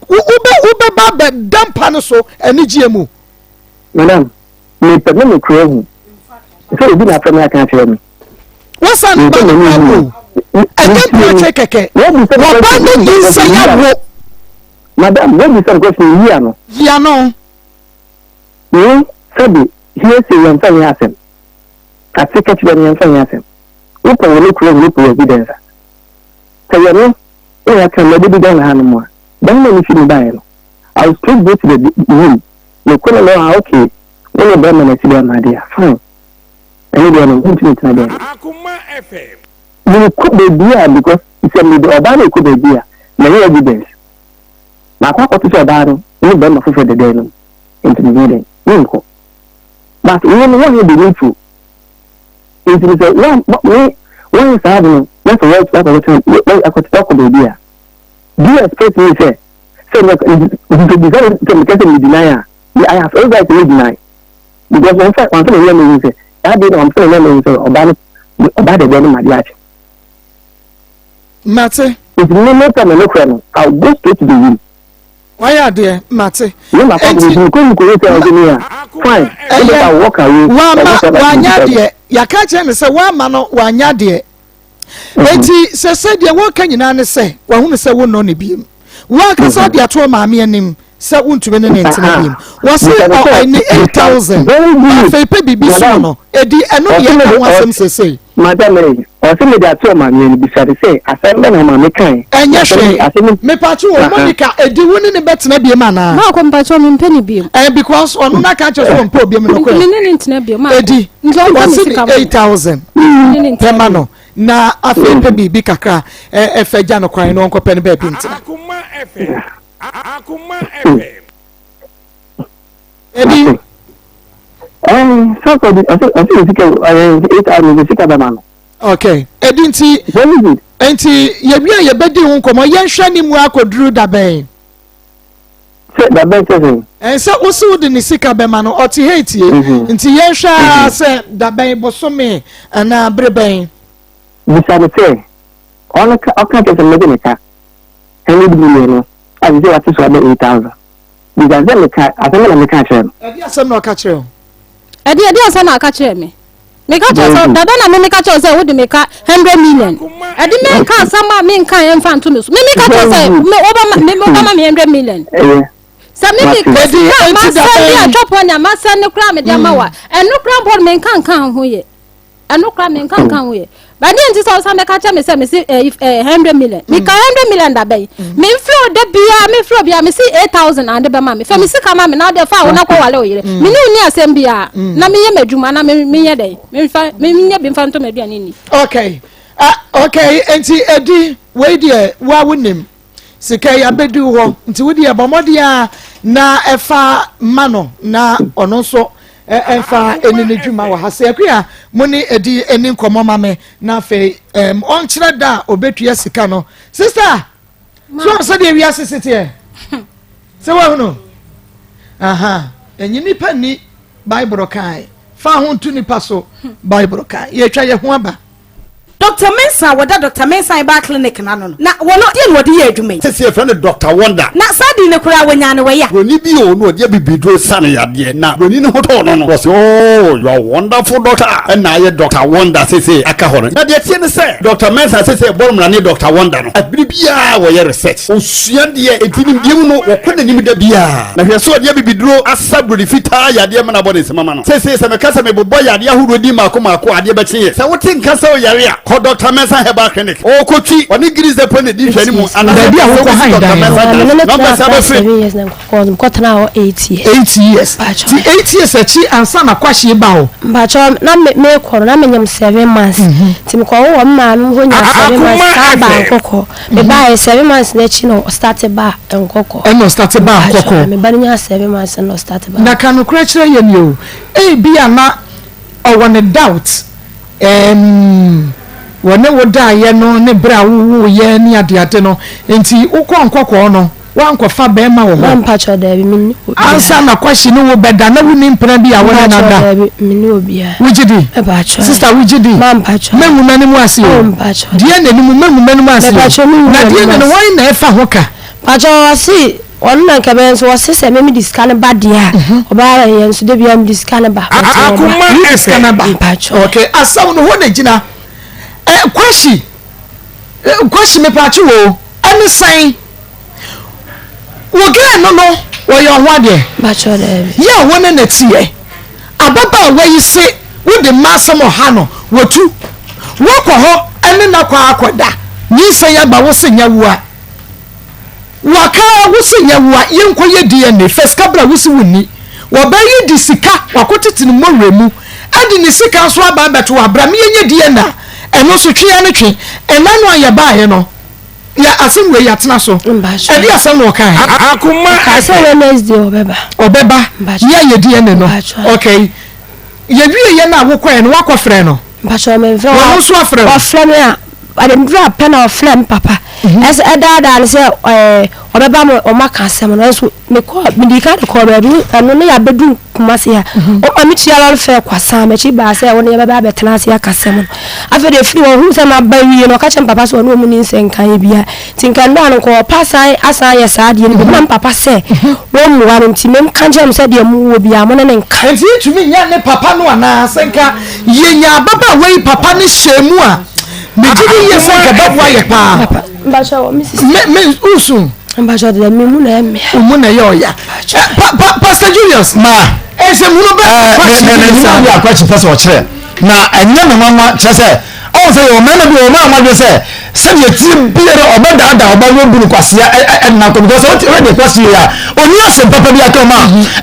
S1: wobɛ wobɛba bɛda mpa no so anigyeɛ mu.
S8: Madam, mepɛ me nokorɛ ahu sɛ obi na afrɛ me aka akyerɛ me.
S1: Wosan ne ba no kora wo ɛnyɛ mpratwe kɛkɛ wɔba no nyinsɛn awo.
S8: Madam, woabisa me question yi ano.
S1: Yi ano.
S8: Me, sɛbe, hearsay yɛmfa nyɛ asɛm. Ate kakyerɛ no yɛmfa nyɛ asɛm. Wopɛ wo nokorɛ hu wopɛ wo evidence a. Sɛ yɛ me na yɛaka me abɛdu Ghana hanom a, dan na mefi mu baeɛ no, I will straight go to the room. Mekɔ no no ah okay, wo ne bɛrima no asi dɛn ama adeɛ a, fine. Ɛno deɛ no, mentumi ntena dɛm. Merekɔ baabi a because sɛ mede ɔbaa no rekɔ baabi a, mɛyɛ evidence. Makɔ akɔto sɛ ɔbaa no ne bɛrima foforɔ da dan no mu, nti menyɛ dɛn, menkɔ. But wo no wɔnyɛ the needful. Nti no sɛ wa me wɔnyɛ saa ade no na sɛ wɔakɔ akɔtena wakɔ baabi a, do you expect me sɛ sɛ nti sɛ bisa sɛ mekɛ sɛ me deny a, I have every right to me deny. Because wɔn fɛ wɔn fɛ na ɛyɛ me sɛ saa de na wɔn fɛ na ɛyɛ me sɛ ɔbaa no ɔbaa dɛdɛ no ma de akye.
S1: Mate.
S8: Nti me me pɛ me no korɛ no, I will go straight to the room.
S1: Wayɛ adeɛ, mate.
S8: Me ma kɔ
S1: Enti
S8: me kɔ mu kɔ sɛ ɔde me a. Fine.
S1: Ɛyɛ
S8: walk away.
S1: Wama wanya deɛ yɛaka kyerɛ no sɛ wama no wanya deɛ.
S8: Mhm.
S1: Eti sɛ sɛ deɛ wɔka nyinaa ne sɛ wahunu sɛ wonnɔ ne biem. Wankasa de ato maame anim sɛ wontumi ne ne ntena biem. Wɔse ɔne 8000 afei pɛ biribi som no. Edi ɛno ne yɛka ho asɛm sesei.
S8: Madam Mary, ɔse mede ato ɔmaame anim bisa no sɛ asɛm bɛn na ɔmaame kae?
S1: Ɛnyɛ hwee. Mepatwo o, Monica, edi wo ne ne bɛtena biem anaa?
S6: Maako mpakyɛw mempɛ ne biem.
S1: Eh, because ɔno na ka kyerɛ sɛ ɔmpɛ obiam no korɛ.
S6: Me ne ne ntena biem.
S1: Edi, ɔse ne 8000 pɛ ma no na afei pɛ biribi kakra ɛfɛ gya no kwan na ɔnkɔpɛ no baabi ntena.
S7: Akoma FM.
S1: Ebi.
S8: Ɛɛ sɔsɔ di ɔsɛ ɔsɛ yɛ sika ɛɛ 8000 yɛ sika bɛma no.
S1: Okay. Edi nti.
S8: Very good.
S1: Nti yɛwie a yɛbɛdi ho nkɔmɔ yɛnhwɛ ne mu akɔduru dabɛn.
S8: Sɛ dabɛn sɛ sɛn.
S1: Ɛn sɛ wosi wode ne sika bɛma no ɔte ha etie.
S8: Mhm.
S1: Nti yɛnhwɛ ara sɛ dabɛn bosome anaa bere bɛn.
S8: Bisa no sɛ ɔno ka ɔka kyerɛ sɛ mɛgye ne ka 100 million no a sɛ wate so abɛ 8000. Bisa sɛ meka asɛm na meka kyerɛ no.
S1: Ɛde asɛm na ɔka kyerɛ o.
S6: Ɛde ɛde asɛm na ɔka kyerɛ me. Meka kyerɛ sɛ dada na me meka kyerɛ sɛ wode meka 100 million. Ɛde me nka asɛm a me nka ɛmfa nto me so. Me meka kyerɛ sɛ me wobɛma me wobɛma me 100 million. Sɛ me meka sika a masɛn de atwa pɔ ne a masɛn ne koraa mede ama wa. Ɛno koraa mpo no menka nka ho yɛ. Ɛno koraa menka nka ho yɛ. Ba deɛ nti sɛ ɔsan bɛka kyerɛ me sɛ mese ɛyi ɛɛ 100 million. Meka 100 million da bɛn. Memfrɛ wo da biara memfrɛ wo biara mese 8000 ade bɛma me. Fa me sika ma me na wode fa wo na kɔ wale wo yere. Me ne wo ni asɛm biara. Na meyɛ m'adwuma na me menyɛ dɛn. Memfa menyɛ bi mfa ntɔ m'aduane nni.
S1: Okay. Uh, okay, nti edi wei deɛ wa wo nim sika yi abɛdu hɔ nti wo deɛ bɔ mmɔden a na ɛfa ma no na ɔno nso ɛmfa ɛni ne dwuma wɔ ha sɛ akua mo ne ɛdi ɛni nkɔmmɔ ma me na afei ɛm ɔnkyerɛ da a ɔbɛtua sika no sister so sɛ deɛ wiase si teɛ sɛ wahunu aha ɛnyi nipa ni bible kan fa ho nto nipa so bible kan yɛtwa yɛ ho aba.
S5: Doctor Mensah a wɔda Doctor Mensah Herbal Clinic no ano no, na wɔno deɛn na wɔde yɛ adwuma yi?
S9: Seesei yɛfrɛ no Doctor Wonder.
S5: Na saa din no koraa wɔnyaa no wɔ ya.
S9: Buroni bi o, na ɔde abibiduro sa no yadeɛ, na buroni no ho tɔɔ no no, ɔse, Oh, you are wonderful doctor. Ɛna ayɛ Doctor Wonder seesei aka hɔ no. Na deɛ ɛteɛ ne sɛ, Doctor Mensah seesei ɛbɔ no mmara ne Doctor Wonder no, bere biara wɔyɛ research, ɔsua deɛ, enti nimdeɛ mu no, wɔkɔ n'anim da biara. Na hwɛ sɛ ɔde abibiduro asa buroni fitaa yadeɛ ma no abɔ ne nsam ama no. Seesei sɛ meka sɛ mebobɔ yadeɛ ahodoɔ din mmaako mmaako a, adeɛ bɛkye yɛ. Sɛ wote nka sɛ woyare a, kɔ Dɔkta Mensah Herbal Clinic. Ɔrekɔtwi, ɔne Greece Depot na ɛdi nhwɛanimu anaasɛ
S1: Baabi a
S9: sɛ
S1: wokɔ
S9: wobɛsi
S1: han
S9: Dɔkta
S1: dan no.
S9: Mensah
S2: Maame
S9: dan
S2: ne
S9: so.
S2: no
S9: Numbers
S2: tenaa
S9: abɛfiri.
S2: seven years na nkɔkɔɔ mekɔtenaa hɔ 8 years.
S1: 8 years.
S2: Mpakyɛ.
S1: Ti 8 years akyi ansa na kwahye ba hɔ.
S2: Mpakyɛ na me mekɔ no na menyam 7 months. Nti mekɔwo wɔ me maame hɔ nya 7 months saa baa nkɔkɔ. Mebaeɛ 7 months n'akyi na ɔstarte baa nkɔkɔ.
S1: Ɛna ɔstarte baa nkɔkɔ.
S2: Me ba no nya 7 months na ɔstarte baa.
S1: Na ka nokorɛ kyerɛ yɛn ni o, ebia na ɔwɔ ne doubt ɛɛm wɔne wo daeɛ no ne berɛ a wowoeɛ ne adeade no nti wokɔɔ nkɔkɔɔ no woankɔfa bɛrima wɔ
S2: Ma
S1: hɔ?
S2: mpakyɛ daabi me ne obiara.
S1: Ansa na Kwasi ne wo bɛda na wonni mpena bi a wo ne no
S2: Mpakyɛ
S1: ada?
S2: daabi me ne obiara.
S1: Wogye di?
S2: Mepakyɛ.
S1: Sister wogye di?
S2: Ma mpakyɛ.
S1: Mɛngu m'anim ase o.
S2: Oh mpakyɛ.
S1: Deɛ na anim mɛngu m'anim ase o.
S2: Mepakyɛ me ngu
S1: Na deɛ
S2: m'anim
S1: na no
S2: ase.
S1: wɔn na ɛfa ho ka?
S2: Mpakyɛ ɔse ɔno na nka bɛyɛ nso ɔse sɛ me mede sika no ba deɛ a ɔbɛyɛ yɛ nso da biara mede sika no ba. But ɔba.
S7: Akoma
S1: Wode sika no aba.
S2: Mpakyɛ.
S1: Okay, asɛm no hɔ na gyina. Ɛ Kwasi, ɛ, Kwasi mepakye wo ɛne sɛn? Wo girl no no wɔyɛ ɔho adeɛ?
S2: Mpakyɛ daabi.
S1: Yɛ a wo ne no teɛ. Ababaawa yi se wode mma asɛm ɔha no watu. Woakɔ hɔ ɛne no akɔ akɔda. Nyinsɛn aba wo se nyɛ wo a. Waka ara wo se nyɛ wo a yɛnkɔ yɛ DNA fa sika bra wo se wo nni. Wɔbaa yi de sika wakɔtete ne mmɔwerɛ mu ɛde ne sika nso aba abɛto hɔ a bra me yɛnyɛ DNA ɛno nso twe ara ne twe. Ɛna no a yɛbaeɛ no yɛ asɛm wei yɛatena so. Ɛde asɛm na ɔkaeɛ.
S7: Akoma
S2: Ɔkaa sɛ Wednesday ɔbɛba.
S1: Ɔbɛba yɛ yɛ DNA no okay yɛwie yɛ no a wokɔɛ no woakɔfrɛ no?
S2: Mpakyɛw memfrɛ
S1: Wɔn nso afrɛ wo?
S2: Ɔfrɛ me a aduru apɛ na ɔfrɛ me papa. Ɛsɛ ɛdaadaa no sɛ ɛɛ ɔbɛba ma ɔmo aka asɛm no nso mekɔ medi kan de kɔɔ baabi ɛno ne yɛabɛdu Kumasi ha. Ɔma me tua lɔre fɛ kɔ san m'akyi baa sɛ ɔne yɛbɛba abɛtena ase aka asɛm no. Afei deɛ ɛfiri hɔ ɔhuu sɛ maba wie no ɔka kyerɛ me papa sɛ ɔne ɔmu ni nsɛnkaeɛ biara. Nti nka nnora no nka ɔpa asan asan ayɛ saa adeɛ no bi na me papa sɛ wɔmmua no nti menka nkyerɛ mo sɛ deɛ mowɔ biara mo ne no nka.
S1: Nti yɛntumi nya ne papa no anaa? Sɛ nka yɛnya ababaawa yi papa no hyɛɛ mu a, megye di yie sɛ nka ɛbɛboa yɛ paa.
S2: Papa, mpakyɛ wɔ me sisi.
S1: Me, me, wosu?
S2: Mpakyɛ deɛ me mu na ɛmmea.
S1: Wo mu na ɛyɛ ɔya. Pa, pa, Pastor Julius.
S4: Ma.
S1: Nsɛmhunu bɛ
S4: kwakye bi ne saa. Me, me, me, pɛ sɛ ɔkyerɛ. Na ɛnyɛ me nwanwa kyerɛ sɛ Ɔhu sɛ yɛwɔ mmarima bi wɔ hɔ a wɔn adwene sɛ sɛdeɛ ɛteɛ biara ɔbɛdaadaa ɔba no abu no kwasea ɛnna kɔ because ɔte ɔyɛ deɛ kwasea yi a ɔni asɛm papa bi aka ɔma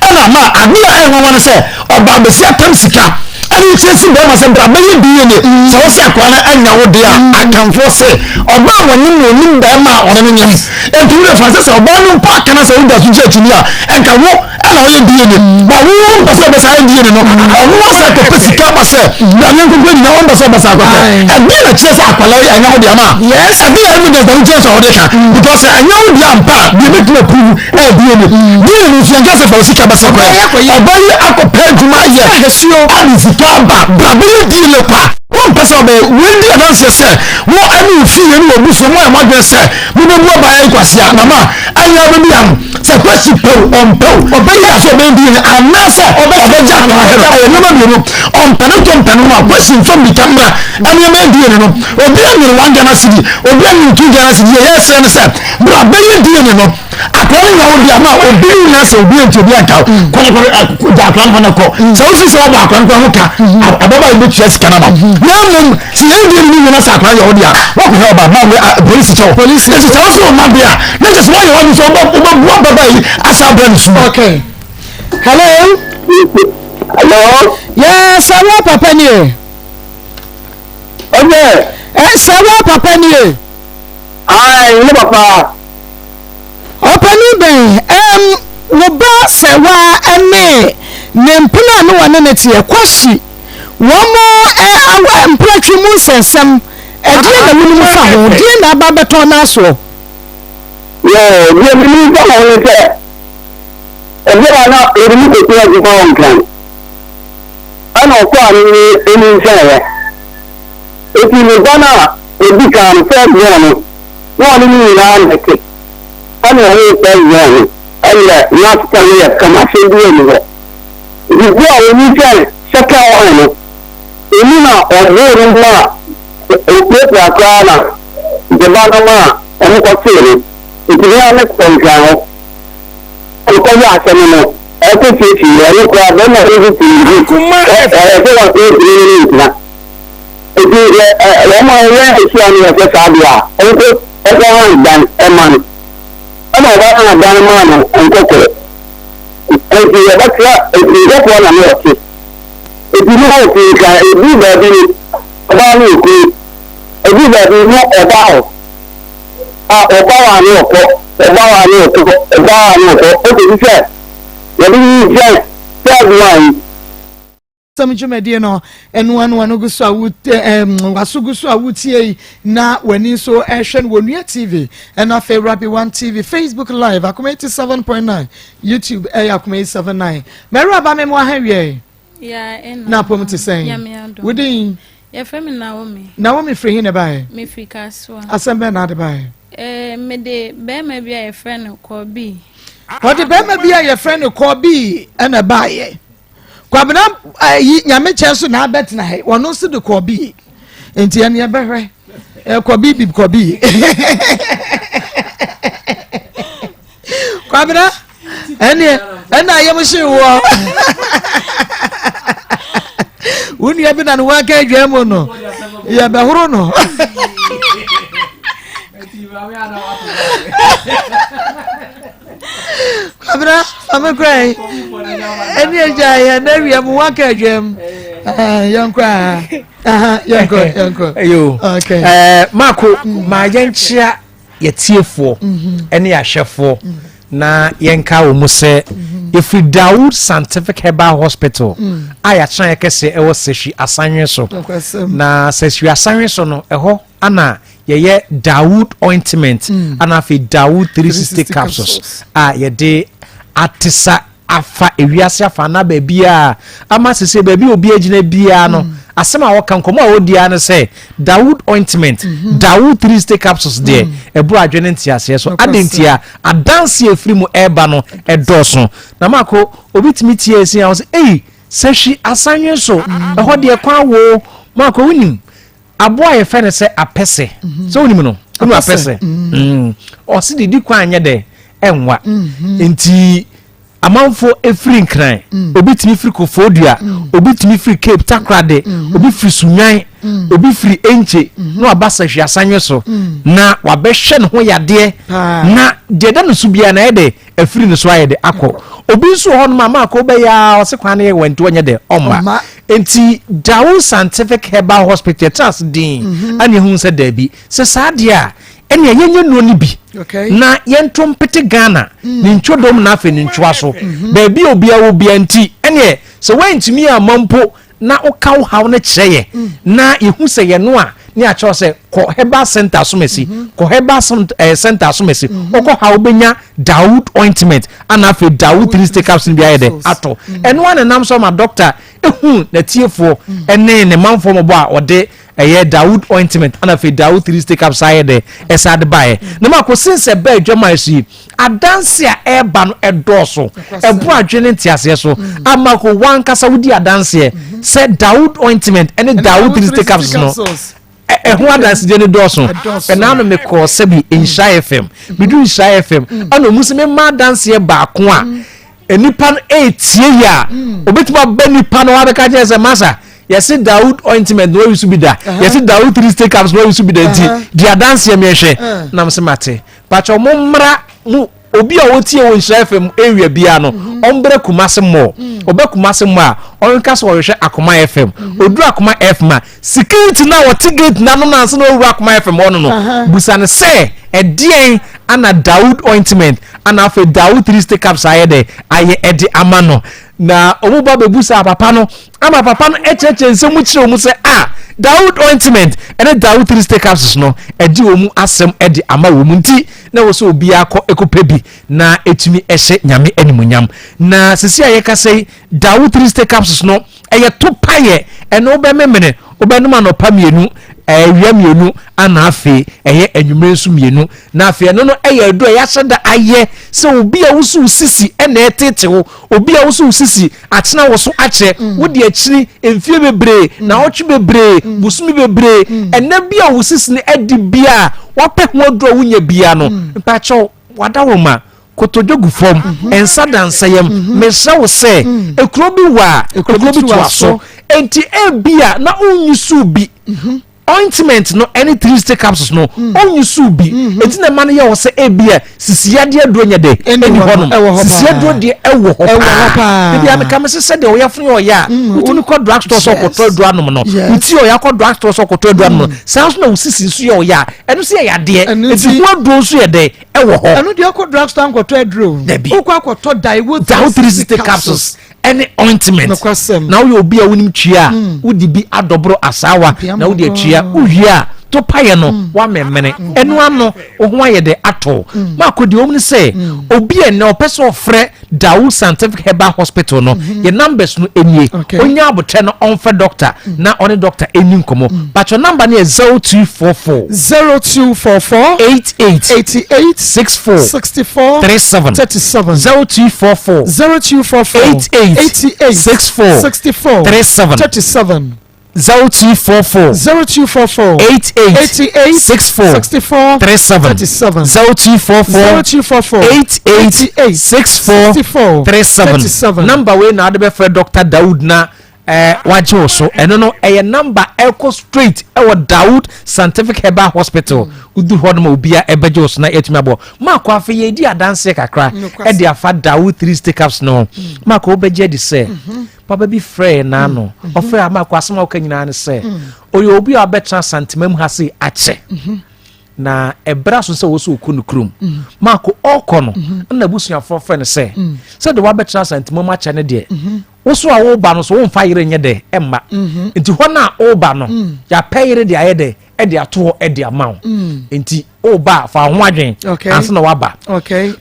S4: ɛna ma adeɛ a ɛnwanwa no sɛ ɔba abɛsi atam sika ɛne nkyerɛ si bɛrima sɛ bra bɛyɛ DNA sɛ wɔ sɛ akwadaa no anya wo deɛ a akanfoɔ sɛ ɔbaa a wɔnim na ɔnim bɛrima a ɔne no nyam nti wode fa sɛ sɛ ɔbaa no mpo aka no sɛ woda so gye akyini a ɛnka wo ɛna ɔyɛ DNA ba wo mpɛ sɛ ɔbɛsa ayɛ DNA no ɔno asa kɔpɛ sika ba sɛ nyame nkonkron nyina ɔmpɛ sɛ ɔbɛsa akɔpɛ ɛdeɛ na kyerɛ sɛ akwala yi ɛnyɛ wo deɛ ma ɛdeɛ na evidence na wogyina sɛ ɔde ka because ɛnyɛ wo deɛ ampa a deɛ bɛtumi approve ɛyɛ DNA DNA no nso yɛnka sɛ fa wo sika bɛsa kɔ ɔba yi akɔpɛ adwuma ayɛ ade sika aba bra bɛyɛ DNA kwa wompɛ sɛ ɔbɛyɛ wei di adanseɛ sɛ wo ɛne wo fie ne wɔ busua mo a moadwene sɛ mobɛbu ɔbaa yi kwasea na ma ɛnyɛ wobɛbi ano Sɛ Kwasi pɛ o, ɔmpɛ o, ɔbɛyɛ a sɛ ɔbɛyɛ DNA anaasɛ ɔbɛgya akwadaa hwɛ no, ɛyɛ nneɛma mmienu. Ɔmpɛ no to mpɛ no ho a, Kwasi mfa mmirika mmra ɛne ɛmɛyɛ DNA no. Obi anyere one Ghana cedi, obi anyere two Ghana cedi, deɛ yɛsrɛ ne sɛ, bra bɛyɛ DNA no. Akwadaa no nya wo deɛ ama obi nnya sɛ obi nti obi anka wo. Kɔ na kɔ gya akwadaa no hɔ na kɔ. Sɛ wofi sɛ wɔbɔ akwadaa no koraa ho ka, ababaawa yi bɛtua sika no ama wo. Na mmom sɛ yɛn deɛ no nyina sɛ akwadaa yɛ wo deɛ a, woakɔhwɛ ɔba ma wo polisi kyɛ wo. Polisi. Nti sɛ wo sɛ wo ma deɛ a, na kyɛ sɛ woayɛ w'adwene sɛ wobɛboa ababaa yi asa abrɛ ne sum.
S1: Okay. Hello.
S8: Hello.
S1: Yes, sɛ wo papa nie.
S8: Okay.
S1: Eh, sɛ wo papa nie.
S8: Ayi, ne papa.
S1: Ɔpanin bɛn, ɛm, wo ba sɛ wa ɛne ne mpena ne wɔne ne teɛ, kwasi. Wɔn ɛ, mpratwe mu nsɛnsɛm, ɛdeɛn na wonim fa ho? Deɛn na aba abɛtɔ n'asoɔ?
S8: Yoo, deɛ menim fa ho ne sɛ, ɛberɛ a na wɔde me kɔsua adwuma wɔ Nkran, ɛna ɔkɔ a ne nyinsɛneeɛ. Enti me ba no a ɔdi kan no, first born no, na ɔne ne nyinaa na ɛte. Ɛna ɔwoo first born no, ɛnna n'asetena no yɛ kama, asɛm biara nni hɔ. Bere a onyinsɛn second one no, emu na ɔboo no ma opirapira koraa na ne ba no maa wɔkɔkyee no. Nti me ara mekɔɔ Nkran hɔ kɔyɛɛ asɛm no, ɛkɔsiesie ɛno koraa barima no nso tumi di ɛyɛ sɛ wɔntumi ne no ntena. Nti wɔn a wɔyɛ ahyia no yɛ sɛ saa deɛ a, ɔnkɔ ɔnkɔhan dan mma no. Ɛna ɔbɛhan dan maa no nkɔkɔɔ. Enti yɛbɛtra, enti nkɔkoa na ne ɔte. Enti ne ɔte nka ɛduru baabi no, ɔbaa ne ɔkunu. Ɛduru baabi no ɔba hɔ. A ɔba hɔ a ne ɔkɔ, ɔba hɔ a ne ɔkɔ, ɔba hɔ a ne ɔkɔ, ɛkɔsi sɛ yɛde nyinsɛn third one yi.
S1: Asɛm dwumadie no ɛno ano ano gu so a wo ɛɛm waso gu so a wotie yi na w'ani nso ɛhwɛ no wɔ Nua TV ɛna afei Rabi One TV Facebook Live Akoma 87.9 YouTube ɛyɛ Akoma 879 mɛwura ba me mo aha wiɛ na apɔm te sɛn wodin
S6: Yɛfrɛ me Naomi.
S1: Naomi firi he na ɛbaeɛ?
S6: Mefiri Kasoa.
S1: Asɛm bɛn na ade baeɛ?
S6: Eh, mede bɛrima bi a yɛfrɛ no Kɔbii.
S1: Ɔde bɛrima bi a yɛfrɛ no Kɔbii ɛna ɛbaeɛ. Kwabena ayi nyame kyɛn so na abɛtena ha wɔn nso de kɔɔ bi nti ɛne ɛbɛhwɛ ɛkɔ bi bi kɔ bi Kwabena ɛne ɛna ayɛm hye wɔ wo nua bi na ne wanka adwa mu no yɛbɛhoro no. Kwabena maame kura yi ɛni agya yɛ na awia mu waka adwam yɛn kura yɛn kɔ yɛn kɔ.
S7: Ayo
S1: okay.
S7: Ɛɛ maako maa yɛn kyia yɛtiefoɔ ɛne yɛahwɛfoɔ na yɛnka wɔ mu sɛ yɛfiri Dawood Scientific Herbal Hospital a yɛakyerɛ yɛ kɛseɛ ɛwɔ Sehwi Asanwe so na Sehwi Asanwe so no ɛhɔ ana. Yɛyɛ Dawood ointment mm. ana afei Dawood 360 capsules a yɛde atesa afa ewiase afa ana baabiara ama sese baabi obi agyina biara no mm. asɛm a wɔka nkɔmɔ a wɔdi ara no sɛ Dawood ointment mm -hmm. Dawood 360 capsules deɛ mm. ɛboro adwene nteaseɛ so ade ntia adanse efiri mu ɛreba no ɛdɔɔso na mako obi tumi tie esi a wɔsɛ eyi sɛhwi asanwe so mm. ɛhɔ deɛ kwan wo mako wonim Aboa a yɛfrɛ no sɛ apɛsɛ. Mhm. Sɛ wonim no? Wonim apɛsɛ? Mm. Mm. Ɔse didi kwan nyɛ dɛ ɛnwa. Mhm. Nti amanfo efiri Nkran, mm. obi tumi firi Koforidua, obi tumi firi Cape Takoradi, mhm. obi firi Sunyan, obi firi Enkye na waba Sahwi Asanwe so na wabɛhwɛ ne ho yadeɛ na deɛ ɛda ne so biara na ɛyɛ dɛ afiri ne so ayɛ de akɔ obi nso wɔ hɔnom a maakɔ wobɛyɛ a ɔse kwan no yɛ wɔ nti ɔnyɛ dɛ ɔmma nti Dawu Scientific Herbal Hospital yɛtena ase din mhm. ɛne ehu sɛ daabi sɛ saa deɛ a ɛnea yɛnyɛ nnuro no bi na yɛnto mpete Ghana mm. ne ntwodom na afei ne ntwoa so mhm. baabi a obiara wɔ bia nti ɛneɛ sɛ woantumi amma mpo na woka wo haw no kyerɛ yɛ na yɛhu sɛ yɛno a ne akyerɛw sɛ kɔ herbal center asomasi mhm. kɔ herbal eh, center asomasi mhm. wokɔ ha wobɛnya dawood ointment ana afei dawood three stick capsule bi ayɛ dɛ atɔ mhm. ɛno a nenam so ma doctor ehu n'atiefoɔ ɛne ne manfoɔ mɔbɔ a ɔde ɛyɛ dawood ointment ana afei dawood three stick capsule ayɛ dɛ ɛsa de baeɛ na ma kɔ since ɛbɛ adwama so yi Adanse a ɛreba no dɔɔso, ɛboro adwene ne nteaseɛ so. Mm. Ama ko wankasa wodi adanseɛ mm-hmm. sɛ Dawood ointment ne Dawood 360 capsules no ɛho adansedie no dɔɔso. Ɛna no mekɔɔ sɛbi Nhyira FM. Mm. Medu Nhyira FM mm. ɛna ɔmu sɛ mema adanseɛ baako a nipa no ɛretie yi a obɛtumi aba nipa no wabɛka kyerɛ sɛ masa yɛse Dawood ointment na wayi so bi da yɛse Dawood 360 capsules na wayi so bi da nti di adanseɛ mmiɛhwɛ nam sɛ mate Pakyɛw mo mmra mo obi a ɔtie wɔ Nhyira FM area biara no mhm. ɔmbrɛ Kumase mall mm. ɔbɛ Kumase mall a ɔnka sɛ ɔhwehwɛ Akoma FM mhm. oduru Akoma FM a security na ɔte gate n'ano na ansa na ɔwura Akoma FM hɔ no no busa no sɛ ɛdeɛn ana Dawood ointment ana afei Dawood three stick cups ayɛ dɛ ayɛ ɛde ama no na wɔn ba bɛbusa papa no ama papa no kyerɛkyerɛ nsɛm mu kyerɛ wɔn sɛ a Dawood ointment ɛne Dawood three stick capsules no ɛde wɔn mu asɛm ɛde ama wɔn mu nti na wɔ sɛ obiara kɔ ɛkɔpɛ bi na ɛtumi ɛhyɛ nyame animuonyam na sisi a yɛkasa yi Dawood three stick capsules no ɛyɛ to payɛ ɛne wobɛmemene wobɛnom anɔpa mmienu awia mmienu ana afei ɛyɛ anwummerɛ nso mmienu na afei ɛno no ɛyɛ aduru a yɛahyɛ da ayɛ sɛ obi a woso sisi ɛna ɛtete wo Obi a woso wo sisi atena wo so akyɛ, mm. wode akyiri mfie bebree, mm. naawɔtwe bebree, mm. bosome bebree, ɛnɛ bi a wo sisi no adi bi a wapɛ ho aduru a wonya bia no, mpakyɛw wadawoma kotodwe gu fam mhm. nsa da nsayam mhm. mesrɛ wo sɛ ekuro bi wɔ a ekuro bi toa so enti ebia na wonyi so bi mhm. Ointment no ɛne three stick capsules no mm. ɔnyi bi mm-hmm. eti na ɛma no yɛ wɔ sɛ ebi a sisi yadeɛ aduro nyɛ dɛ ɛni hɔ nom sisi aduro deɛ ɛwɔ hɔ paa ebi ameka mi sɛ sɛdeɛ ɔyɛ funu yɛ ɔyɛ a mm. wotumi kɔ drug store sɛ ɔkɔtɔ aduro anom no wuti ɔyɛ akɔ drug store sɛ ɔkɔtɔ aduro anom no mm. saa nso na wosisi nso yɛ ɔyɛ a ɛno nso yɛ yadeɛ eti ho aduro nso yɛ dɛ ɛwɔ hɔ.
S1: Ɛno deɛ ɔkɔ drug store nkɔtɔ aduro.
S7: Dabi
S1: wokɔ akɔtɔ Daewoo
S7: three sixty capsules. ɛne ointment na woyɛ obi a wonim tua a mm. wode bi adɔboro asaawa na wode atua wowie a to payɛ no mm. woamemene mm. ɛno ano wo ho ayɛ dɛ atɔ maakɔ deɛ ɔm ne sɛ obi a ɛnɛ ɔpɛ sɛ ɔfrɛ Dawu Scientific Herbal Hospital no mm-hmm. yɛ numbers no nie ɔnya abotrɛ no ɔmfrɛ doctor na ɔne doctor ɛni nkɔmmɔ patwɛ number no yɛ 0244
S1: 0244
S7: 88
S1: 88
S7: 64
S1: 64
S7: 37
S1: 37
S7: 0244
S1: 0244
S7: 88
S1: 88
S7: 64
S1: 64
S7: 37
S1: 37
S7: 0244
S1: 0244
S7: 88
S1: 88
S7: 64
S1: 64
S7: 37
S1: 37
S7: 0244
S1: 0244
S7: 88
S1: 88
S7: 64
S1: 64
S7: 37
S1: 37
S7: number wei na ade bɛfrɛ Dr. Dawood na Eh, wagye wo so ɛno no ɛyɛ number ɛkɔ straight ɛwɔ Dawood Scientific Herbal Hospital wodu hɔ nom a obia ɛbɛgye wo so na yɛatumi abɔ maakɔ afei yɛdi adanseɛ kakra ɛde afa Dawood three stick ups no ho maakɔ wobɛgye adi sɛ papa bi frɛɛ n'ano ɔfrɛ a maakɔ asɛm a woka nyinaa ne sɛ ɔyɛ obi a wabɛtena Asantema mu ha sei akyɛ na ɛberɛ aso sɛ wɔsɛ ɔkɔ no kurom mm. maako ɔkɔ no mm-hmm. ɛna abusuafoɔ frɛ no sɛ mm. sɛde wabɛtena Asantema mu akyɛ no deɛ mm-hmm. Wo so a woreba no so womfa yere nyɛ dɛ mma. Nti hɔ no a woreba no, mm. yɛapɛ yere de ayɛ dɛ de ato hɔ de ama wo mm. Nti woba a fa ho adwen ansa na waba.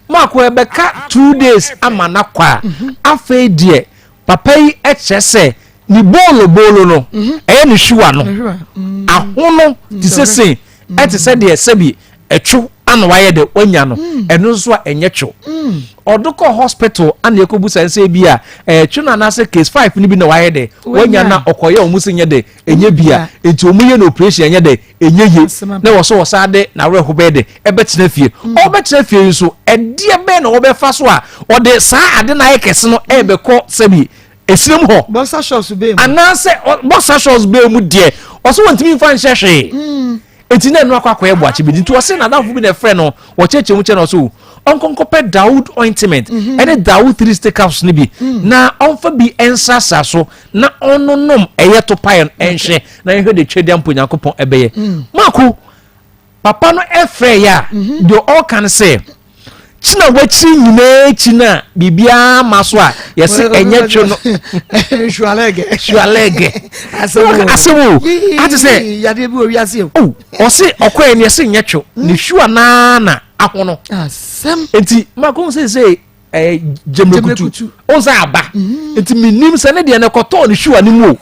S7: Maako ɛbɛka 2 days ama no akɔ a mhm. Afei deɛ papa yi kyerɛ sɛ ne boolo boolo no mhm. ɛyɛ ne hwiwa no mm. Ahono te sɛ sei, ɛte sɛ deɛ sɛbi ɛtwo ana wayɛ de wanya no. Ɛno nso a ɛnyɛ two. Ɔdo kɔ hospital ana ɛkɔbu sa nsɛ bi a ɛtwo no anaasɛ case five no bi na wayɛ de wanya na ɔkɔyɛ ɔmo sɛ nyɛ de ɛnyɛ bia, nti ɔmo yɛ no operation ɛnyɛ de ɛnyɛ yie na wɔ so wɔsa de n'awerɛho bɛyɛ de ɛbɛtena fie. Ɔbɛtena fie yi nso, ɛdeɛ bɛyɛ na wɔbɛfa so a ɔde saa ade na ayɛ kɛse no ɛbɛkɔ sɛbi esirim hɔ
S1: boxer shorts bɛɛ mu
S7: anaasɛ boxer shorts bɛɛ mu deɛ, ɔsɛ wɔntumi nfa nhyɛ hwee. Eti na ɛno akɔ akɔyɛ boakye bi, nti ɔsɛ n'adamfo bi na ɛfrɛ no, wɔkyerɛkyerɛ mu kyerɛ no, ɔsɛ o ɔnkɔnkɔpɛ Dawood ointment ɛne Dawood 360 capsules no bi na ɔnfa bi nsrasra so na ɔnonom ɛyɛ to paeɛ no ɛnhwɛ na ɛhwɛ de twɛ deɛ mpo Nyankopɔn ɛbɛyɛ. Mako papa no ɛfrɛ yɛ a, deɛ ɔka no sɛ kyina wakyiri nyinaa akyi no a biribiara ma so a yɛsɛ ɛnyɛ twe no.
S1: Sualɛgɛ.
S7: Sualɛgɛ asɛm o, ate sɛ
S1: yadeɛ bi wɔ wiase o.
S7: Oh, ɔse ɔkɔɛ ne yɛsɛ nyɛ two ne hwiwa naa na ahono.
S1: Asɛm.
S7: Nti mako sɛ sɛ ɛɛ gyemekutu ɔn sɛ aba nti menim sɛ ne deɛ no ɛkɔtɔɔ ne hwiwa no mu o,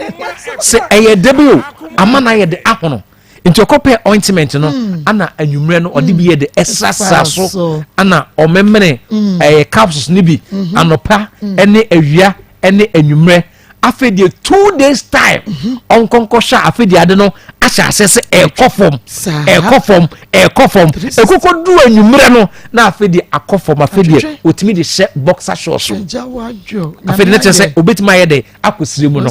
S7: sɛ ɛyɛ de bi o ama no ayɛ de ahono, nti ɔkɔpɛ ointment no ana anwummerɛ no ɔde bi yɛ de ɛsrasra so ana ɔmemene ɛyɛ capsules no bi anɔpa ɛne awia ɛne anwummerɛ. Afei deɛ 2 days time ɔnkɔnkɔhyɛ a, afei deɛ ade no ahyɛ aseɛ sɛ ɛrekɔ fam, ɛrekɔ fam, ɛrekɔ fam, ɛkɔkɔ du anwummerɛ no na afei deɛ akɔ fam. Afei deɛ otumi de hyɛ boxer shorts so. Afei deɛ ne kyerɛ sɛ obetumi ayɛ de akɔ sire mu no.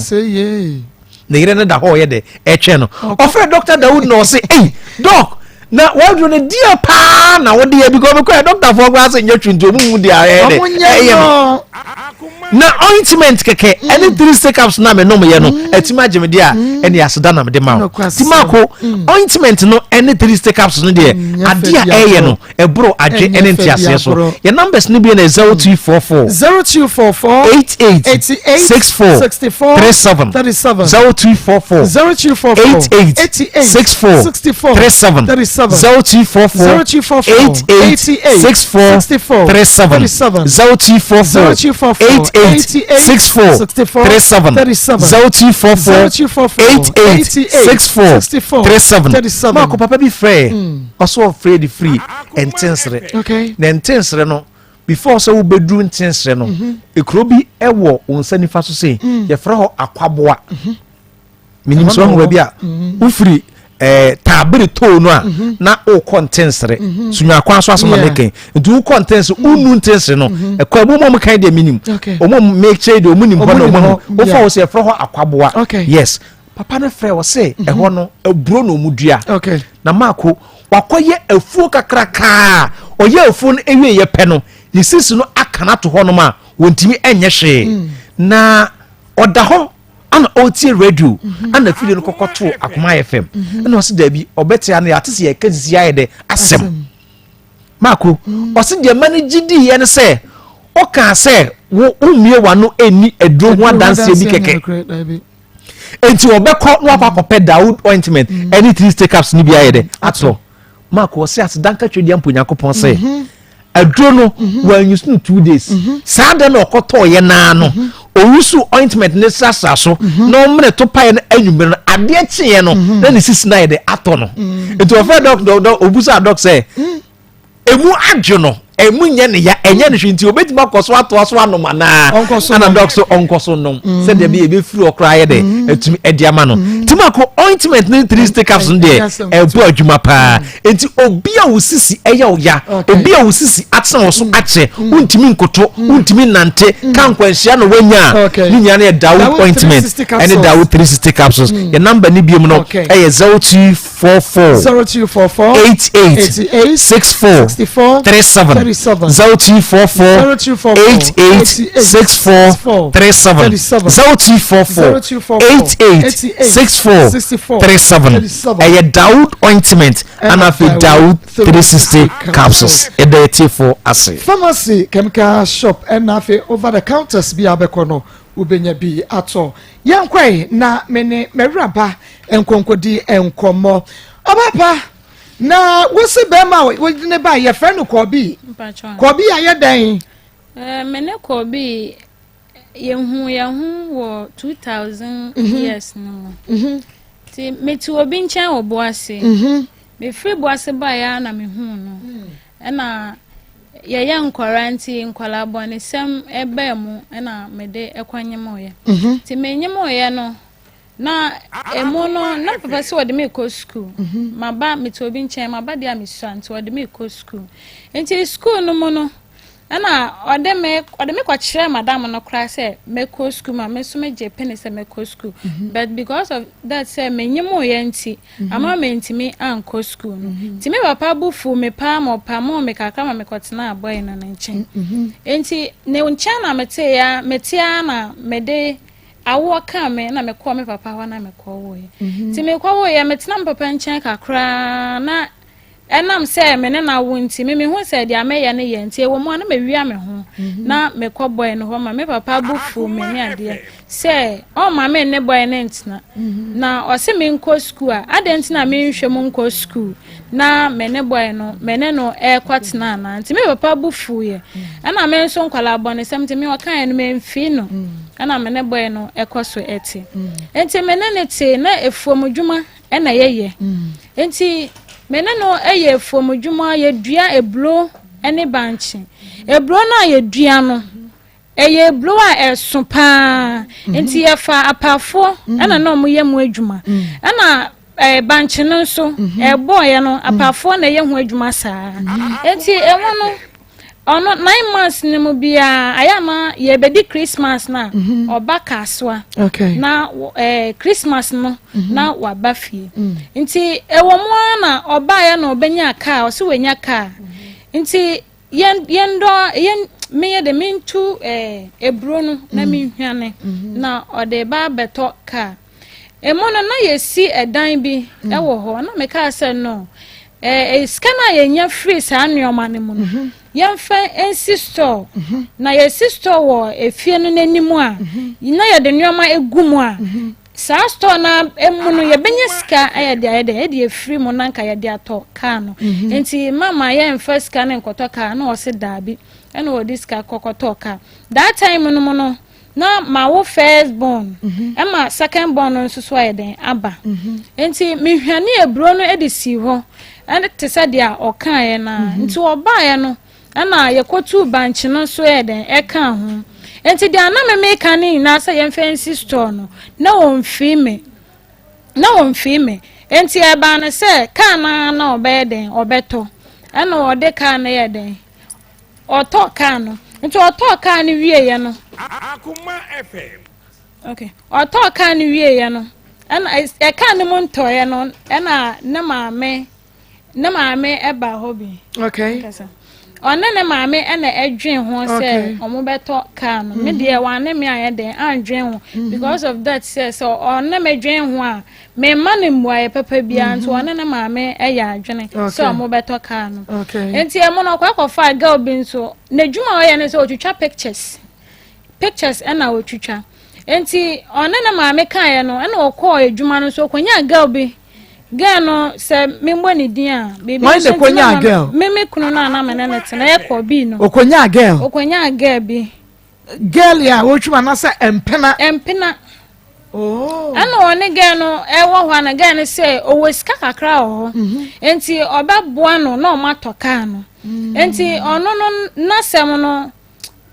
S7: Ne yere no da hɔ ɔyɛ dɛ ɛtwɛn no, ɔfrɛ Dr Dawood na ɔse, "Ei doc, na waduro no deɛ paa na wode yɛ?" Because mekɔɛ doctorfoɔ koraa sɛ nyɛ twi nti ɔmu hu deɛ ɛyɛ dɛ ɛyɛ me na ointment kɛkɛ ɛne three stick ups na menom yɛ no atumi agye me deɛ a, ɛne aseda na mede ma wo. Nti maako ointment no ɛne three stick ups no deɛ, adeɛ a ɛyɛ no ɛboro adwe ɛne nteaseɛ so. Yɛ numbers no bi na 0244
S1: 0244
S7: 88
S1: 88
S7: 64
S1: 64
S7: 37
S1: 37
S7: 0244
S1: 0244
S7: 88
S1: 88
S7: 64
S1: 64
S7: 37
S1: 37
S7: 0244
S1: 0244
S7: 88
S1: 88
S7: 64
S1: 64
S7: 37
S1: 37
S7: 0244
S1: 0244
S7: 88 64
S1: 64
S7: 37
S1: 37
S7: 0244
S1: 0244
S7: 88
S1: 88
S7: 64
S1: 64
S7: 37
S1: 37.
S7: Maako papa bi frɛ, ɔso ɔfrɛ de firi Ntensere. Na Ntensere no, before sɛ wobɛduru Ntensere no, ekuro bi ɛwɔ wo nsa nifa so sei, yɛfrɛ hɔ Akwaboa. Menim sɛ wahu baabi a wofiri taabere too no a na wokɔ Ntensere Sunyakwan so asɛm na meka. Nti wokɔ Ntensere, wonu Ntensere no ɛkɔ ɛmu mu kan deɛ menim ɔmo mekyerɛ deɛ ɔmo nim hɔ na ɔmo hu wofa wo sɛ yɛfrɛ hɔ Akwaboa. Yes, papa no frɛ wɔ sɛ ɛhɔ no aburo na ɔmo dua na maako wakɔyɛ afuo kakrakaa. Ɔyɛ afuo no ewie yɛ pɛ no, ne sisi no aka no ato hɔnom a wɔntumi nyɛ hwee na ɔda hɔ ana ɔretie radio ana afidie no kɔkɔ to Akoma FM ɛna ɔsi daabi, ɔbɛte ano yɛ ate sɛ yɛka sisi ayɛ dɛ asɛm. Maako ɔsi deɛ ma no gye di yɛ no sɛ ɔkaa sɛ wo mmie w'ano ɛni aduro ho adanseɛ bi kɛkɛ, nti ɔbɛkɔ na wakɔ akɔpɛ Dawood ointment ɛne three stick ups no bi ayɛ dɛ atɔ. Maako ɔsi asedanka twɛ deɛ mpo Nyankopɔn sɛ aduro no wɔanyusu no 2 days saa da na ɔkɔtɔɔ yɛ naa no, owusu ointment ne srasra so na ɔmene to paeɛ no anwummerɛ no, adeɛ kyeeɛ no na ne sisi no ayɛ dɛ atɔ no. Nti ɔfrɛ doc doc, obusa doc sɛ emu adwo no, emu nyɛ ne ya, ɛnyɛ ne hwee, nti obetumi akɔ so atoa so anom anaa? Ana doc so ɔnkɔ so nom sɛdeɛ bi ebɛfiri ɔkora ayɛ dɛ atumi ɛde ama no. Nti mako ointment ne three stick ups no deɛ ɛbɔ adwuma paa. Nti obi a wo sisi ɛyɛ wo ya, obi a wo sisi atena wo so akyɛ, wontumi nkoto, wontumi nante, ka nkwanhyia na wanya a, ne nyinaa no yɛ Dawood ointment ɛne Dawood 360 capsules. Yɛ number ne biom no ɛyɛ 0244
S1: 0244
S7: 88
S1: 88
S7: 64
S1: 64
S7: 37
S1: 37
S7: 0244
S1: 0244
S7: 88 64 37
S1: 37
S7: 0244
S1: 0244
S7: 88 64
S1: 64
S7: 37.
S1: 37.
S7: Ɛyɛ Dawood ointment ana afei Dawood 360 capsules. Ɛda ɛtiefo ase.
S1: Pharmacy, chemical shop ɛna afei over the counters bi a bɛkɔ no wobɛnya bi atɔ. Yɛnkɔe na me ne m'awuraba nkonkodi nkɔmmɔ. Ɔba na wosi bɛrima a wode ne ba yɛfrɛ no Kɔbi. Kɔbi ayɛ dɛn?
S6: Eh, me ne Kɔbi yɛhu yɛn ho wɔ 2000 mhm. years no mu. Mhm. Nti mete obi nkyɛn wɔ Boase. Mhm. Mefiri Boase baeɛ a na mehuu no. Mm. Ɛna yɛyɛ nkwadaa nti nkwadaa bɔnesɛm baa mu ɛna mede ɛkɔ nyemoeɛ. Nti menyemoeɛ no na emu no na papa sɛ wɔde me kɔ sukuu. Mhm. Maba mete obi nkyɛn maba deɛ a mesua nti wɔde me kɔ sukuu. Nti sukuu no mu no ɛna ɔde me ɔde me kɔkyerɛɛ madam no koraa sɛ mɛkɔ sukuu ma me nso megye pene sɛ mɛkɔ sukuu. Mhm. But because of that sɛ menyemoeɛ nti Mhm. Ama mantumi ankɔ sukuu no. Mhm. Nti me papa bo fuu me paa ma ɔpamoo me kakra ma mekɔtenaa bɔe no no nkyɛn. Mhm. Nti ne nkyɛn na metee ya mete ara na mede awoɔ kaa me na mekɔɔ me papa hɔ na mekɔwoeɛ. Nti mekɔwoeɛ metena me papa nkyɛn kakraa na Ɛnam sɛ me ne no awo nti, me mehu sɛ deɛ meyɛ no yɛ nti ɛwɔ mu a na mawia me ho mhm. na mekɔ bɔe no hɔ ma me papa bo fuo me ne adeɛ sɛ ɔmma me ne bɔe no ntena mhm. na ɔse menkɔ sukuu a adɛn nti na menhwɛ mu nkɔ sukuu na me ne bɔe no me ne no ɛrekɔ tena anaa nti me papa bo fuiɛ mhm. ɛna me nso nkwadaa bɔnesɛm nti me ɔkaeɛ no memfii no ɛna me ne bɔe no ɛkɔ so ɛte nti me ne ne te na efuom dwuma na yɛyɛ. Nti me ne no yɛ afuom dwuma, yɛdua aburo ne bankye. Aburo no a yɛdua no, ɛyɛ aburo a ɛso paa. Mhm. Nti yɛfa apaafoɔ mhm. ɛna na wɔyɛ mu adwuma. Mhm. Ɛna ɛɛ bankye no nso ɛbɔɔyɛ no apaafoɔ na ɛyɛ ho adwuma saa. Nti ɛho no. Ɔno nine months no mu biara ayɛ ama yɛbɛdi Christmas no a mhm. ɔba Kasoa na eh, Christmas no mhm. na waba fie mm. nti ɛwɔ mu ara na ɔbaeɛ na ɔbɛnya kaa ɔsɛ wanya kaa mhm. nti yɛn yɛn dɔ yɛn meyɛ de mentu eh, eburo no na mm. menhwane na ɔde ba abɛtɔ kaa. Emu no, na yɛsi ɛdan bi mm. wɔ hɔ. Na mekaa sɛ no, eh, sika no a yɛnya firi saa nneɛma no mu no, mhm. yɛmfa nsi store. Mhm. Na yɛsi store wɔ efie no n'anim a, mhm. na yɛde nneɛma egu mu a, saa store no mu no yɛbɛnya sika yɛde ayɛ dɛ yɛde efiri mu na nka yɛde atɔ kaa no. Nti mama yɛmfa sika no nkɔtɔ kaa na ɔse daabi ɛna ɔde sika kɔkɔtɔ kaa. That time no mu no. Na mawo first born ɛma second born no nso so ayɛ dɛn aba mhm. nti mehwane aburo no de sii hɔ ɛne te sɛ deɛ ɔkaeɛ no a mhm. nti ɔbaeɛ no ɛna yɛkɔtuu bankye no nso yɛ dɛn ɛka ho nti deɛ ana me meka no nyinaa sɛ yɛmfa nsi store no na wɔmfii me na wɔmfii me nti ɛbaa no sɛ kaa no ara na ɔbɛyɛ dɛn ɔbɛtɔ ɛna ɔde kaa no yɛ dɛn Ɔtɔɔ kaa no. Nti ɔtɔɔ kaa no wieeɛ no.
S10: Akoma FM.
S6: Okay. Ɔtɔɔ kaa no wieeɛ no, ɛna ɛkaa no mu ntɔeɛ no, ɛna ne maame ne maame ɛbaa hɔ bi.
S1: Okay.
S6: Kasa. Ɔne ne maame ɛna ɛdwen ho sɛ ɔmo bɛtɔ kaa no. Me deɛ wɔane me ayɛ dɛn andwen ho mhm. because of that sɛ sɛ ɔne me dwen ho a Memma no mmuaeɛ papa biara nti ɔne ne maame yɛ adwene sɛ ɔmo bɛtɔ kaa no. Nti ɛmo no ɔkɔ akɔfaa girl bi nso n'adwuma a ɔyɛ ne sɛ ɔtwitwa pictures pictures ɛna ɔtwitwa. Nti ɔne ne maame kaeɛ no ɛna ɔkɔɔ adwuma no nso ɔkɔnyaa girl bi girl no sɛ memmɔ ne din a biribi nso nti na me me kunu no a na me ne no tena ɛkɔ bi no.
S1: Ɔkɔnyaa girl.
S6: Ɔkɔnyaa girl bi.
S1: Girl a ɔretwam anaasɛ mpena.
S6: Mpena. Oh. Ɛna ɔne girl no ɛwɔ hɔ ana girl no sɛ ɔwɔ sika kakra wɔ hɔ. Mhm. Nti ɔbɛboa no na ɔmo atɔ kaa no. Mm. Nti ɔno no n'asɛm no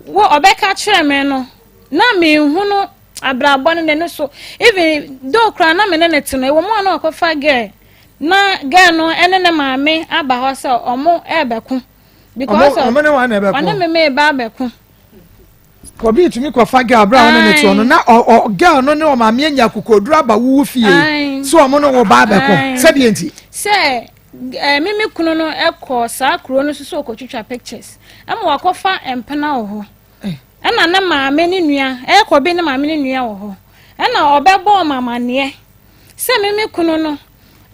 S6: wɔ ɔbɛka kyerɛ me no na mehu no abrabɔ no n'ani so even though koraa na me ne ne te no ɛwɔ mu a na ɔkɔfa girl na girl no ɛne ne maame aba hɔ sɛ ɔmo ɛɛbɛko. Because
S1: ɔmo ne wɔn na ɛbɛko.
S6: Ɔne me me ba abɛko.
S1: Kɔbi tumi kɔfa girl abira ɔne ne toɔ no na ɔ ɔ girl no ne ɔmaame anya akokoduro aba wuwu fie so ɔmo ne wo ba abɛko sɛdeɛ nti.
S6: Sɛ ɛɛ me me kunu no ɛkɔ saa kuro no so sɛ ɔkɔtwitwa pictures ɛma wakɔfa mpena wɔ hɔ ɛna ne maame ne nua ɛyɛ kɔbi ne maame ne nua wɔ hɔ ɛna ɔbɛbɔ ɔmo amaneɛ sɛ me me kunu no.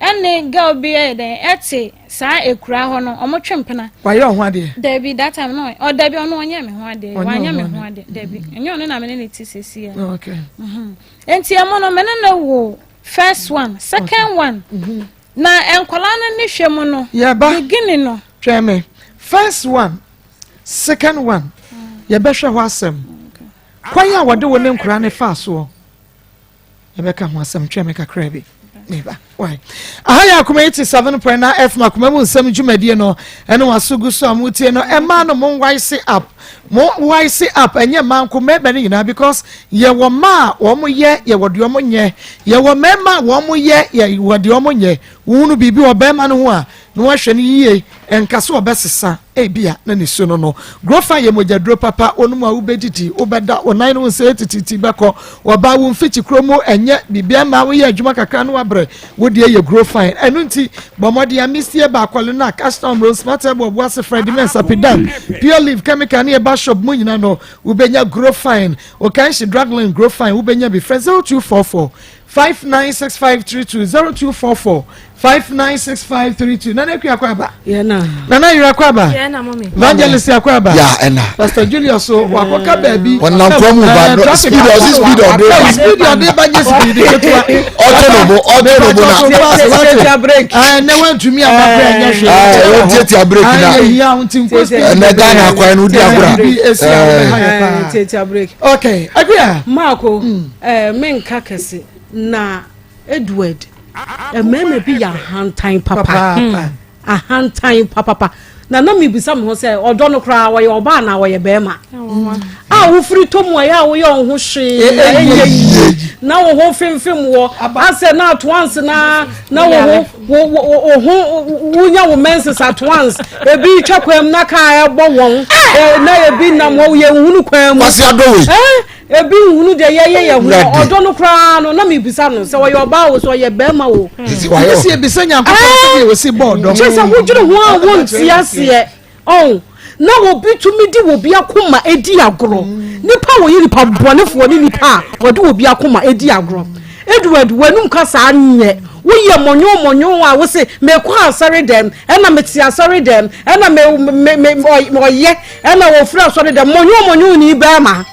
S6: Ɛne girl bi ɛyɛ dɛn ɛte saa ekura hɔ no ɔmo twe mpena.
S1: Wayɛ ɔho adeɛ.
S6: Dabi that time no ɔ dabi ɔno ɔnyɛ me ho adeɛ wanyɛ me ho adeɛ dabi ɛnyɛ ɔno na me ne ne ti sisi ya.
S1: Okay.
S6: Mhm. Nti ɛmo no me ne ne wo first one second one. Mhm.
S11: Na nkwadaa no ne hwɛ mu no,
S1: Yɛba.
S11: beginning no.
S1: Twɛn me. First one, second one, yɛbɛhwɛ hɔ asɛm. Kwan a wɔde wo ne nkwadaa no faa soɔ, yɛbɛka ho asɛm. Twɛn me kakra bi. Meba. Why? Aha yɛ Akoma 87.9 FM Akoma mu nsɛm dwumadie no ɛne waso gu so a motie no. Ɛmaa no mo wise up, mo wise up. Ɛnyɛ mmaa nko, mmarima no nyinaa, because yɛwɔ mmaa a wɔn yɛ, yɛwɔ deɛ wɔn nyɛ, yɛwɔ mmarima a wɔn yɛ, yɛwɔ deɛ wɔn nyɛ. Wohunu biribi wɔ barima no ho a, na wahwɛ no yie, nka so ɔbɛsesa ebia na ne su no. Grofa yɛ mogyaduro papa. Wɔn mu a wobɛdidi, wobɛda wo nan no nsa tititi bɛkɔ wɔba wo mfikyi kuro mu. Ɛnyɛ biribi ama woyɛ adwuma kakra no wabrɛ wodeɛ yɛ Grofine. Ɛno nti bɔ mmɔden amisie baakɔle no a custom road smart ɛbɔ ɔboase Fred Mensa Pidan Pure Leaf Chemical ne ɛba shop mu nyina no, wobɛnya Grofine. Okanhye Draglin Grofine wobɛnya bi. Frɛ 0244 596532, 0244 596532. Nana Akua akɔ aba, Nana Ayira akɔ aba, Evangelist akɔ aba.
S3: Ya ɛna.
S1: Pastor Julius so wakɔka baabi.
S3: Ɔnam kwan mu ba no, speed, ɔsi speed ɔde ba.
S1: Speed ɔde ba nye speed ketewa.
S3: Ɔtɔ no bo, ɔtɔ no bo na.
S5: Tietia break.
S1: Ɛɛ, ne wantumi aba kora ɛnyɛ hwee.
S3: Ɛɛ, wɔtiatia break na.
S1: Ɛyɛ hia nti nko speed.
S3: Ɛnɛ Ghana akwan no di agorɔ.
S1: Bi esi a wɔbɛha yɛ paa.
S5: Tietia break.
S1: Okay, Akua.
S5: Maako, menka kɛse na Edward, mmarima bi yɛ ahantan papa.
S1: Papaapa.
S5: Ahantan papapa. Na mebisa me ho sɛ ɔdɔ no koraa, wɔyɛ ɔbaa na wɔyɛ bɛrima a wofiri tɔ mu a ɛyɛ a woyɛ wo ho hwee ɛnyɛ yie na wo ho femfem wɔ asɛ na at once na wo ho wo ho wonya wo menses at once. Ebi twa kwan mu na kaa ɛbɔ wɔn, na ebi nam hɔ yɛ nhunu kwan mu.
S3: Kwasi Adowe.
S5: Ebi nhunu deɛ yɛyɛ yɛ ho.
S3: Awurade.
S5: Ɔdɔ no koraa no, na mebisa no sɛ ɔyɛ ɔbaa o, sɛ ɔyɛ bɛrima o.
S3: Sisi wayɛ.
S1: Ɛsɛ ebisa Nyankopɔn sɛdeɛ wɔsi bɔɔ dɔ.
S5: Kyerɛ sɛ wodwene ho a wonte aseɛ ɔn na obi tumi di obi akoma edi agorɔ. Nipa a wɔyɛ nipa bɔnefoɔ ne nipa a wɔde obi akoma edi agorɔ. Edward, w'anum kasa nyɛ woyɛ mɔnyo mɔnyo a wose mekɔ asɔre dɛm, ɛna mete asɔre dɛm, ɛna me me me ɔyɛ ɛna wɔfiri asɔre dɛm mɔnyo mɔnyo ni bɛrima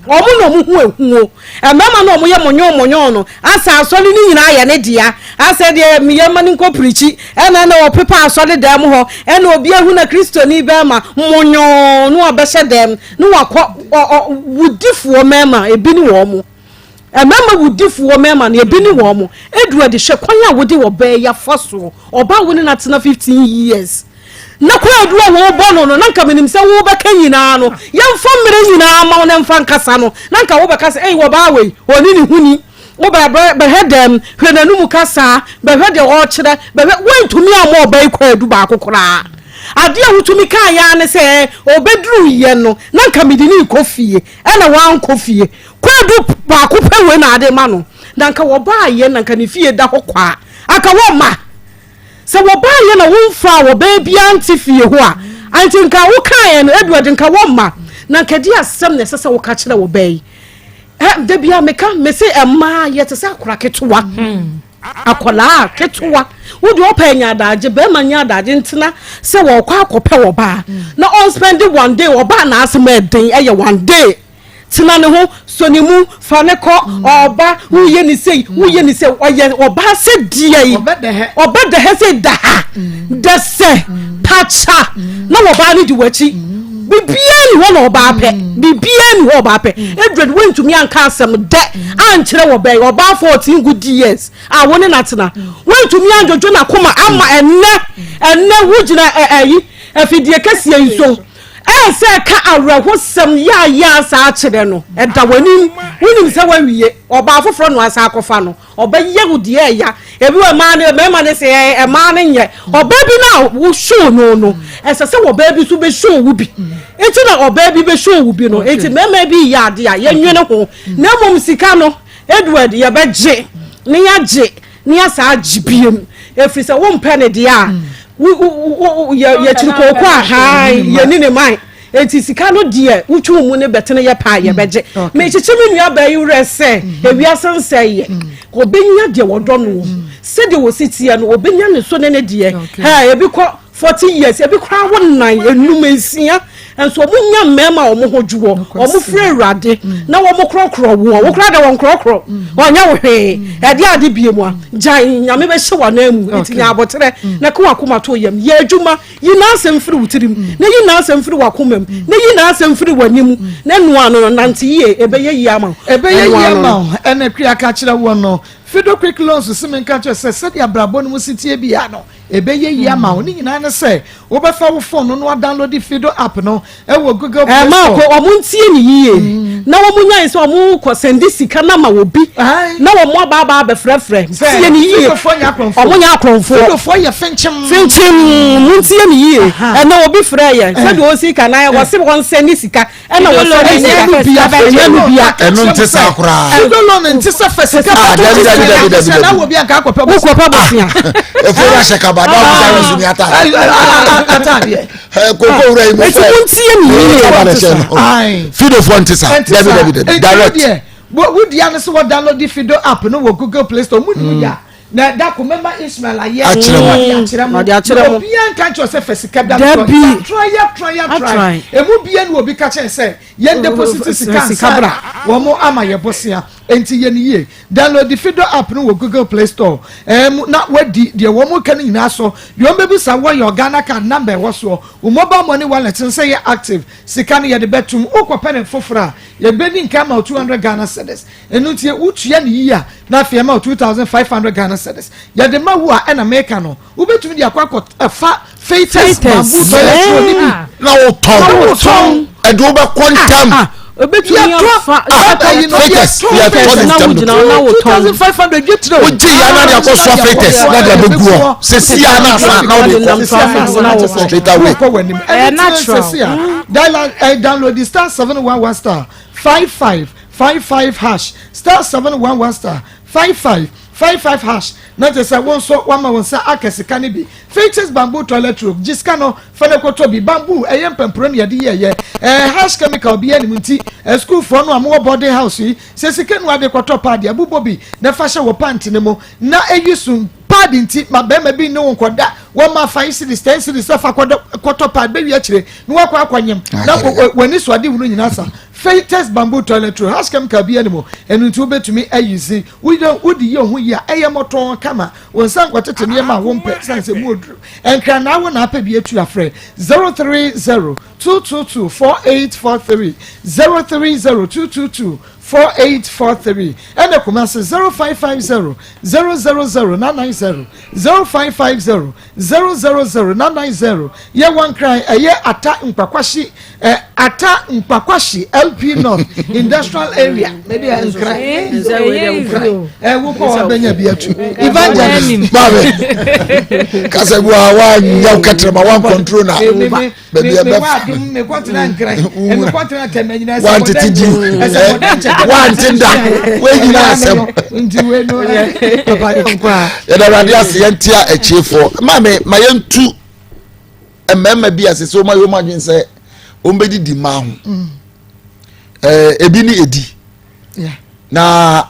S5: ɔmo na ɔmo ho ehuo. Mmarima na ɔmo yɛ mɔnyɔn mɔnyɔn no asa asɔre no nyinaa yɛ ne dea, asɛ deɛ meyɛ ma ne nkɔ pirikyi, ɛna ɔpepa asɔre dan mu hɔ, ɛna obi ehu na Kristoni bɛrima mɔnyɔn no abɛhyɛ dɛm ne wakɔ ɔ ɔ wudifoɔ. Mmarima ebi ne wɔn mo, mmarima wudifoɔ, mmarima no ebi ne wɔn mo. Edu ɛde hwɛ kwan a wode ɔbaa yi afa soɔ, ɔbaa wo ne na tena 15 years na kɔ adu a wɔbɔ no, na nka menim sɛ wobɛka nyinaa no, yɛmfa mmerɛ nyinaa ma wo na mfa nkasa no, na nka wobɛka sɛ, ei, wɔbaa wei ɔne ne ho ni. Wobɛ bɛhwɛ dɛm, hwɛ n'anum kasa, bɛhwɛ deɛ ɔrekyerɛ, bɛhwɛ. Wontumi amma ɔbaa yi kɔ adu baako koraa. Adeɛ a wotumi kaa yɛa ne sɛ ɔbɛduru yɛ no na nka mede ne kɔ fie, ɛna wankɔ fie. Kɔ adu baako pɛ wei na ade ma no, na nka wɔbaa yɛ na nka ne fie da hɔ kwaa anka wɔmma sɛ wɔbaa yɛ na womfa a wɔbaa biara nte fie hɔ a anti nka wokaeɛ no, Edward, nka wɔmma na nka di asɛm na ɛsɛ sɛ woka kyerɛ wɔbaa yi. Da bia meka mese mmaa yɛte sɛ akora ketewa, akɔlaa ketewa. Wode ɔpɛ nya adagye, bɛrima nya adagye ntena sɛ wɔkɔ akɔpɛ ɔbaa na ɔnspend one day ɔbaa na asɛm ɛden ɛyɛ one day tena ne ho so ne mu fa ne kɔ ɔba. Woyɛ ne sei, woyɛ ne sei, ɔyɛ ɔbaa sɛ deɛ yi ɔbɛdɛhɛ sɛ da ha dɛ sɛ pakya na wɔbaa no di w'akyi. Biribiara ni hɔ na ɔbaa pɛ, biribiara ni hɔ ɔbaa pɛ. Edward, wontumi anka asɛm dɛ ankyerɛ wɔ bɛyɛ ɔbaa 14 good years a wo ne na tena, wontumi andwodwo n'akoma ama ɛnɛ wogyina ɛyi afidie kɛseɛ yi so ɛsɛ ka awerɛhosɛm yaayaa saa kyerɛ no. Ɛda w'anim, wonim sɛ woawie ɔbaa foforɔ no asa akɔfa no, ɔbɛyɛ wo deɛ ɛya. Ebi wɔ mmaa no, mmarima no sɛ ɛmaa no nyɛ ɔbaa bi no a wohyoo no, ɛsɛ sɛ ɔbaa bi so bɛhyoo wo bi, nti na ɔbaa bi bɛhyoo wo bi no. Nti mmarima bi yɛ ade a yɛnwene ho, na mmom sika no, Edward, yɛbɛgye ne yɛagye ne yɛasa agye biem, ɛfiri sɛ wompɛ ne deɛ a yɛkyiri kooko a han yɛni ne man. Eti sika no deɛ, wotwi mu ne bɛtene yɛ paa, yɛbɛgye. Mekyekye me nua baa yi werɛ sɛ ewiase nsɛ yɛ obɛnya deɛ wɔdɔ no sɛdeɛ wɔsi teɛ no, obɛnya ne so ne ne deɛ. Ebi kɔ. 40 years, ebi koraa wo nan, enum, nsia, nso wɔn nya mmarima a wɔn ho dwoɔ, wɔn firi Awurade na wɔn korɔkorɔ woɔ, wo koraa de wɔn korɔkorɔ, wɔnyɛ wo hwee, ɛde ade bie mu a, gyae, Nyame bɛhyɛ wɔn anan mu, nti nya aboterɛ na ka w'akoma to yam, yɛ adwuma, yi n'asɛm firi wo tirim, na yi n'asɛm firi w'akoma mu, na yi n'asɛm firi w'anim, na ɛnoa no no, nante yie, ɛbɛyɛ yie ama wo.
S1: Ɛbɛyɛ yie ama wo, ɛna Akua ka kyerɛ woɔ no. Fido Quick Loans se menka nkyerɛ sɛ sɛdeɛ abrabɔ no mu si teɛ biara no, ɛbɛyɛ yie ama wo. Ne nyinaa ne sɛ wobɛfa wo phone no na woadownloadi Fido app no wɔ Google Play
S5: Ɛma
S1: Store.
S5: kɔ wɔn ntie ne yie na wɔn nyae sɛ wɔn kɔ sɛnde sika na ma obi na wɔn aba aba abɛfrɛfrɛ.
S1: Sɛ
S5: Tie ne yie.
S1: Fidofoɔ nyɛ akorɔmfoɔ.
S5: Wɔn nyɛ akorɔmfoɔ.
S1: Fidofoɔ yɛ fenkyem.
S5: Fenkyem mo ntie ne yie. Ɛnna obi frɛ yɛn sɛdeɛ ɔsi ka na wɔsi wɔn sɛnde sika. Ɛna wɔsɛ ne sika ɛnyɛ no bia.
S3: Ɛno nte saa koraa.
S1: Fido loan nte sɛ fɛ sika
S3: Ah,
S1: bɛto
S3: dabi,
S1: ti
S3: dabi,
S1: sɛ
S3: dabi, dabi,
S1: sɛ na
S3: dabi.
S1: wɔ bi anka akɔpɛ bosea.
S5: Wokɔpɛ bosea.
S3: Efo wura hyɛ kaba na ɔmo sáré suni ataadeɛ.
S1: Ataadeɛ.
S3: Ɛ koko wura yi mo
S5: Eti
S3: fɛ.
S5: montie ne yie.
S3: Kaba na hyɛ no.
S1: Aye.
S3: Fidofoɔ nte saa.
S1: Nte
S3: Dabi
S1: saa.
S3: dabi dabi.
S1: Enti wo
S3: Direct.
S1: deɛ, wo dea ne sɛ wɔ download Fido app no wɔ Google Play Store. Mu nim ya. Na da ko mɛma Ismael ayɛ.
S3: Akyerɛ mo.
S1: Ɔde akyerɛ mo.
S5: Ɔde akyerɛ mo.
S1: Na obiara nka nkyerɛ sɛ fa sika da no
S5: Dabi.
S1: Yɛatra yɛatra yɛatra.
S5: Atra.
S1: Emu bia na obi ka kyerɛ sɛ yɛn deposit sika
S5: Sika
S1: ansa
S5: bra.
S1: na wɔn ama yɛ bosea. Enti yɛ no yie. Download Fido app no wɔ Google Play Store. Ɛɛm na wadi deɛ wɔn ka no nyinaa so. Deɛ wɔn bɛbisa wɔ yɛ Ghana card number ɛwɔ soɔ. Wo mobile money wallet no sɛ yɛ active. Sika no yɛde bɛtum. Wokɔpɛ no foforɔ a yɛbɛdi nka ama wo 200 Ghana cedis. Ɛno nti wotua no yie a, na afei ɛma wo 2500 Ghana cedis. Yɛde ma wo a, ɛna meka no, wobɛtumi de akɔ akɔ fa Feites bamboo toilet roll no bi.
S3: Na wotɔn.
S1: Na wotɔn.
S3: Ɛde wobɛkɔ ntɛm.
S5: Ah, obetumi afa
S3: Feites, yɛtɔ ne ntɛm no.
S1: 2500 dwetire o.
S3: Wogye ya na de akɔ soa Feites na de abɛgu hɔ. Sɛsi ya na asa na wode kɔ. Straight away.
S1: Wokɔ w'anim. Ɛno nti sɛsi a, dial, download the star 711 star 55 55 hash star 711 star 55 55 hash na kyerɛ sɛ wo nso woama wo nsa aka sika no bi. Features bamboo toilet roll gye sika no fa no kɔtɔ bi. Bamboo ɛyɛ mpampuro na yɛde yɛɛyɛ ɛɛ hash chemical biara nim nti asukuufoɔ no a mowɔ boarding house yi sɛ sika nu ade kɔtɔ paadi abobɔ bi na fa hyɛ wo pant no mu na ɛyi so paadi nti ma bɛrima bi ne wo nkɔda wɔma 5 cedis 10 cedis sɛ fa kɔtɔ paadi bɛwi akyire na wakɔ akɔnyem na w'ani so ade hunu nyinaa sa. Feites bamboo toilet roll has chemical biara nni mu, ɛno nti wobɛtumi ayi zi. Wode wode yɛ wo ho yie a, ɛyɛ mmɔtɔɔ kama. Wo nsa nkɔtete nneɛma a wompɛ sane sɛ mu oduru. Nkranaa wo na apɛ bi atu a frɛ 030 222 4843, 030 222 4843, ɛna Kumasi 0550 000 990, 0550 000 990. Yɛwɔ Nkran, ɛyɛ Ata Nkwakwahye Eh, Ata Nkpakwahye LP North Industrial Area. Maybe Nkran. Nkran. Eh, wo kɔ wa bɛnya bi atu. Evangelist.
S3: Maame. Kasa bu a wa nya kɛtɛrɛ ma wa control na. Baabi a bɛ fa.
S1: Me kɔtena Nkran. Me kɔtena Tɛmɛ nyina.
S3: Wa ntete di. Wa nte da. Wa nyina asɛm.
S1: Nti we no. Papa nkwa.
S3: Yɛda Awurade ase yɛn tia akyiefoɔ. Maame ma yɛn tu. mmarima bi a sɛ sɛ wɔn ayɛ wɔn adwene sɛ wɔn bɛdidi mmaa ho mm. ɛɛ ebi ne edi na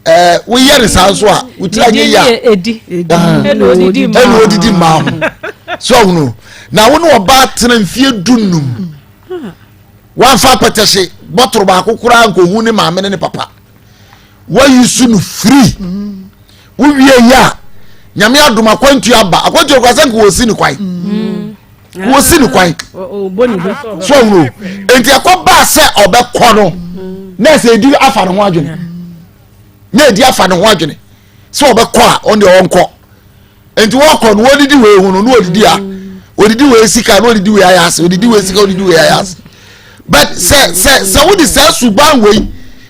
S3: ɛɛ woyɛ ne saa nso a wotiri anyɛ yie a
S11: edi
S3: ɛna odidi mmaa ho so ɔhono na wo ne ɔbaa tena mfie du num mm. wanfa apɛtɛhye bɔtoro baako koraa nkohu ne maame ne ne papa. wayi su no free wowie yi a nyame adom akwantu aba akwantu akora sɛ nka wɔsi ne kwan wɔsi ne kwan so ahunu nti ɛkɔ baa sɛ ɔbɛkɔ no na ɛsɛ ɛdi afa ne ho adwene na ɛdi afa ne ho adwene sɛ ɔbɛkɔ a ɔno deɛ ɔnkɔ nti wɔkɔ no wɔdidi wei ho no na wɔdidi a wɔdidi wei sika na wɔdidi wei ayɛ ase wɔdidi wei sika wɔdidi wei ayɛ ase but sɛ sɛ sɛ wode saa suban wei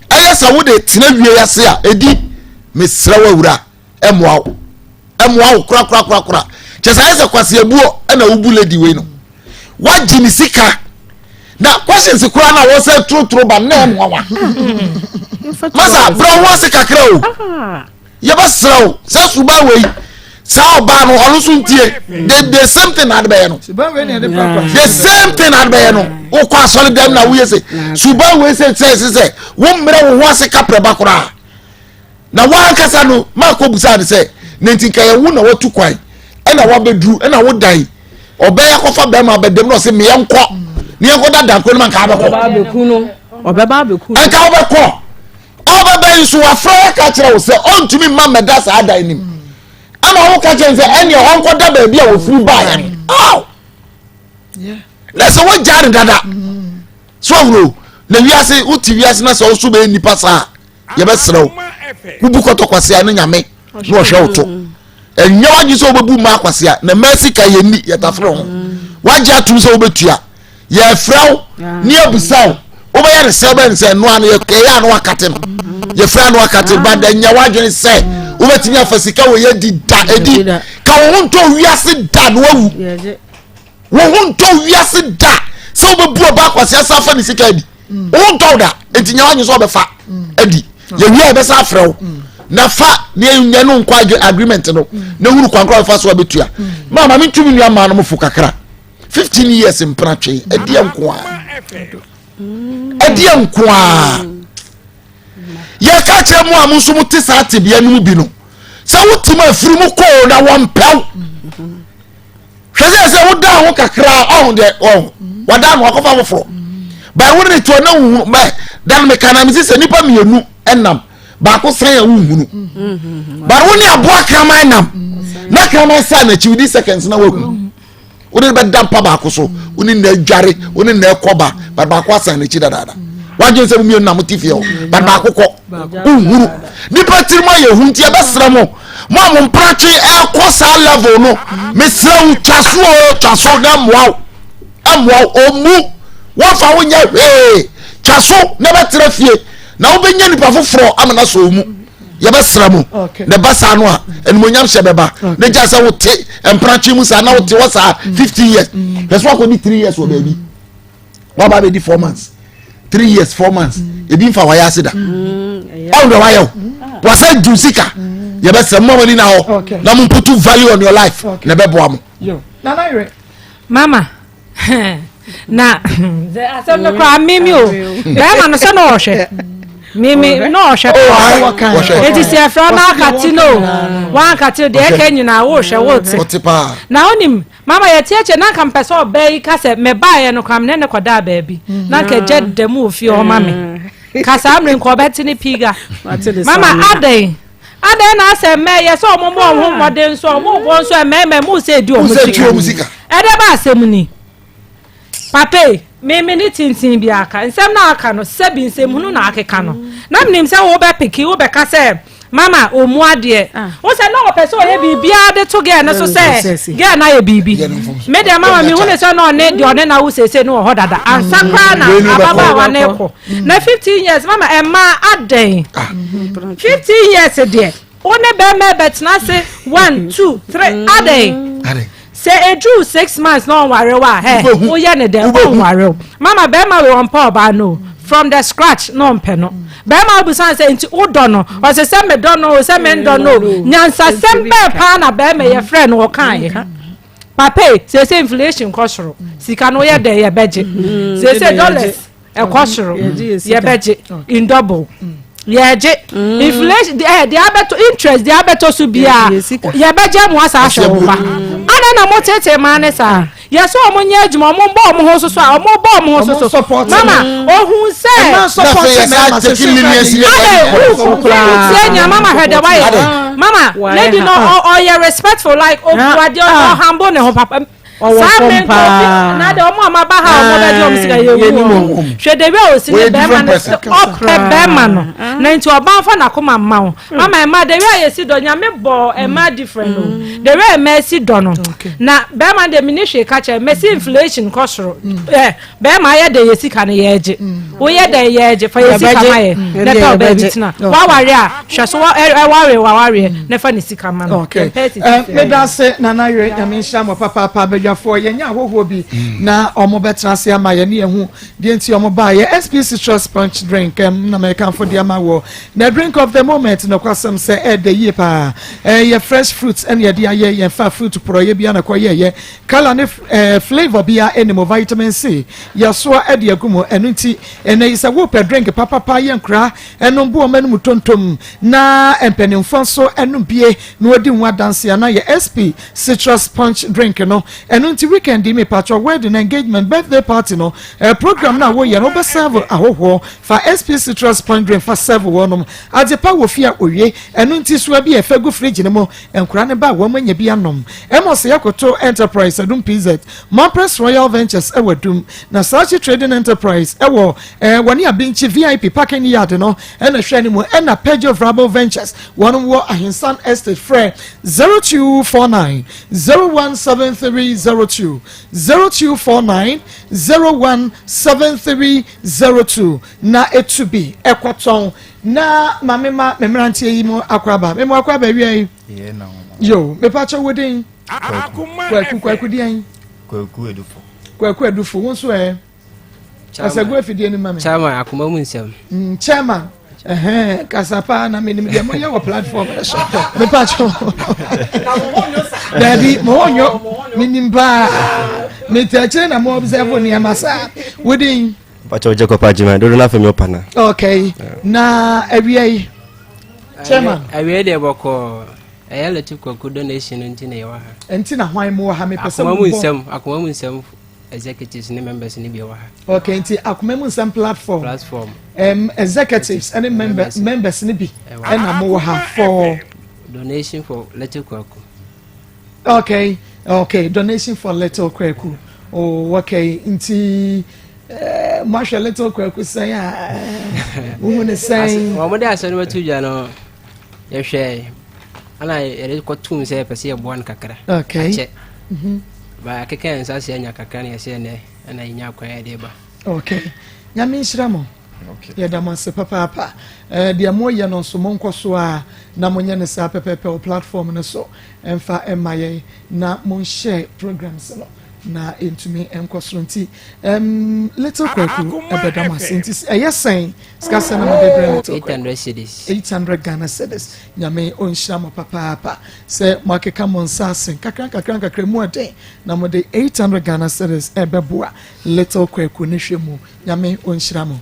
S3: ɛyɛ sɛ wode tena wie ase a ɛdi mesrɛ wo awura ɛmoa wo ɛmoa wo korakorakorakora kyɛ sɛ ayɛ sɛ kwasi abuo ɛna wobu lady wei no wagye ne sika na questions koraa na wɔsɛ torotoro ba na ɛmoa wa masa brɛ wo ase kakra o. Ah. Yɛbɛsrɛ wo sɛ suban wei saa ɔbaa no ɔno nso ntie the the same thing na ade bɛyɛ no the same thing na ade bɛyɛ no wokɔ asɔre dɛm na woyɛ sɛ suban wei sɛ sɛ sɛ sɛ wo mmerɛ wo ho ase kaprɛ ba koraa na wankasa no maakɔ busaa no sɛ ne nti nka yɛwo na watu kwan ɛna wabɛduru ɛna wodan. Ɔbɛyɛ akɔfa bɛrima abɛdɛm na ɔsɛ meɛ nkɔ ne yɛnkɔ da danko no ma nka abɛkɔ.
S5: Ɔbɛba abɛku no.
S3: Nka wobɛkɔ. Ɔbɛbɛ yi nso wafrɛ aka kyerɛ wo sɛ ɔntumi mma mmɛda saa dan no mu. Ɛna ɔwo ka kyerɛ no sɛ ɛneɛ ɔnkɔda baabi a wɔfiri baeɛ no. Aw! Na sɛ wogyaa no dada. So ahuro na wiase wote wiase na sɛ wo so bɛyɛ nnipa saa yɛbɛserɛ wo wobu kɔtɔ kwasea ne nyame na ɔhwɛ wo to ɛnyɛ wagye sɛ wobɛbu mmaa kwasea na mmaa sika yɛnni yɛtafere ho wagye atom sɛ wobɛtua yɛfrɛ wo ne abisa wo wobɛyɛ ne sɛ wobɛyɛ ne sɛ ɛnoa no yɛyɛ ano akate no yɛfrɛ ano akate ba da nyɛ wadwene sɛ wobɛtumi afa sika wɔ yɛdi da ɛdi ka wo ho ntɔ wiase da na wawu wo ho ntɔ wiase da sɛ wobɛbu ɔba akwasi asa afa ne sika adi mm. wo ho ntɔ wo da nti nya wadwene sɛ ɔbɛfa mm. adi yɛwie a yɛbɛsa afrɛ wo mm. na fa ne yɛnyɛ no nkɔ agreement no na hunu kwan koraa bɛfa so abɛtua ma ma mentumi nua maa no mo fo kakra 15 years mpena twe ɛdeɛ nko a ɛdeɛ nko a yɛka kyerɛ mu a mo nso mo te saa tebea no mu bi no sɛ wotim afiri mu kɔɔ na wɔmpɛw hwɛ sɛ sɛ wodaa ho kakra ɔho deɛ ɔho wadaa no wakɔfa foforɔ bɛn wo ne toɔ na wohunu bɛ dan meka na mesi sɛ nnipa mmienu ɛnam baako san a wohunu bɛn wo ne aboa kraman nam na kraman saa n'akyi wodi seconds na wahu wode no bɛda mpa baako so wo ne na adware wo ne na ɛkɔba but baako asan n'akyi dadaada wadwene sɛ mmienu na mote fie hɔ but baako kɔ wohunu nipa tirim ayɛ hu nti ɛbɛsrɛ mo mo a mo mpratwe ɛkɔ saa level no mesrɛ wo twa so o twa so na mmoa wo mmoa wo ɔmu wɔmfa wo nyɛ hwee twa so na bɛtena fie na wobɛnya nipa foforɔ ama no asɔ mu yɛbɛsrɛ mo na ɛba saa no a animonyam hyɛ bɛba na gya sɛ wote mpratwe mu saa na wote hɔ saa 15 years hwɛ so akɔdi 3 years wɔ baabi waba abɛdi 4 months 3 years 4 months ebi nfa wayɛ ase da ɔn dɛ wayɛ o wasa ju sika yɛbɛsrɛ mo mama ni na hɔ na mo put value on your life na ɛbɛboa mo.
S12: Mama na asɛm no koraa mimi o bɛrima no sɛ na ɔhwɛ mimi na ɔhwɛ paa eti sɛ ɛfra na akate no wankate deɛ ɛka nyinaa wohwɛ wote na wonim mama yɛte akyɛ na nka mpɛ sɛ ɔbaa yi ka sɛ mebaeɛ no koraa mene ne kɔdaa baabi na nka gya da mu wɔ fie ɔma me ka saa mmere nka ɔbɛte ne piiga mama adɛn Adɛn na asɛ mmɛ yɛ sɛ ɔmo bɔ ɔmo ho mmɔden nso ɔmo bɔ nso mmarima mu sɛ edi ɔmo sika. Ɛdɛ ba asɛm ni. Papa yi, me me ne tintin bi aka. Nsɛm na aka no, sɛbi nsɛmhunu na akeka no. Na menim sɛ wo bɛ peke, wo bɛka sɛ mama ɔmu adeɛ. Ah. Wo sɛ na ɔpɛ sɛ ɔyɛ biribiara de to girl no so sɛ girl no ayɛ biribi. Me deɛ mama mehu ne sɛ na ɔne deɛ ɔne na wo seesei no wɔ hɔ dada. Ansa koraa na ababaawa no rekɔ. Na 15 years mama ɛmaa adɛn? 15 years deɛ wo ne bɛrima bɛtena ase 1 2 3 adɛn? Sɛ ɛduru 6 months na ɔnware wo a ɛ woyɛ ne dɛn ɔnware wo. Mama bɛrima wei ɔmpɛ ɔbaa no from the scratch na ɔmpɛ no. Bɛrima wobusa sɛ nti wodɔ no ɔsɛ sɛ medɔ no o sɛ mendɔ no o nyansasɛm bɛɛ paa na bɛrima yɛfrɛ no ɔkaeɛ. Papa yi seesei inflation kɔ soro sika no woyɛ dɛn yɛbɛgye seesei dollars ɛkɔ soro yɛbɛgye in double yɛgye mm. inflation ɛ eh, deɛ abɛtɔ interest deɛ abɛtɔ so biara yɛbɛgye mu asa ahwɛ wo ba mm. ana na mo tete maa ne saa yɛsɛ wɔn nyɛ adwuma wɔn bɔ wɔn ho soso a wɔn bɔ wɔn ho soso mama ohun sɛ ada wutie nya mama hwɛ dɛ wayɛ mama lady no ɔyɛ respectful like obuadeɛ ɔhambo ne ho papa.
S5: Ɔwɔ
S12: saa
S5: fam
S12: me nka obi
S5: paa.
S12: na de ɔmo a maba ha a ɔmo bɛgye ɔmo sika yɛ
S5: Yɛnim
S12: wu
S5: wɔn.
S12: hwɛ de wi a osi ne
S3: Wɔyɛ
S12: bɛrima
S3: different
S12: no
S3: person.
S12: ɔpɛ bɛrima no na nti ɔbaa nfa n'akoma mma wo mama ɛma de wi a yɛsi dɔ nyame bɔ ɛma different o de wi a ɛma esi dɔ no na bɛrima de mi ni hwee ka kyerɛ mɛsi inflation kɔ soro ɛ Bɛɛma ayɛ dɛ yɛ sika no yɛɛgye woyɛ dɛn yɛɛgye fa yɛ sika ma yɛ na pɛ ɔbaa bi tena waware a hwɛ so waware wawareɛ na fa ne sika ma no yɛmpɛ sisi
S1: eh, meda ase nana yerɛ nyame nhyira mo papaapa badwafoɔ yɛnyɛ ahɔhoɔ bi mm. na ɔmo bɛtena ase ama yɛne yɛn ho deɛ nti ɔmo baa yɛ sp citrus punch drink na mɛkamfo deɛ ama wɔ na drink of the moment nokwasɛm sɛ ɛɛdɛ yie paa ɛyɛ fresh fruits ɛne yɛde ayɛ yɛmfa fruit porɔyɛ bi anakɔ yɛyɛ Colour ne flavour biara nni mu, vitamin C yɛasoa de agu mu, ɛno nti ɛnnɛ yi sɛ wopɛ drink papapa yɛ nkoraa nom bo wɔn anom tontom na mpanimfoɔ nso nom bie na wɔdi ho adanseɛ na yɛ SP citrus punch drink no. Ɛno nti weekend yi mepakyɛw wedding, engagement, birthday party no eh, program no a woyɛ no wobɛ serve ahohoɔ fa SP citrus sponge drink fa serve wɔnom. Adze pa wɔ fie a owie ɛno nti soa bi a fa gu fridge no mu nkora no ba a wɔn anya bi anom. Amos Yakoto Enterprise Adum PZ, Mampress Royal Ventures ɛwɔ Adum na Sachi Trading Enterprise ɛwɔ eh, wɔne Abinkyi VIP parking yard no ɛna hwɛ anim ɛna Peugeot Vrabel Ventures wɔnom wɔ Ahensan Estate frɛ 0249 017302 0249 017302 na etu bi ɛkɔtɔn na ma me ma me mmeranteɛ yi mu akɔ aba me mu akɔ aba awia yi yo mepakyɛ wo din kwaku kwaku deɛn
S13: kwaku edufo
S1: kwaku edufo wo nso ɛ kasagu afidie no ma me
S14: chairman akoma mu nsɛm
S1: mm, chairman ɛhɛn kasa paa na menim deɛ moyɛ wɔ platform no so mepakyɛ daabi mo ho nyo menim paa metaakyire na mo observe nneɛma saa wodin
S13: Pacho Jacob Ajima, dodo na femi opana.
S1: Okay. Na awia yi. Chairman.
S14: Awia deɛ bɔkɔɔ. Ɛyɛ Latif Kwaku donation no nti na yɛwɔ ha.
S1: Nti na hwan mu wɔ ha mepɛ sɛ
S14: mo bɔ. Nsɛm, akoma mu nsɛm executives ne members ne bi wɔ ha.
S1: Okay, nti akoma mu nsɛm platform.
S14: Platform.
S1: Executives ne member, members ne bi ɛna mo wɔ ha for.
S14: Donation for Latif Kwaku.
S1: Okay, okay, donation for Little Kwaku. Oh, okay, nti eh, mo ahwɛ Little Kwaku sɛn a, wohu ne sɛn.
S14: Wɔn de asɛm no bɛto dwa no, yɛhwɛ ana yɛde kɔtum sɛ yɛpɛ sɛ yɛboa no kakra.
S1: Okay.
S14: Akyɛ. Ba akeka yɛn nsa ase anya kakra na yɛsɛ ɛnɛ ɛna yɛnya kwan yɛde ba.
S1: Okay. Nyame nhyira mo. Yɛda mo ase papaapa. Eh, deɛ moyɛ no nso monkɔ so a na monyɛ no saa pɛpɛpɛ wɔ platform no so ɛmfa ɛma yɛn na monhyɛ programs no na ɛntumi nkɔ soro nti um, little kwaku ɛbɛda mo ase nti ɛyɛ sɛn sika sɛn na mode brɛ little kwaku
S14: 800 cedis
S1: 800 Ghana cedis nyame ɔnhyira mo papaapa sɛ moakeka mo nsa ase nkakra nkakra nkakra mu ɔden na mode 800 Ghana cedis ɛbɛboa little kwaku ne hwɛ mu Nyame ɔnhyira mo.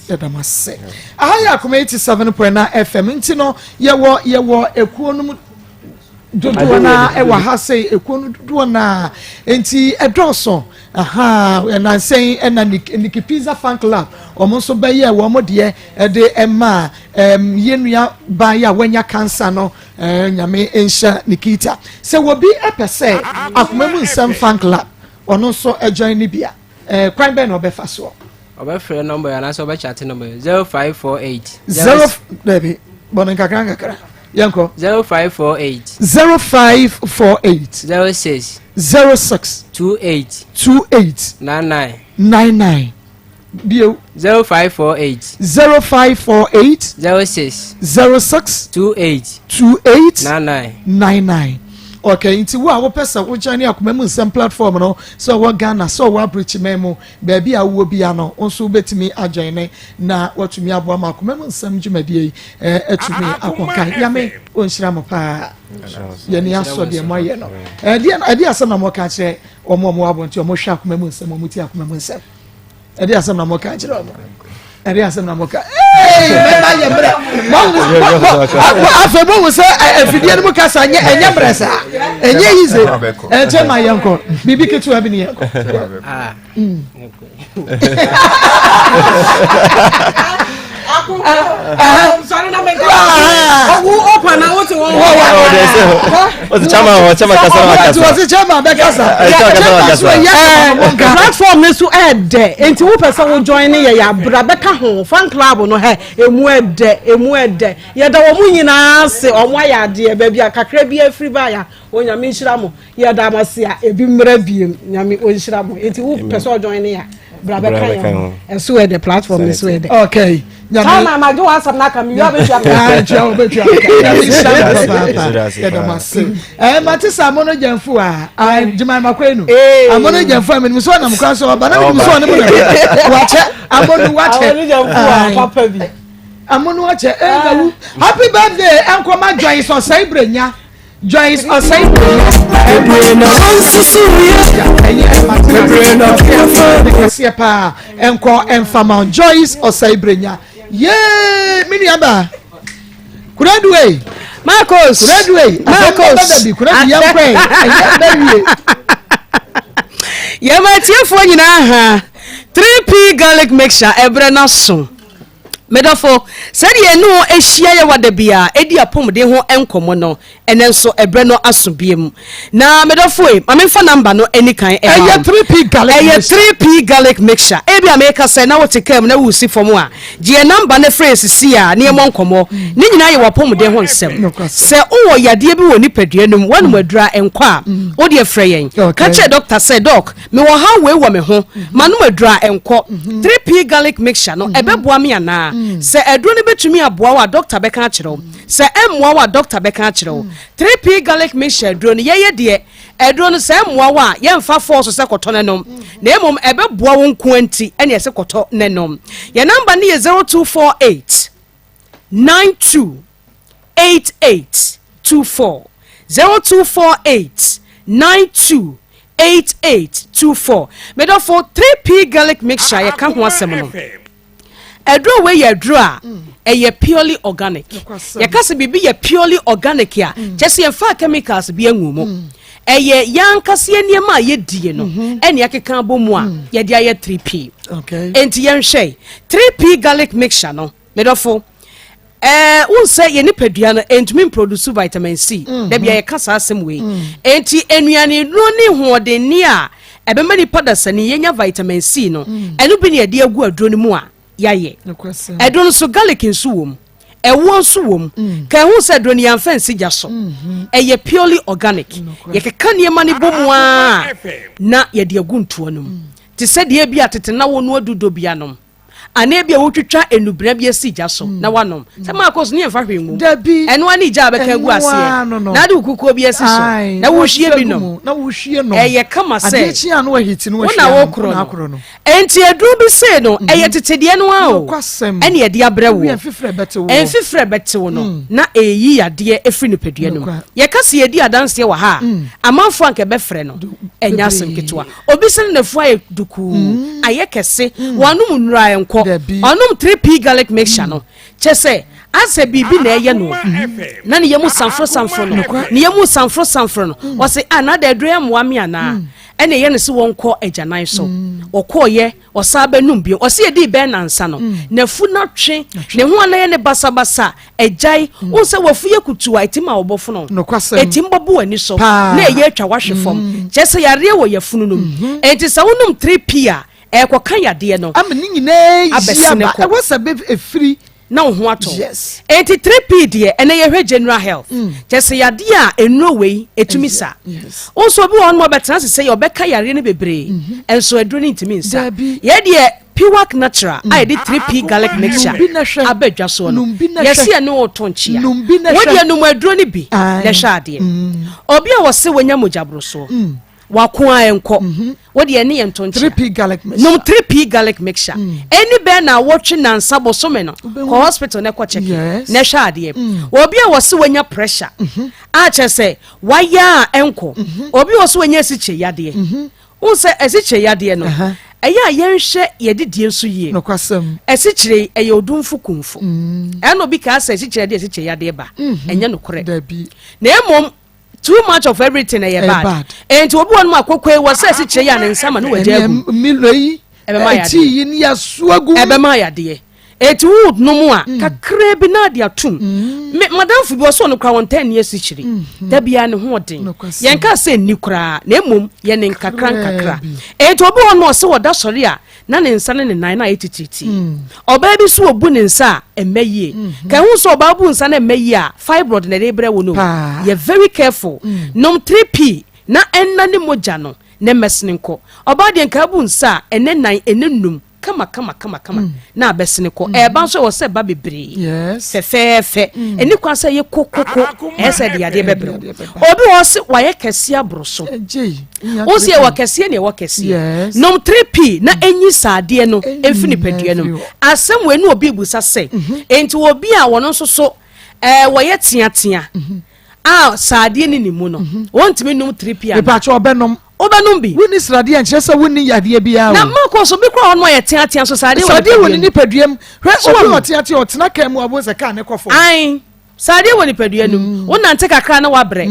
S1: Yɛda mo ase. Aha yɛ Akoma 87.9 FM nti no yɛwɔ yɛwɔ ekuo no mu dodoɔ na ɛwɔ ha sɛ ekuo no dodoɔ na nti ɛdɔɔso aha ɛnansɛn ɛna Nikki Pizza Fan Club wɔn nso bɛyɛ wɔn deɛ ɛde ɛma ɛm yɛn nua baa yi a wɔanya cancer no ɛɛ Nyame nhyɛ Nikita sɛ wɔbi ɛpɛ sɛ Akoma mu nsɛm fan club ɔno nso ɛjoin ne bia. Eh, kwan bɛn na ɔbɛfa soɔ?
S14: Ɔbɛfrɛ nɔmba yi anaasɛ ɔbɛkyate nɔmba yi 0548.
S1: Zero dabi bɔ no nkakra nkakra yɛnkɔ.
S14: 0548.
S1: 0548.
S14: 06.
S1: 06.
S14: 28.
S1: 28.
S14: 99.
S1: 99. Bio.
S14: 0548.
S1: 0548.
S14: 06.
S1: 06.
S14: 28.
S1: 28.
S14: 99.
S1: 99. Okay, nti wo a wopɛ sɛ wogya ne akoma mu nsɛm platform no sɛ ɔwɔ Ghana sɛ ɔwɔ aburokyiman mu baabi a wowɔ bia no wo nso wobɛtumi adwɛn ne na watumi aboa ma akoma mu nsɛm dwumadie yi eh, atumi akɔnkan nyame ɔnhyira mo paa yɛni asɔ deɛ moayɛ no ɛdeɛ eh, asɛm na moka kyerɛ wɔn a wɔwɔ abɔnten wɔn hwɛ akoma mu nsɛm wɔn ti akoma mu nsɛm ɛde asɛm na moka kyerɛ ɔmo ɛde asɛm na moka ee mɛma yɛ mmerɛ afei mo hu sɛ afidie no mu kasa nyɛ ɛnyɛ mmerɛ saa ɛnyɛ yize ɛnkyɛn ma yɛn kɔ biribi ketewa bi ne yɛn kɔ.
S5: Platform no so ɛɛdɛ nti wopɛ sɛ wo join ne yɛ yɛabra bɛka ho fan club no hɛ emu ɛdɛ emu ɛdɛ yɛda wɔn nyinaa ase wɔn ayɛ adeɛ baabi a kakra bi afiri ba ya onyame nhyira mo Yɛda mo ase a ebi mmra biem nyame ɔnhyira mo nti wo pɛ sɛ ɔjoin ne a bra bɛka yɛn ho ɛso ɛdɛ platform ne so ɛdɛ.
S1: Okay.
S5: Chama ma gye w'asɛm no aka mewia bɛtua
S1: ka. Ntua wo bɛtua ka. Nyame nhyira mo papaapa. Yɛda mo ase. Eh, mate sɛ amono gyamfo a, gyima makɔ enu. Amono gyamfo a menim sɛ ɔnam kwan so ɔba na menim sɛ ɔne mo na wakyɛ amono wakyɛ.
S5: Amono gyamfo a papa bi.
S1: Amono wakyɛ. Eh, gawu. Happy birthday ɛnkɔma Joyce Ɔsɛe Brenya. Joyce Osei Bebree na wɔnsusuiɛ. Bebree na wɔfa. Kɛseɛ paa nkɔ mfama Joyce Osei Brenya. Yee me nua baa. Kuradue.
S5: Marcos.
S1: Kuradue.
S5: Marcos.
S1: Asɛm bɛda bi Kuradue yɛn kɔɛ. Ɛyɛ bɛwie.
S5: Yɛma atiefoɔ nyinaa ha 3P garlic mixture ɛberɛ no aso. Medɔfo, sɛdeɛ yɛne wo ahyia yɛ wada biara ɛdi apɔmuden ho nkɔmmɔ no, ɛnɛ nso ɛberɛ no aso biem. Na medɔfo e, ma memfa namba no ani kan ɛma
S1: Ɛyɛ
S5: wo.
S1: 3P garlic
S5: Ɛyɛ
S1: mixture.
S5: 3P garlic mixture. Ebi a meka sɛ na wote kaa mu na woresi fam a, gye yɛn namba no frɛ yɛn sisi a na yɛmmɔ nkɔmmɔ. Ne nyinaa yɛ w'apɔmuden ho nsɛm. Sɛ wowɔ yadeɛ bi wɔ nipadua no mu, woanom aduru a ɛnkɔ a, wo deɛ frɛ yɛn. Ka kyerɛ dɔkta sɛ, Dɔk, mewɔ haw wei wɔ me ho, manom aduru a ɛnkɔ. 3P garlic mixture no, ɛbɛboa me anaa? Sɛ aduro no bɛtumi aboa wo a, dɔkta bɛka akyerɛ wo. Sɛ ɛmmoa wo a, dɔkta bɛka akyerɛ wo. 3P garlic mixture aduro no, yɛyɛ deɛ Aduro no, sɛ ɛmmoa wo a, yɛmfa fɔɔso sɛ kɔtɔ na nom, na mmom ɛbɛboa wo nko ara nti ɛne ɛsɛ kɔtɔ na nom. Yɛn namba no yɛ 0248 92 88 24, 0248 92 88 24. Medɔfo, 3P garlic mixture a yɛka ho asɛm no, Aduro wei yɛ aduro a ɛyɛ purely organic. Yɛka sɛ biribi yɛ purely organic a, mm. kyɛ sɛ yɛmfa chemicals bi angu mu. Mm. Ɛyɛ yɛn ankasa yɛn nneɛma a yɛdie no mm-hmm. ɛne akeka abɔ mu a mm. yɛde ayɛ 3P. Enti yɛnhwɛ 3P garlic mixture no, medɔfo. Ɛɛ wohu sɛ yɛn nipadua no ɛntumi mproduce vitamin C. Mm -hmm. Dabi a yɛka saa asɛm wei. Mm. Enti nnuane nnuro ne hoɔdenne a ɛbɛma nipa dasani yɛnya vitamin C no, mm. ɛno bi ne yɛde agu aduro no mu a yɛayɛ. Aduro no so garlic nso wɔ mu. Ɛwoɔ nso wɔ mu. Mm. Ka ɛho sɛ aduro no yɛamfa nsi gya so. Mm-hmm. Ɛyɛ purely organic. Yɛkeka nneɛma no bɔ mu a na yɛde agu ntoa no mu. Mm. Te sɛ deɛ bi a tete na wɔnoa dudo bi anom. Anaa ebia wotwitwa nnubena bi asi gya so na woanom. Sɛ maakɔ so ne yɛmfa hwee ngum.
S1: Dabi.
S5: Ɛno ara ne gya a bɛka agu
S1: Ɛno
S5: aseɛ.
S1: ara no no.
S5: Na ade wo kukuo bi asi so.
S1: Ae,
S5: Na
S1: na
S5: wohwie
S1: wohwie
S5: bi
S1: agu
S5: nom.
S1: mu, na wohwie nom.
S5: Ɛyɛ kama sɛ
S1: Adeɛ kye a na wahiti na
S5: wo
S1: wahwie
S5: na
S1: anom,
S5: wokorɔ
S1: wo na
S5: no.
S1: akorɔ no.
S5: Enti aduro bi sei no, ɛyɛ tete deɛ no ara o.
S1: Nokwasɛm.
S5: Ɛne yɛde abrɛ
S1: Wowie
S5: woɔ.
S1: mfifire bɛte woɔ.
S5: Mfifire bɛte wo no, na ɛreyi yadeɛ afiri nipadua no mu.
S1: Nokware.
S5: Yɛka sɛ yɛdi adanseɛ wɔ ha a, amanfoɔ anka ɛbɛfrɛ no. Ɛnyɛ asɛm ketewa. Obi sɛ ne n'afu ayɛ dukuu, mm. ayɛ kɛse, mm. wɔanom nnuro a ɛnkɔ, ɔnom 3P garlic mixture no, kyɛ sɛ asɛ biribi na ɛyɛ no mm. na ne yam sanforo sanforo no, ne yam sanforo sanforo no, wɔse a ah, na ada aduro yɛ mmoa me anaa, ɛna ɛyɛ no sɛ wɔnkɔ agyanan so, wɔkɔɔyɛ ɔsan bɛnum bio, ɔse yɛdii bɛn nansa no, n'afu no atwe, ne ho anayɛ ne basabasa, Agyae, wohu sɛ w'afu yɛ kutuu a, ɛtumi ma wo bo fono.
S1: Nokwasɛm.
S5: Ɛtumi bɔbo w'ani so,
S1: Paa.
S5: na ɛyɛ atwa w'ahwe fam. Kyerɛ sɛ yareɛ wɔ yafunu no mu. Enti sɛ wonom 3P a, ɛrekɔka yadeɛ no.
S1: Ama ne nyinaa yi
S5: Abɛsene
S1: aba.
S5: kɔ.
S1: Ɛwɔ sɛ bɛ ɛfiri.
S5: Na wo ho atɔ wo.
S1: Yes.
S5: Enti 3P deɛ, ɛnɛ yɛhwɛ general health. Kyerɛ sɛ yadeɛ a nnuro wei ɛtumi sa.
S1: Yes.
S5: Wo nso obi wɔ hɔ nom a ɔbɛtena ase sɛ ɔbɛka yareɛ no bebree, nso aduro no ntumi nsa.
S1: Dabi.
S5: Yɛn deɛ Piwak Natural a yɛde 3P garlic mixture
S1: Nom bi na hwɛ.
S5: aba dwa soɔ no,
S1: Nom bi na hwɛ.
S5: yɛse yɛne wo reto nkyea.
S1: Nom bi na
S5: Wo
S1: hwɛ.
S5: deɛ nom aduro no bi
S1: Ae.
S5: na hwɛ adeɛ. Obi a wɔse wanya mogya borosoɔ, wako a ɛnkɔ, wo deɛ ɛne yɛn nto nkyea.
S1: 3P garlic mixture.
S5: Nom 3P garlic mixture. Ɛni bɛn naawɔtwe nansa bosome no, kɔ hospital na kɔ check
S1: Yes.
S5: na hwɛ adeɛ. Obi a wɔse wanya pressure a kyerɛ sɛ wayɛ a ɛnkɔ, obi a wɔse wanya asikyire yadeɛ, Wohu sɛ asikyire yadeɛ no, ɛyɛ a yɛnhwɛ yɛdidie nso yie.
S1: Nokwasɛm.
S5: Asikyire yi, ɛyɛ odumfo kumfo. Mm. Ɛna obi kaa sɛ asikyire de asikyire yadeɛ ba. Mm-hmm. Ɛnyɛ nokorɛ.
S1: Dabi.
S5: Na mmom, too much of everything ɛyɛ bad.
S1: bad.
S5: Enti obi wɔ nom akoko yi wɔ sɛ asikyire yɛ a ne nsa ma ne wagya agu.
S1: Milo yi,
S5: ɛbɛma yadeɛ.
S1: Ɛti yi ni asoagu.
S5: Ɛbɛma yadeɛ. Eti wo nom a mm. kakraa bi na ade atum. Mm. Me madamfo bi ɔsɛ ɔno koraa wɔn ntɛn ni asikyiri. Mm-hmm. Da biara ne ho ɔden. Yɛn kaa sɛ nni koraa na emom yɛ ne nkakra nkakra. Eti obi wɔ no ɔsɛ wɔda sɔre a na ne nsa ne ne nan na ayɛ titiritii. Mm. Ɔbaa bi so obu ne nsa a ɛmɛ yie. Mm-hmm. Ka ehu sɛ ɔbaa bu nsa na ɛmɛ yie a fibroid na ɛde brɛ wo no. Yɛ very careful. Mm. Nom 3P na ɛnna ne mogya no na mmɛsene nkɔ. Ɔbaa deɛ nka abu nsa a ɛnɛ nan ɛnɛ num. Kama kama kama kama mm. na abɛsene kɔ mm. ɛɛba nso ɛwɔ sɛ ɛba bebree fɛfɛɛfɛ mm. ɛni kwan sɛ ɛyɛ kokoko ɛyɛ sɛ ɛde yadeɛ bɛbrɛ obi wɔ sɛ wayɛ kɛseɛ aboro so wo sɛ ɛwɔ kɛseɛ ne ɛwɔ kɛseɛ nom 3p na ɛnyi saadeɛ no ɛmfi nipadua no asɛm wɔ ɛne obi ebusa sɛ mhm. enti obi a wɔn nso so ɛɛ wɔyɛ teatea mhm. a saadeɛ ne ne mu no mhm. wɔntumi nom 3p ana
S1: mepatwa ɔbɛnom
S5: Wobɛnom bi.
S1: Wonni sradeɛ nkyerɛ sɛ wonni yadeɛ biara o.
S5: Na mako so bi koraa hɔ no ayɛ teatea so sradeɛ wɔ
S1: Sradeɛ wɔ ne
S5: nipadua mu.
S1: nipadua mu. Hwɛ obi a ɔteatea ɔtena kaa mu a wobɛhu sɛ kaa no kɔ fam.
S5: Ae, sradeɛ wɔ nipadua no mu. Wonante kakra na woabrɛ.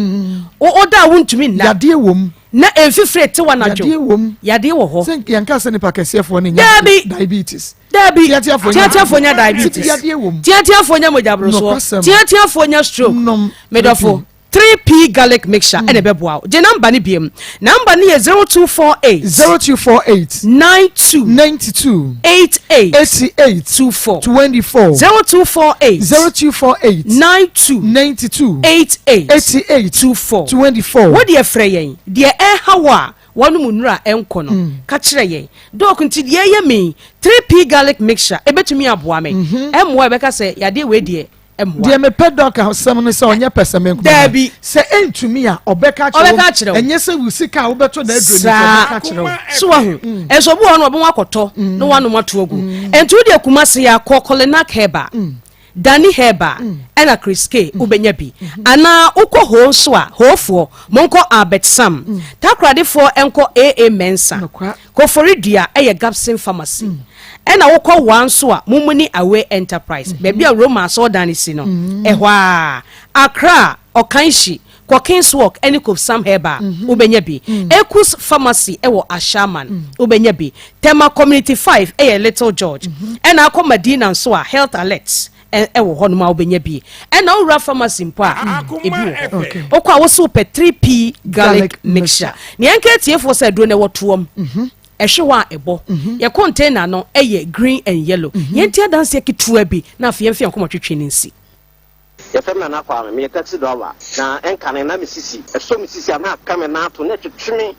S5: Woda a wontumi nna.
S1: Yadeɛ wɔ mu.
S5: Na mfifire te w'anadwo.
S1: Yadeɛ wɔ mu.
S5: Yadeɛ wɔ hɔ.
S1: Sɛ yɛnka sɛ nipa kɛseɛfoɔ no nya
S5: Daabi.
S1: diabetes.
S5: Daabi.
S1: Teateafoɔ nya
S5: Teateafoɔ nya diabetes.
S1: Yadeɛ wɔ mu.
S5: Teateafoɔ nya mogyaborosoɔ.
S1: Nokwasɛm.
S5: Teateafoɔ nya stroke.
S1: Nom.
S5: Medɔfo, 3P garlic mixture ɛna ɛbɛboa wo. Gye namba no biom. Namba no yɛ 0248.
S1: 0248.
S5: 92.
S1: 92.
S5: 88.
S1: 88.
S5: 24.
S1: 24.
S5: 0248.
S1: 0248.
S5: 92.
S1: 92.
S5: 88.
S1: 88.
S5: 24.
S1: 24.
S5: Wo deɛ frɛ yɛn. Deɛ ɛha wo a wɔnom nnuru a ɛnkɔ no, ka kyerɛ yɛn. Doc, nti deɛ ɛyɛ me yi, 3P garlic mixture, ɛbɛtumi aboa me? Ɛmmoa a ɛbɛka sɛ yadeɛ wei deɛ ɛmmoa.
S1: Deɛ mepɛ Doc asɛm ne sɛ ɔnyɛ pɛsɛmenkominya.
S5: Daabi.
S1: Sɛ ɛntumi a, ɔbɛka akyerɛ wo.
S5: Ɔbɛka akyerɛ wo.
S1: Ɛnyɛ sɛ wo sika a wobɛtɔ n'aduro no nti
S5: Saa.
S1: ɔbɛka akyerɛ wo.
S5: So wahu? Nso obi wɔ hɔ no ɔbɛho akɔtɔ na wanom ato agu. Nti wo deɛ Kumasi a, kɔ Kolinak Herbal. Danny Herbal ɛna Chris K wobɛnya bi. Anaa wokɔ Ho nso a, Hofoɔ, monkɔ Albert Sam. Takoradefoɔ nkɔ AA Mensah. Koforidua ɛyɛ Gabson Pharmacy. Ɛna wokɔ Wa nso a, Mumuni Away Enterprise, baabi a Roma asɔredan no si no, ɛhɔ ara. Accra, Ɔkanhyi, kɔ Kings Walk ɛne Kofsam Herbal, wobɛnya bi. Ekus Pharmacy ɛwɔ Ashaiman, wobɛnya bi. Tema Community 5 ɛyɛ Little George. Ɛna akɔ Madina nso a, Health Alert ɛwɔ hɔnom a wobɛnya bi. Ɛna wowura pharmacy mpo a, ebi wɔ hɔ. Wokɔ a wose wopɛ 3P garlic mixture. Nea ɛnka atiefoɔ sɛ aduro no ɛwɔ toam. Ɛhwe hɔ a ɛbɔ. Yɛ container no ɛyɛ green and yellow. Yɛnti adanseɛ ketewa bi na afei yɛmfa yɛn nkɔmmɔ twetwe no nsi.
S15: Yɛfrɛ me Nana Kwame, meyɛ taxi driver, na ɛnkane na me sisi, ɛsɔ me sisi a na aka me nan ato na ɛtwetwe me.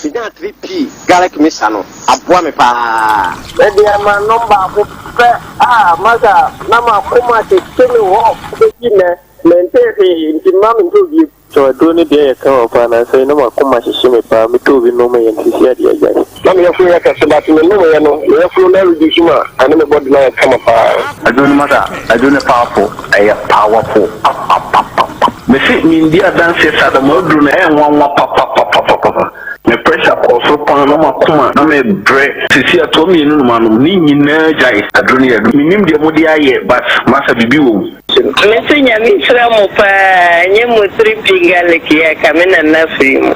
S15: Menyaa 3P garlic mixture no, aboa me paa.
S8: Me deɛ manom baako pɛ a masa na makoma tete me hɔ bɛsi nnɛ mentee hwee nti mma mentɔ bio.
S16: So aduro no deɛ yɛ kama paa nansa yi na makoma hyehye me paa metɔ obi nom yɛ no sisi adeɛ agyae.
S17: Na me yafunu yɛ kɛse but me nom yɛ no me yafunu no reduce ma ɛne me body no ayɛ kama paa.
S18: Aduro no masa aduro no powerful ɛyɛ powerful papapapapa. Mese mendi adanseɛ saa da mo aduro no ɛyɛ nwanwa papapapapapa me pressure kɔɔ soro paa na makoma na me brɛ sisi atoa mienu na manom ne nyinaa gyae aduro no yɛ aduro menim deɛ mode ayɛ but masa biribi wɔ mu.
S19: Mese Nyame nhyira mo paa ɛnyɛ mo 3P garlic yi a ka me nana firi mu.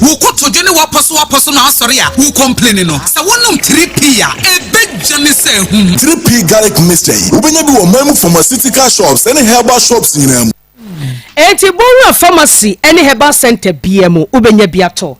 S20: Wo kotodwe ne w'apɔso w'apɔso no asɔre a wo complaini no, sɛ wonom 3P a, ɛbɛgya ne sɛ ahum.
S21: 3P Garlic Mixture yi, wobɛnya bi wɔ ɔman mu pharmaceutical shops ne herbal shops nyinaa mu.
S5: Enti bɔ wura pharmacy ne herbal centre biara mu, wobɛnya bi atɔ.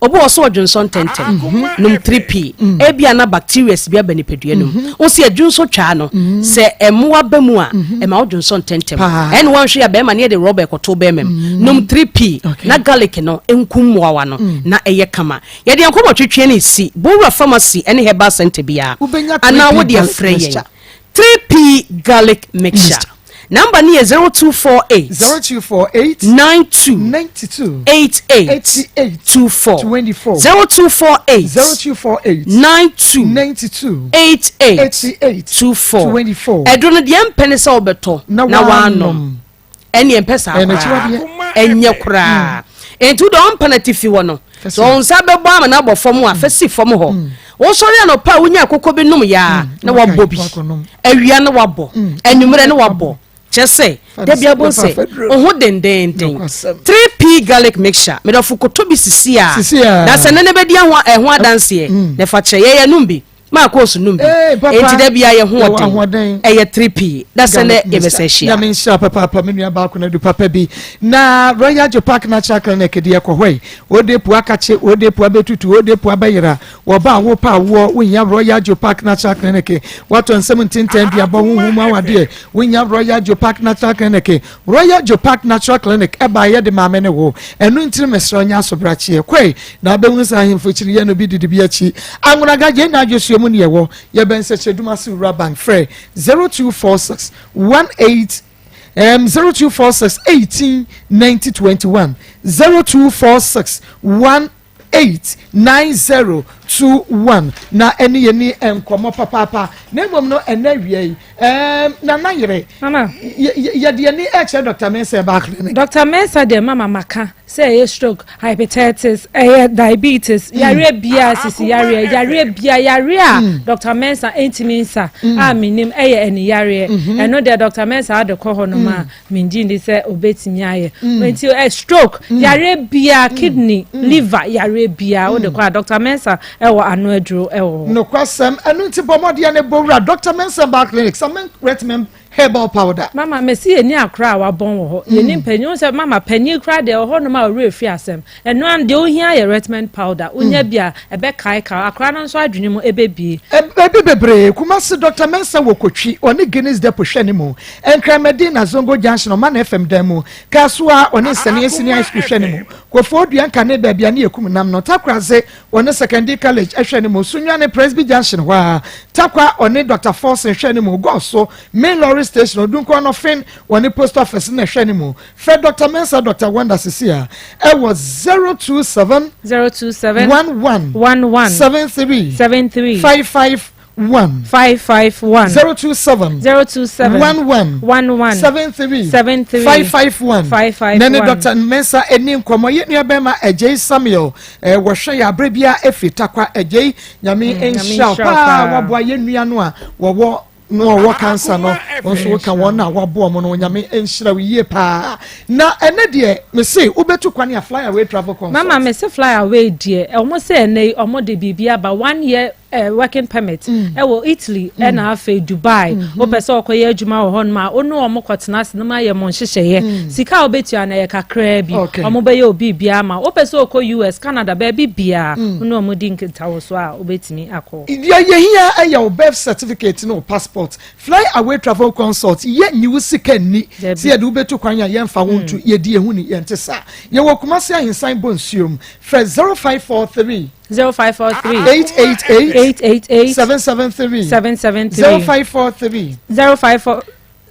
S5: Obi wɔ so ɔdwonsɔ ntɛntɛm, nom 3P. Ebia na bacterias bi aba nipadua no mu. Wo se adwonsɔ twaa no, sɛ mmoa ba mu a, ɛma wodwonsɔ ntɛntɛm. Ɛne woanhwɛ yɛ a bɛrima no yɛde rɔba ɛkɔto bɛrima mu. Nom 3P na garlic no nkum mmoawa no na ɛyɛ kama. Yɛde yɛn nkɔmmɔ twetwe no si Bowura Pharmacy ne Herbal Centre biara anaa wode afrɛ yɛn. 3P garlic mixture. Number no yɛ 0248.
S1: 0248.
S5: 92.
S1: 92.
S5: 88.
S1: 88.
S5: 24.
S1: 24.
S5: 0248.
S1: 0248.
S5: 92.
S1: 92.
S5: 88.
S1: 88.
S5: 24.
S1: 24.
S5: Ɛduro no deɛ mpɛ ne sɛ wobɛtɔ
S1: na
S5: wanom. Ɛne ɛmpɛ saa koraa. Ɛnyɛ koraa. Nti wode ɔmpa no atifi hɔ no, sɛ wo nsa bɛbɔ ama no abɔ fam a, fa si fam hɔ. Wosɔre anɔpa a wonya akokɔ bi nom yɛ a, na wabɔ bi. Awia na wabɔ. Anwummerɛ na wabɔ. Kyerɛ sɛ, da bi abɔ sɛ, wo ho dendenden. 3P garlic mixture. Medɔfo kɔtɔ bi sisi a. Na sɛ nene bɛdi ɛho adanseɛ, na fa kyerɛ yɛyɛ nom bi. Maa koosu nom bi. Enti da bia yɛ ho ɔden. Ɛyɛ 3P. Da sɛ nɛ yɛbɛsɛ hyia.
S1: Nyame nhyira papaapa me nua baako na du papa bi. Na Royal Joe Park Natural Clinic deɛ kɔ hɔ yi. Ode pua kakye, ode pua bɛtutu, ode pua bɛyera. Wɔba a wopa awoɔ, wohia Royal Joe Park Natural Clinic. Woatɔ nsɛm ntintan duabɔ honhom mu awadeɛ, wohia Royal Joe Park Natural Clinic. Royal Joe Park Natural Clinic ɛbaeɛ de maame ne wo. Ɛno ntiri mesrɛ wo nyɛ asobrakyeɛ. Kɔe na abɛhunu sɛ ahemfo kyiri yɛ no bi didi bi akyi. Anwonaga yɛn nyinaa adwosuo mu ne yɛwɔ. Yɛbɛn Sɛkyerɛdum ase Wura Bank. Frɛ 0246 18 um, 0246 18 90 21 0246 18 90. 21 na ɛne yɛn ni nkɔmmɔ papaapa. Na mmom no ɛnɛ awia yi, ɛɛm, Nana Yere, yɛde yɛn ani ɛrekyerɛ Dr. Mensah Herbal Clinic.
S12: Dr. Mensah deɛ mama maka sɛ ɛyɛ stroke, hypertension, ɛyɛ diabetes, mm. yareɛ biara sisi yareɛ, yareɛ biara yareɛ a mm. Dr. Mensah ntumi nsa mm. a menim ɛyɛ ani yareɛ. Mm-hmm. Ɛno deɛ Dr. Mensah ade kɔ hɔ nom a mengye ndi sɛ obetumi ayɛ. Nti ɛ stroke, yareɛ biara, kidney, liver yareɛ biara wode kɔ a Dr. Mensah ɛwɔ ano aduro ɛwɔ hɔ.
S1: Nokwasɛm, ɛno nti bɔ mmɔden ne bɔ wura Dr. Mensah Herbal Clinic, Samen Retmen Herbal powder.
S12: Mama mesi yɛni akora a wabɔn wɔ hɔ yɛni mm. mpanyin sɛ mama panyin kora deɛ wɔ hɔ nom a ɔwerɛ fi asɛm ɛno ano deɛ ohia yɛ retment powder wonya mm. bi a ɛbɛkae ka akora no nso adwene mu ɛbɛbie.
S1: Ɛbi bebree Kumasi Dr. Mensah wɔ Kotwi ɔne Guinness Depot hwɛ ne mu Nkramadi na Zongo Junction ɔma na FM dan mu Kasoa ɔne Nsɛnniɛ Senior High School hwɛ ne mu Kofoɔ Dua Nkane baabi a ne yɛkum nam no Takoradze Ɔne Sekandi College hwɛ no mu, Sunyani Presby Junction hɔ ara, Tarkwa ɔne Doctor Forson hwɛ no mu, Goaso Main Lorry Station, Odunkwa Ɔnɔfen wɔne Post Office na ɛhwɛ no mu. Frɛ Doctor Mensah Doctor Wonder sisi a ɛwɔ 027
S12: 027
S1: 11
S12: 11
S1: 73
S12: 73
S1: 55 1
S12: 551
S1: 027
S12: 027
S1: 11
S12: 11
S1: 73
S12: 73
S1: 551
S12: 551
S1: na ne Dr. Mensah ani nkɔmmɔ yɛ nua bɛrima Agyei Samuel eh, wɔhwɛ yɛ aberɛ biara ɛfiri Takwa Agyei Nyame
S12: mm,
S1: nhyira wo paa waboa yɛ nua no a wɔwɔ no ɔwɔ kansa no nso woka wɔn a waboa mu no Nyame nhyira wo yie paa na ɛnɛ deɛ mese wobɛtu kwane a fly away travel consult
S12: mama mese fly away deɛ ɔmo sɛ ɛnɛ yi ɔmo de biribi aba one year eh, working permit mm. ɛwɔ Italy mm. ɛna afei Dubai mm-hmm. wopɛ sɛ ɔkɔyɛ adwuma wɔ hɔnom a wo ne ɔmo kɔtena ase no ma yɛ mo nhyehyɛeɛ mm. sika a wobɛtua no ɛyɛ kakraa bi ɔmo bɛyɛ obi biara ma wopɛ sɛ ɔkɔ US Canada baabi biara wo ne ɔmo di nkitahoso a wobɛtumi akɔ.
S1: Deɛ yɛhia ɛyɛ wo birth certificate ne wo passport fly away travel consult yɛ nyi wo sika nni sɛ yɛde wobɛtu kwan a yɛmfa wo nto yɛdi ehu ni yɛnte saa yɛwɔ Kumasi Ahensan bɔ nsuom frɛ 0543
S12: 0543
S1: 888
S12: 888
S1: 773
S12: 773
S1: 0543
S12: 054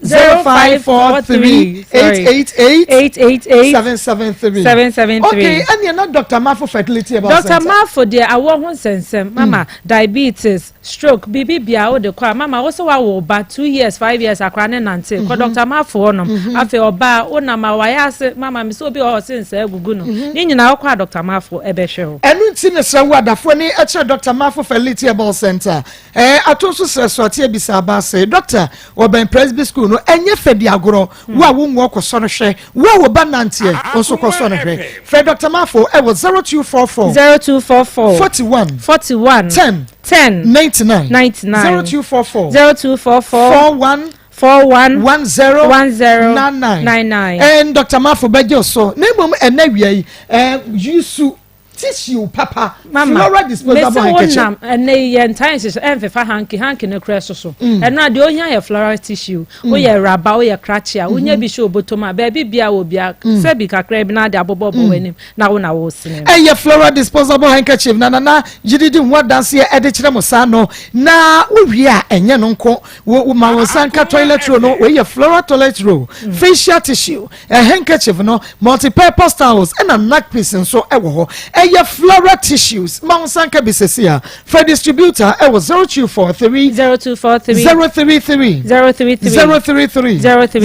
S1: 0543 888
S12: 888
S1: 773
S12: 773
S1: Okay, ɛnneɛ na Dr. Mafo fertility herbal
S12: Dr.
S1: center.
S12: Mafo deɛ awɔ ho nsɛnsɛm mama mm. diabetes stroke biribi bia wode kɔ a mama wo sɛ wawo ba two years five years akora ne nante kɔ mhm. Dr. Mafo hɔnom mhm. afei ɔbaa wonam a wayɛ ase mama me sɛ obi wɔ hɔ se nsa agugu no mhm. ne nyinaa wokɔ a Dr. Mafo ɛbɛhwɛ wo.
S1: Ɛno nti mesrɛ wo adafoɔ ni kyerɛ Dɔkta Mafo Fertility Herbal Center. Ɛɛ ato nso srɛ so ate abisa aba ase. Dɔkta, wɔbɛn Presby School no, ɛnyɛ fɛ di agorɔ. Hmm. Wo a wo nwoɔ kɔsɔ no hwɛ. Wo a wo ba nanteɛ, wo nso kɔsɔ no hwɛ. Frɛ Dɔkta Mafo ɛwɔ 0244
S12: 0244
S1: 41
S12: 41
S1: 10
S12: 10
S1: 99
S12: 99
S1: 0244
S12: 0244
S1: 41
S12: 41
S1: 10
S12: 10
S1: 99
S12: 99.
S1: Ɛn Dr. Mafo bɛgye wo so na mmom ɛnɛ wia yi ɛɛ yusu tissue papa
S12: Mama,
S1: floral disposable
S12: mese wo
S1: handkerchief.
S12: nam ɛnɛ yi yɛ ntaa nhyehyɛ ɛnfefa hanky hanky no korɛ soso
S1: Mm.
S12: ɛno a deɛ ohia yɛ floral tissue woyɛ raba woyɛ krakye a wonya bi hyɛ obotom a baabi bia wɔ bia sɛ bi kakra bi na ade abobɔbɔ w'anim na wo na wosene no.
S1: Ɛyɛ floral disposable handkerchief na nana gyididi ho adanseɛ ɛde kyerɛ mo saa no na wowie a ɛnyɛ no nko Wo wo ma wo nsa nka toilet roll no wei yɛ floral toilet roll mm. facial tissue eh, handkerchief no multi-purpose towels ɛna napkins nso ɛwɔ hɔ ɛyɛ floral tissues ma wo nsa nka bi sɛsi a fɛ distributor ɛwɔ 0243
S12: 0243
S1: 033
S12: 033
S1: 033
S12: 033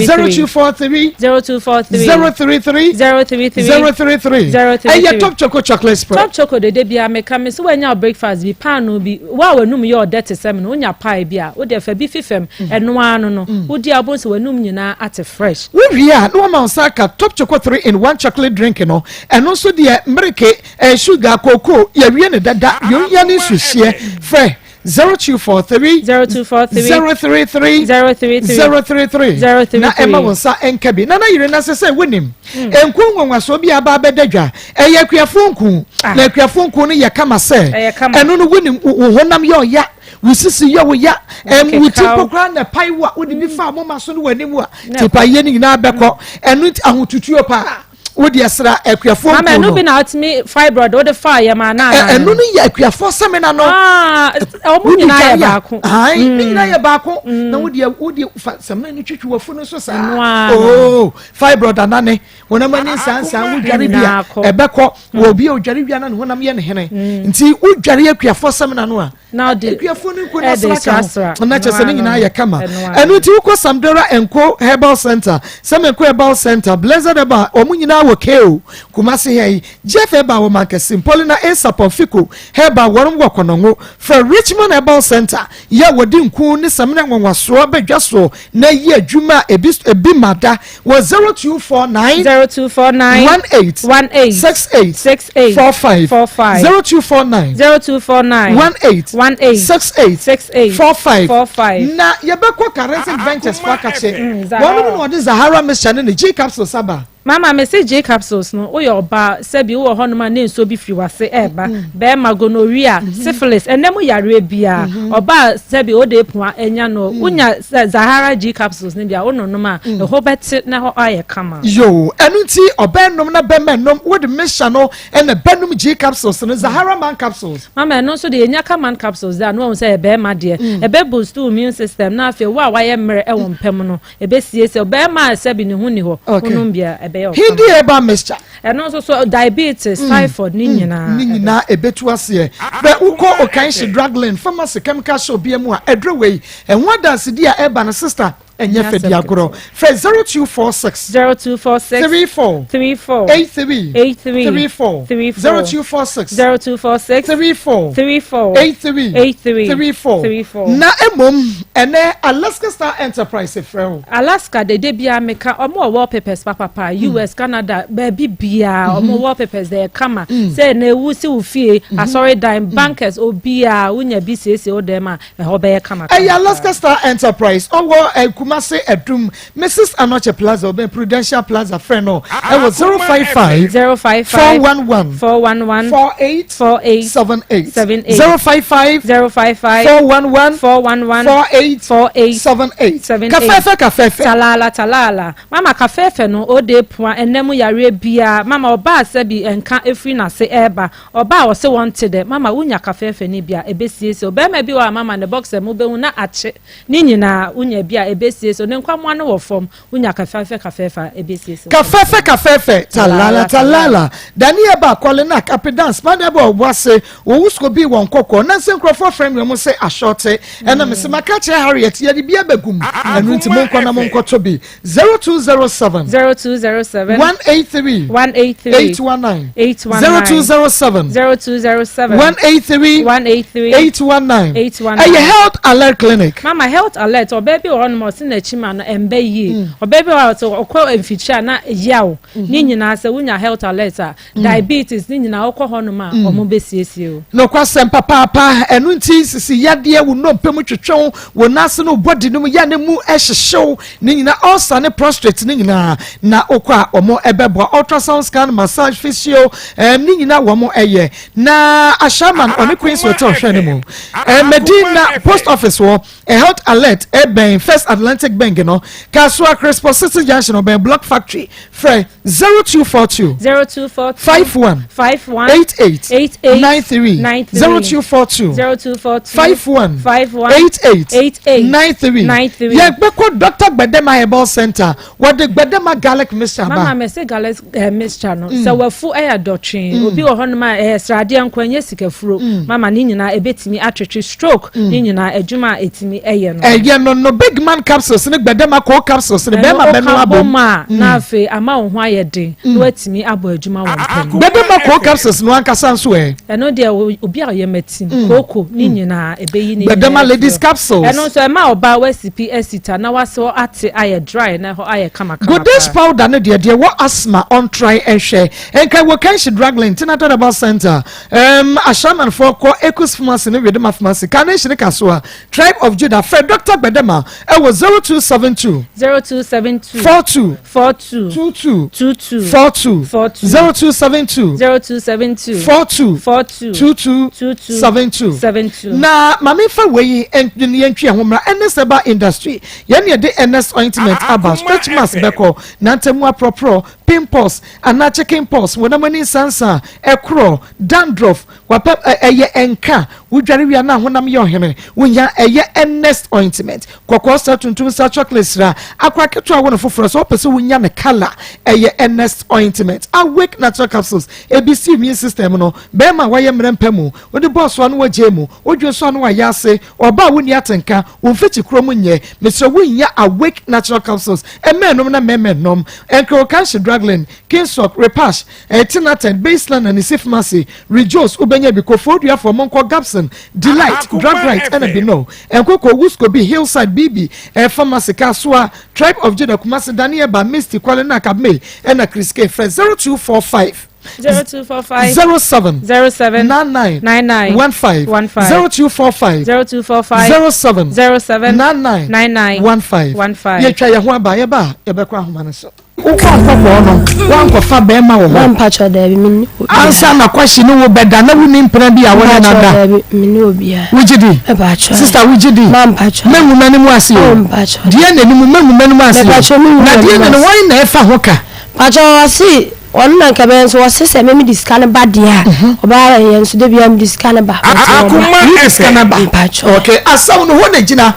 S1: 0243
S12: 0243
S1: 033
S12: 033
S1: 033
S12: 033
S1: ɛyɛ top choco chocolate spread
S12: top choco dede bia meka me so wanya breakfast bi paano bi Wo a w'anum yɛ ɔdɛ te sɛ me no, wonya pie bi a, wo deɛ fa bi fi fam, ɛno ara no no, wodi a wobɛhu sɛ w'anum nyinaa ate fresh.
S1: Wowie a, na woama wo nsa aka Top Choco 3 in 1 chocolate drink no, ɛno nso deɛ mmereke, ɛɛ sugar, kookoo, yɛawie no dada, deɛ ohia ne nsuhyeɛ. Frɛ 0243
S12: 0243
S1: 033
S12: 033
S1: 033
S12: 033
S1: na ɛma wo nsa nka bi. Nana Yerena sɛ sɛ wonim Nku nwanwasoɔ bi a aba abɛda dwa. Ɛyɛ akuafoɔ nku. Ah. Na akuafoɔ nku no yɛ kama sɛ. Ɛno no wonim wo honam yɛ ɔya, wo sisi yɛ wo ya, ɛm wo ti mpo koraa na ɛpae wo a wode bi fa moma so ne w'anim a tipayɛ no nyinaa bɛkɔ. Ɛno nti ahotutuo paa. Wo deɛ sra akuafoɔ
S12: Mama
S1: nkuo
S12: ɛno
S1: no.
S12: bi na ɔtumi fibroid wode fa yɛ ma na
S1: Ɛ- ɛno no yɛ akuafoɔ sɛmina no.
S12: Ah, ɔmo
S1: Wodi
S12: nyinaa yɛ
S1: dware a,
S12: baako.
S1: ae, ne nyinaa yɛ baako. Na wo deɛ wo deɛ fa sɛmina no twitwi w'afu no so saa.
S12: Ɛno ara no.
S1: Oo, fibroid anane. Honam ani nsansan wo dware bi a
S12: Nyinaa kɔ.
S1: ɛbɛkɔ. Wɔ obi a odware wia na ne honam yɛ ne hene. Nti wo dware akuafoɔ sɛmina no a,
S12: na ɔde
S1: akuafoɔ no nko na
S12: ɛde
S1: sra
S12: srasra
S1: ka ho na kyerɛ sɛ ne nyinaa yɛ kama.
S12: Ɛno ara.
S1: Ɛno nti wokɔ Samdora Nko Herbal Center, Sɛmɛnko Herbal Center, Blessed Herbal, wɔn nyinaa wɔ KO Kumasi ha yi. Jeff Herbal wɔ Mankasim, Paulina Asapon Fico Herbal wɔn wɔ Kɔnɔngo. Frɛ Richmond Herbal Center yɛ a wɔde nku ne samina nwanwasoɔ badwa soɔ na ɛyɛ adwuma a ebi ebi ma da wɔ 0249
S12: 0249
S1: 18
S12: 18
S1: 68
S12: 68
S1: 45
S12: 45
S1: 0249
S12: 0249
S1: 18
S12: 18
S1: 68
S12: 68
S1: 45
S12: 45.
S1: Na yɛbɛkɔ Charismatic Ventures fo akakye.
S12: Zahara.
S1: Wɔn no na wɔde Zahara mixture ne ne G capsules aba.
S12: Mama me se J capsules no woyɛ ɔbaa sɛbi wowɔ hɔnom a ne nsuo bi firi wase ɛɛba, bɛɛma gonorrhea, syphilis, ɛnɛ mu yareɛ biaa ɔbaa sɛbi wode pua anya no, wonya sɛ Zahara G capsules no bi a wononom a ɛhɔ bɛte na ɛhɔ ayɛ kama.
S1: Yoo, ɛno nti ɔbaa nom na bɛma nom, wode mixture no na bɛnom G capsules no, Zahara man capsules.
S12: Mama ɛno nso deɛ yɛnya ka man capsules deɛ a na wahu sɛ ɛyɛ bɛɛma deɛ, ɛbɛ boost wo immune system na afei wo a wayɛ mmerɛ ɛwɔ mpa mu no Ɛbɛsiesie ɔbarima a sɛbi ne ho nni hɔ, wonom bi a, ɛbɛyɛ ɔkama.
S1: Hindi herbal mixture.
S12: Ɛno nso so diabetes, typhoid ne nyinaa.
S1: Ne nyinaa ɛbɛtu aseɛ. Bɛ wokɔ Okainshi Drug Lane pharmacy chemical shop bia mu a, aduro wei, ɛho adansedi a ɛba no sister, ɛnyɛ fɛ di agorɔ. Frɛ 0246.
S12: 0246.
S1: 34.
S12: 34.
S1: 83.
S12: 83.
S1: 34.
S12: 34.
S1: 0246.
S12: 0246.
S1: 34.
S12: 34.
S1: 83.
S12: 83.
S1: 34.
S12: 34.
S1: Na mmom ɛnɛ Alaska Star Enterprise frɛ wo.
S12: Alaska de de biara meka ɔmo wɔ wallpapers papapa, US, Canada, baabi biara ɔmo wallpapers de yɛ kama sɛ na ewu si wo fie, asɔredan, bankers, obiara wonya bi siesie wo dan mu a ɛhɔ bɛyɛ kama kama.
S1: Ɛyɛ Alaska Star Enterprise ɔwɔ eh, Kumasi Adum, Mrs Anokye Plaza ɔbɛn Prudential Plaza. Frɛ no ɛwɔ 055
S12: 055
S1: 411
S12: 411
S1: 48
S12: 48
S1: 78
S12: 78
S1: 055
S12: 055
S1: 411
S12: 411
S1: 48
S12: 48
S1: 78
S12: 78.
S1: Kafɛɛfɛ kafɛɛfɛ.
S12: Talala talala mama kafɛɛfɛ no ode pua ɛnɛ mu yareɛ biara mama ɔbaa sɛbi nka efiri n'ase ɛɛba ɔbaa ɔse wɔn te dɛ mama wonya kafɛɛfɛ ne bi a ebesiesie ɔbɛrima bi wɔ a mama ne boxer mu bɛhu na akye ne nyinaa wonya bi a ebesiesie ne nkwamoa no wɔ fam wonya kafɛɛfɛ kafɛɛfɛ a ebesiesie.
S1: Kafɛɛfɛ kafɛɛfɛ talala talala Daniel ba kɔlenak apedan spadɛbɔ ɔboase wɔwusko bi wɔn kɔkɔɔ na nsɛ nkurɔfoɔ frɛ me wɔn sɛ asɔɔte ɛna mese maka kyerɛ Harriet yɛde bi abɛgum ɛno nti monkɔ na monkɔtɔ bi 0207
S12: 0207
S1: 183
S12: 183
S1: 819
S12: 819
S1: 0207
S12: 0207
S1: 183
S12: 183
S1: 819
S12: 819.
S1: Ɛyɛ Health Alert Clinic.
S12: Mama health alert ɔbaa bi wɔ hɔnom a ɔse n'akyi ma no ɛmba yie, ɔbaa bi wɔ hɔ a ɔse ɔkɔ mfikyire a na yaw ne nyinaa sɛ wonya health alert a, diabetes ne nyinaa wokɔ hɔnom a ɔmo bɛsiesie o.
S1: Nokwasɛm papaapa, ɛno nti sisi yadeɛ, wo nnompe mu twetwe wo, wo nan ase ne wo body no mu yɛ ne mu hyehye wo, ne nyinaa ulcer ne prostrate ne nyinaa na wokɔ a wɔn ɛbɛboa, ultrasound scan, massage, physio, ɛɛm ne nyinaa wɔn ɛyɛ. Na Ashaiman ɔne Queens Hotel hwɛ ne mu. Ɛɛ Medina post office wɔ health alert ɛbɛn First Atlantic Bank no, Kasoa Crispo City Junction ɔbɛn Block Factory. Frɛ 0242
S12: 0242
S1: 51
S12: 51
S1: 88
S12: 88
S1: 93
S12: 93
S1: 0242
S12: 0242
S1: 51
S12: 51
S1: 88
S12: 88
S1: 93
S12: 93.
S1: Yɛbɛkɔ Dr. Gbedema Herbal Center, wɔde Gbedema garlic mixture ba.
S12: Mama mɛsɛ garlic mixture no sɛ wafu ɛyɛ dɔtwee, obi wɔ hɔnom a ɛyɛ sradeɛ nko ɛnyɛ sikafuro, mama ne nyinaa ɛbɛtumi atwetwe stroke ne nyinaa adwuma a ɛtumi ɛyɛ no.
S1: Ɛyɛ no big man capsules ne Gbedema cold capsules ne
S12: ɛno
S1: bɛrima bɛno
S12: woka bɔ
S1: abom
S12: mu a na afei ama wo ho ayɛ den na watumi abɔ adwuma wɔ mpam.
S1: Gbedema cold capsules no ankasa nso ɛ.
S12: Ɛno deɛ obi a ɔyɛ matim kooko ne nyinaa ɛbɛyi ne
S1: Gbedema
S12: nyinaa
S1: ladies
S12: afiri hɔ.
S1: Capsules.
S12: Ɛno nso ɛma ɔbaa wasipi asita na wase hɔ ate ayɛ dry na ɛhɔ ayɛ kamakama
S1: Godes
S12: paa.
S1: Powder no deɛ deɛ wɔ asthma ɔntrae nhwɛ nka wɔ Kanshi Drug Lane Tinata Herbal Center, um, Ashaimanfoɔ kɔ Ekus Pharmacy ne Wedema Pharmacy, Carnation ne Kasoa, Tribe of Judah. Frɛ Dr. Gbedema ɛwɔ 0272.
S12: 0272.
S1: 42.
S12: 42.
S1: 22.
S12: 22.
S1: 42.
S12: 42.
S1: 0272.
S12: 0272.
S1: 42.
S12: 42.
S1: 22.
S12: 22.
S1: 72.
S12: 72.
S1: Na maame fa wei yɛntwe ɛho mmra Ernest Herbal Industry yɛn na yɛde Ernest ointment aba stretch marks bɛkɔ nantamu aprɔprɔ pimples anaa chicken pox wɔnam ani nsansa ɛkorɔ dandruff Wapɛ ɛ ɛyɛ ɛnka wodware wie a na honam yɛ ɔhene wohia ɛyɛ Ernest ointment kɔkɔɔ sra tuntum sra chocolate sra akora ketewa wo no foforɔ sɛ wopɛ sɛ wonya ne colour ɛyɛ Ernest ointment awake natural capsules ebi si immune system no bɛrima a wayɛ mmerɛ mpa mu wode bɔɔ so ano wagyae mu wodwen so ano wayɛ ase ɔbaa a wonni atenka wo mfikyi kuro mu nyɛ mesrɛ wohia awake natural capsules ɛmɛ nom na mɛmɛ nom ɛnkrɛwokanhye draglin kinsok repash Tinaten, Baseline na Nisi Pharmacy, Rejoice, wobɛnya bi, Kofoɔduafoɔ, monkɔ Gabson, Delight, Drug Right ɛna Bino, Nkoko, Wuskobi, Hillside, Bibi, eh, Pharmacy, Kasoa, Tribe of Judah, Kumasi, Danieba, Misty, Kwale na Kabme ɛna Chris K. Frɛ 0245
S12: 0245
S1: 07
S12: 07
S1: 99
S12: 99
S1: 15
S12: 15
S1: 0245
S12: 0245
S1: 07
S12: 07
S1: 99
S12: 99
S1: 15
S12: 15
S1: Yɛtwa yɛn ho aba, yɛba a yɛbɛkɔ ahoma no so. Wokɔ nkɔkɔɔ no, woankɔfa bɛɛma wɔ hɔ?
S2: Mpakyɛw daabi, menni obiara.
S1: Ansa na Kwasi ne wo bɛda, na wonni mpena bi a wo ne no
S2: Mpakyɛw
S1: ada?
S2: daabi, menni obiara.
S1: Wogye di?
S2: Mpakyɛw.
S1: Sista, wogye di?
S2: Ma mpakyɛw.
S1: Mɛngu m'anim ase o.
S2: Oh, mpakyɛw.
S1: Deɛ na anim, mɛngu m'anim ase o.
S2: Mpakyɛw, mengu
S1: Na deɛ
S2: m'anim
S1: na no,
S2: ase.
S1: wɔn na ɛfa ho ka?
S2: Mpakyɛw, ɔse ɔno na nka bɛyɛ nso, ɔse sɛ me mede sika no ba deɛ a, ɔbɛyɛ yɛ nso da biara mede sika no ba. But ɔmma.
S10: Akoma
S1: Wode sika no
S10: FM.
S1: ba?
S2: Mpakyɛw.
S1: Okay, asɛm no hɔ na gyina.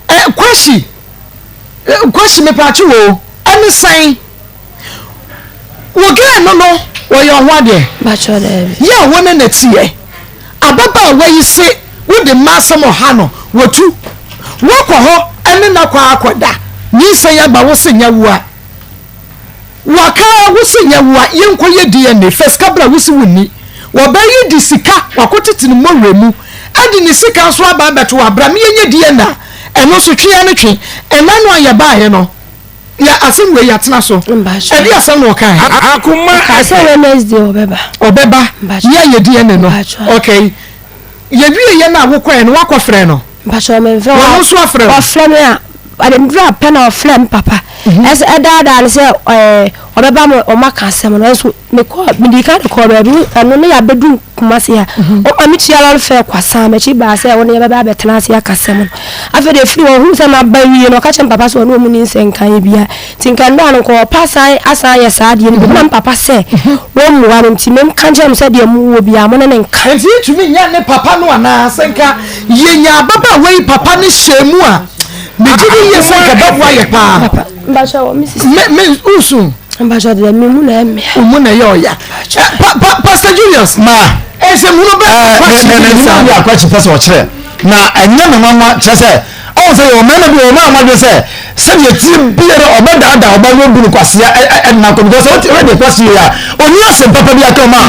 S1: Eh, Kwasi, Kwasi mepakye wo ɛne sɛn? Wo girl no no wɔyɛ ɔho adeɛ? Yɛ a wo ne no teɛ ababaawa yi se wode mma asɛm ɔha no watu wakɔ hɔ ɛne no akɔ akɔda nyinsɛn aba wo se nyɛ woa Waka ara wo se nyɛ wo a yɛnkɔ yɛ DNA fa sika bra wo se wo nni. Wɔbaa yi de sika wakɔ tete ne mmɔwerɛ mu de ne sika nso aba abɛto hɔ a bra me yɛnyɛ DNA ɛno nso twe ara ne twe. Ɛna no a yɛbaeɛ no yɛ asɛm wei yɛatena so. Ɛdeɛ asɛm na ɔkaeɛ?
S10: Akoma
S2: Ɔkaa sɛ Wednesday ɔbɛba.
S1: Ɔbɛba yɛayɛ DNA no okay. Yɛwieɛ no a wokɔeɛ no woakɔ frɛ no?
S2: Mpakyɛw me nfrɛ
S1: Wɔn nso afrɛ wo?
S2: Ɔfrɛ me a ade bere a pɛ na ɔfrɛ me papa.
S1: Mhm.
S2: Ɛsɛ ɛdaadaa no sɛ ɛɛ ɔbɛba ma ɔma ka asɛm no nso mekɔ medi kan de kɔɔ baabi ɛno ne yɛabɛdu Kumasi ha.
S1: Mhm.
S2: Ɔma me tua lɔre fɛ kwasan m'akyi baa sɛ wɔne yɛbɛba abɛtena ase aka asɛm no. Afei de efiri hɔ ohun sɛ maba wie no ɔka kyerɛ me papa sɛ ɔne ɔmu ni nsɛ nkan yɛ bia. Nti nka nnora no nka ɔpa asan asan ayɛ saa adeɛ no bi na me papa sɛ wɔmmua no nti menka nkyerɛ mo sɛ deɛ mowɔ biara mo ne no nka.
S1: Nti yɛntumi nnya ne papa no anaa? Sɛ nka yɛnya ababaawa yi papa no hyɛɛ mu a, megye di yie sɛ nka ɛbɛboa yɛ paa.
S2: Papa, mpakyɛ wɔ me sisi.
S1: Me, me, wosu?
S2: Mpakyɛ deɛ me mu na ɛmmea.
S1: Wo mu na ɛyɛ ɔya. Pa, pa, Pastor Julius.
S4: Ma.
S1: Nsɛmhunu bɛ
S4: eh,
S1: kwakye
S4: me, me,
S1: bi saa.
S4: Me, me, akwakye pɛ sɛ ɔkyerɛ. Na ɛnyɛ me nwanwa kyerɛ sɛ Ɔhu sɛ yɛwɔ mmarima bi wɔ hɔ a wɔn adwene sɛ sɛdeɛ ɛteɛ biara ɔbɛdaadaa ɔbaa no abu no kwasea ɛde no akɔ because ɔte ɔyɛ deɛ kwasea yi a ɔni asɛm papa bi aka ɔma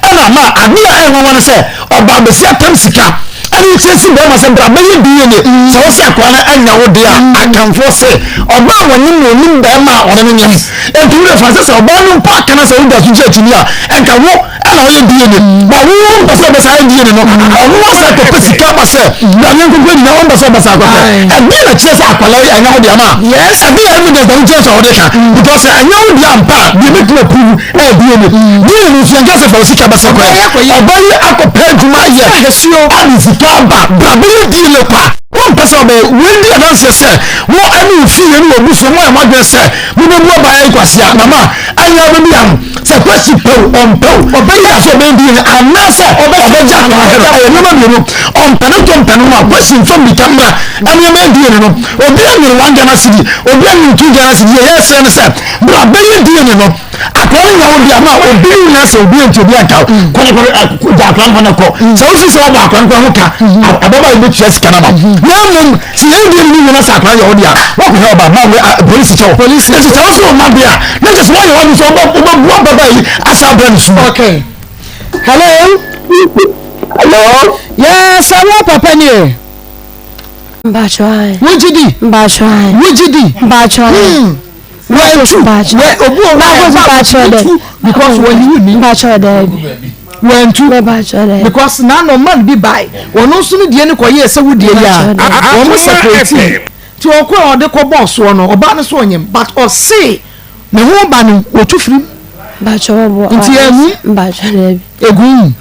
S4: ɛna ma adeɛ a ɛyɛ nwanwa no sɛ ɔbaa bɛsi atam sika ɛne nkyɛn si bɛrima sɛ bra bɛyɛ DNA sɛ wɔsɛ akwadaa no anya wo deɛ a akanfoɔ sɛ ɔbaa wɔnim na ɔnim bɛrima a ɔne no nyam nti wo deɛ fa sɛ sɛ ɔbaa no mpo aka no sɛ wogya so gye akyini a ɛnka wo ɛna ɔyɛ DNA ba wo mpɛ sɛ ɔbɛsa ayɛ DNA no ɔno asa kɔpɛ sika ba sɛ nyame nkonkɔ nyina ɔmpɛ sɛ ɔbɛsa akɔpɛ ɛdeɛ na kyerɛ sɛ akwala yi ɛnyɛ wo deɛ ma ɛdeɛ yɛ evidence na wogyina sɛ ɔde ka because ɛnyɛ wo deɛ ampa a deɛ bɛtumi approve ɛyɛ DNA DNA no nso yɛnka sɛ fa wo sika bɛsɛ kɔ ɔba yi akɔpɛ adwuma yɛ ade sika aba bra bɛyɛ DNA kwa wompɛ sɛ ɔbɛyɛ wei di adanseɛ sɛ wo ɛne wo fie ne wɔ busua mo ayɛ mo adwene sɛ mobɛbu ɔbaa yi kwasea na ma ɛnyɛ wobɛbi ano Sɛ Kwasi pɛ o, ɔmpɛ o, ɔbɛyɛ a sɛ ɔbɛyɛ DNA anaasɛ ɔbɛgye akwadaa hwɛ no, ɛyɛ nneɛma mmienu. Ɔmpɛ no to mpɛ no no a, Kwasi mfa mmirika mmra ɛne ɛmɛyɛ DNA no. Obi anyere one Ghana cedi, obi anyere two Ghana cedi, deɛ yɛsrɛ ne sɛ, bra bɛyɛ DNA no. Akwadaa no nya wo deɛ ama obi nyina sɛ obi nti obi anka wo. Kɔ na kɔ gya akwadaa no hɔ na kɔ. Sɛ wosi sɛ wɔbɔ akwadaa no koraa ho ka, ababaawa yi bɛtua sika no ama wo. Na mmom Sɛ yɛn deɛ ni nyina sɛ akwadaa yɛ wo deɛ a wakɔhwɛ ɔba ma wo polisi kyɛw polisi nti sɛ wosɛ ɔma deɛ a na kyɛ sɛ woayɛ wade sɛ wobɛbu ababa yi asa abrɛ no sum.
S1: Okay. Hello.
S17: Hello.
S1: Yes, wo papa nie.
S2: Mpacho ai.
S1: Wogye di.
S2: Mpacho ai.
S1: Wogye di.
S2: Mpacho ai.
S1: Hmm. Wɔntu. Wɔ obu owu a ɛba wɔtu because wɔyi wo ni.
S2: Mpacho dɛ.
S1: Wɔntu. Because n'ano man bi bae. Wɔn nso ne deɛ no kɔ yɛ sɛ wo deɛ yi a. Wɔn separate. Nti ɔkɔɛ a ɔde kɔ bɔɔ soɔ no ɔbaa no so ɔnyem but ɔse ne ho ba no wɔtu firi mu. Nti anwu? Egu mu.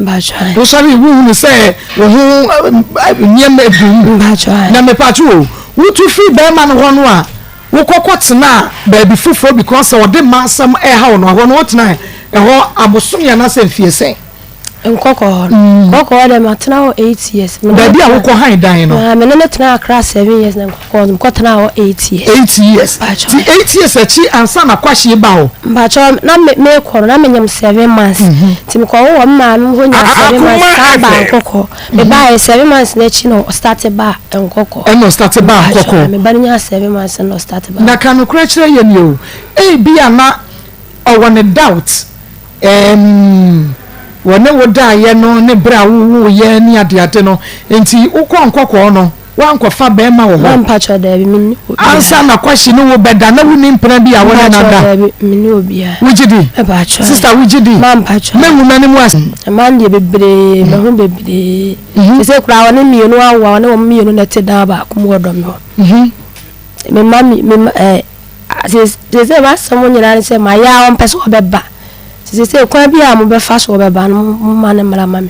S1: Wosɔre wohunu sɛ wo ho nneɛma egu mu. Na mepatwo o, wotu firi bɛrima no hɔ no a wokɔkɔ tenaa baabi foforɔ because sɛ ɔde mma asɛm ɛha wo no ɛhɔ no wotena ɛhɔ abosome anaasɛ mfie sɛn?
S2: Nkɔkɔ hɔ no. Mm. Nkɔkɔ hɔ dɛ matena hɔ eight years.
S1: Baabi a wokɔ han dan no.
S2: Ah, me ne no tena Accra seven years na nkɔkɔ hɔ no mekɔ tena hɔ eight years.
S1: Eight years. Ti eight years akyi ansa na kwahye ba hɔ.
S2: Mpatsɔ na me mekɔ no na menyam seven months. Mhm. Ti mekɔ wɔ wɔ maame hɔ nya seven months saa ba nkɔkɔ. Me mhm. ba yɛ seven months n'akyi na ɔstarte ba nkɔkɔ.
S1: Ɛna ɔstarte ba nkɔkɔ.
S2: Me ba no nya seven months na ɔstarte ba.
S1: Na ka nokorɛ kyerɛ yɛn ni o. Ebi a na ɔwɔ ne doubt. Ɛɛm, wɔne wo daeɛ no ne berɛ a wowoeɛ ne adeade no nti wokɔɔ nkɔkɔɔ no woankɔfa bɛrima wɔ hɔ?
S2: Mpakyɛ daabi menni obiara.
S1: Ansa na Kwasi ne wo bɛda na wonni mpena bi a wo ne no ada?
S2: Mpakyɛ daabi menni obiara.
S1: Wogye di?
S2: Mpakyɛ.
S1: Sista wogye di?
S2: Ma mpakyɛ.
S1: Mengu m'anim ase.
S2: Mmaa no deɛ bebree mahu bebree. Sese koraa wɔne mmienu awo a wɔne wɔn mmienu na ɛte dan baako mu wɔ dɔm hɔ. Me mma me mma ɛɛ. Seesei m'asɛm nyinaa ne sɛ mayɛ a ɔmpɛ sɛ ɔbɛba. Nti seesei kwan bi a mobɛfa so ɔbɛba no, momma no mmra ma me.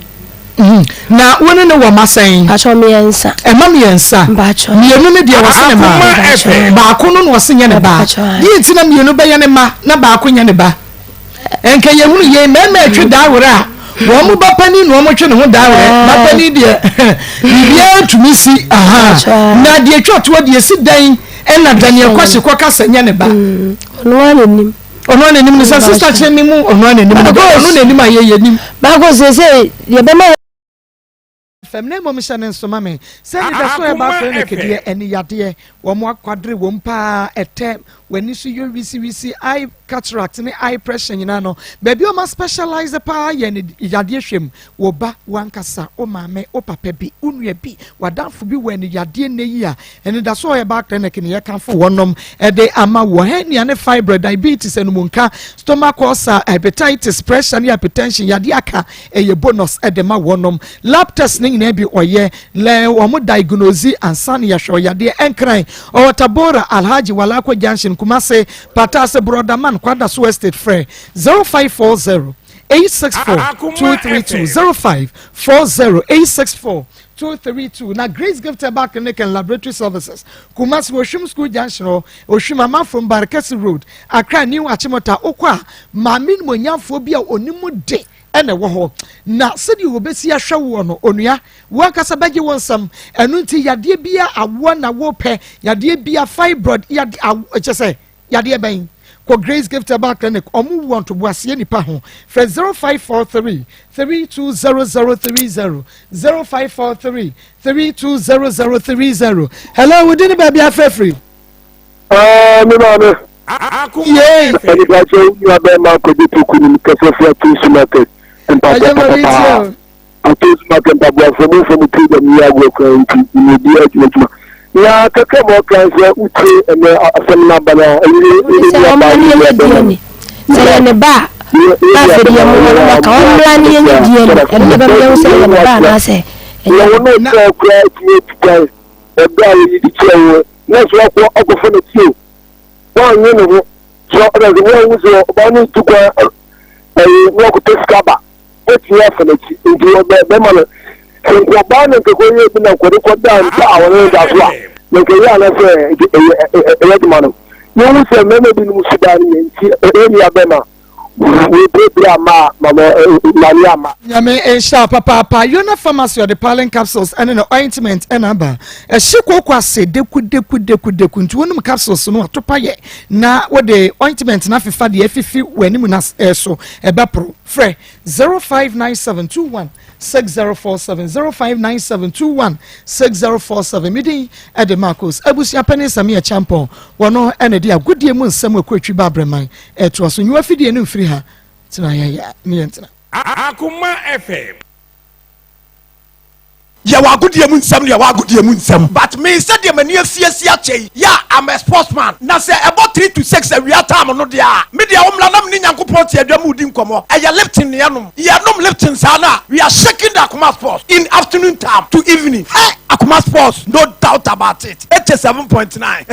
S1: Mhm. Na wo ne no wɔ mma sɛn?
S2: Mpakyɛw mmiɛnsa.
S1: Ɛma mmiɛnsa.
S2: Mpakyɛw.
S1: Mmienu no deɛ wɔse ne mma.
S2: Mpakyɛw.
S1: Baako no na wɔse nyɛ ne ba.
S2: Mpakyɛw.
S1: Deɛ nti na mmienu bɛyɛ ne mma na baako nyɛ ne ba? Nka yɛhunu yɛn mmarima atwi daawerɛ a wɔn mo ba panin na wɔn twe ne ho daawerɛ ba panin deɛ biribiara tumi si aha na deɛ atwa toɔ deɛ si dan ɛna Daniel Kwasi kɔ kasa nyɛ ne ba.
S2: Mm, ɔno ara n'anim.
S1: Ɔno ara n'anim no sɛ sista kyerɛ mi mu ɔno ara n'anim no ɔno n'anim a yɛyɛ nim.
S2: Baako sɛ sɛ yɛbɛma
S1: fam na mmom hyɛ ne nso ma me sɛ anidaso a ɛba afrɛ no kedeɛ ɛne yadeɛ wɔn akwadere wɔm paa ɛtɛ w'ani so yɛ wisiwisi eye cataract ne eye pressure nyinaa no baabi a wɔn specialize paa yɛ ne yadeɛ hwɛ mu wo ba wankasa wo maame wo papa bi wo nua bi w'adamfo bi wɔ ani yadeɛ nnɛ yi a anidaso a ɛba clinic ne yɛkamfo wɔnom ɛde ama wɔ hernia ne fibroid diabetes anumunka stomach ulcer hepatitis pressure ne hypertension yadeɛ aka ɛyɛ bonus de ma wɔnom. Lab test ne nyinaa bi ɔyɛ lɛ wɔn diagnose ansa na yɛahwɛ ɔyadeɛ. Nkran, ɔwɔ Tabora, Alhaji Walako Junction, Kumase, Pataase, Brodaman, Kwadaso Estate. Frɛ 0540 864 232 0540 864 232 na Grace Gift Herbal Clinic and Laboratory Services, Kumasi, Oshim School Junction hɔ, Oshim Amanfrom Barekɛse Road, Accra New Achimota. Wokɔ a, maame nimonyamfoɔ bi a onim de na ɛwɔ hɔ, na sɛdeɛ wɔbɛsi ahwɛ woɔ no, onua, wo ankasa bɛgye wo nsam. Ɛno nti, yadeɛ bia awoɔ na wopɛ, yadeɛ bia fibroid, yadeɛ, awo, kyɛ sɛ, yadeɛ bɛn? Kɔ Grace Gift Herbal Clinic, ɔmo wɔ ntoboaseɛ nipa ho. Frɛ 0543 320030, 0543 320030. Hello, wo din ne baabi afrɛ firi?
S17: Ah, me maame.
S1: Yay.
S17: Ɛni ba kyɛ wo nua bɛrima akɔgye toku nim kɛsɛ fi ato supermarket mpaboa papapaa. Ato supermarket mpaboa fam mu fam tiri dɛm yi agorɔ kwan nti ne obi adwuma adwuma. Na kɛkɛ ma ɔka sɛ wotie ɛnɛ asɛm no aba no a ɛyɛ
S2: sɛ
S17: nua baa
S2: ɔmmra
S17: ne
S2: ne
S17: nua
S2: yɛnyɛ
S17: bɛrima
S2: DNA sɛ yɛ ne ba a na afei deɛ mo no maka ɔmmra ne yɛnyɛ DNA ɛno na ɛbɛma yɛhu sɛ yɛ ne ba anaasɛ
S17: Na
S2: ɛnyɛ
S17: wɔn a ɔkyerɛ koraa tumi atu kwan ɔdɔ a wɔyi de kyerɛ wo na so akɔ akɔfa n'akyi o wanyɛ ne ho so ɔna sɛ wɔahu sɛ ɔbaa no tu kwan ɛyi na wakɔtɔ sika ba wɔatumi afa n'akyi nti ɔbɛ bɛma no sɛ nka ɔbaa no nkɛkɔ yɛ bi na nkɔde kɔ da mpa a wɔne no da so a na nka ɛyɛ anasɛ ɛyɛ ɛyɛ adwuma no yɛhu sɛ mmarima binom suban no yɛ nti ɛyɛ nua bɛma
S1: Nyame nhyira wo papaapa. Yona Pharmacy ɔde Palin capsules ɛne ne ointment ɛna aba. Ɛhye kooko ase deku deku deku deku nti wonom capsules no atopa yɛ na wode ointment no afefa deɛ afifi w'anim no so ɛbɛporo. Frɛ 059721 6047 059721 6047. Me din ɛde Marcos abusua panin Samia Champon wɔno ɛna de agodie mu nsɛm ɛkɔ atwi ba abrɛman Ɛtoa so, nyi w'afidie no mfiri ha. Tena yɛn yɛ ne yɛn tena.
S10: Akoma FM.
S9: Yɛwɔ agodie mu nsɛm ne yɛwɔ agodie mu nsɛm but me sɛdeɛ m'ani afiasi akyɛ yi yeah I'm a sportsman na sɛ ɛbɔ 3. to 6 awia time no deɛ a, me deɛ wo mmra na me ne Nyankopɔn te adwa mu redi nkɔmmɔ. Ɛyɛ Lipton na yɛnom. Yɛnom Lipton saa no a, we are shaking the Akoma Sports in afternoon time to evening. Hɛ! Akoma Sports, no doubt about it. 87.9.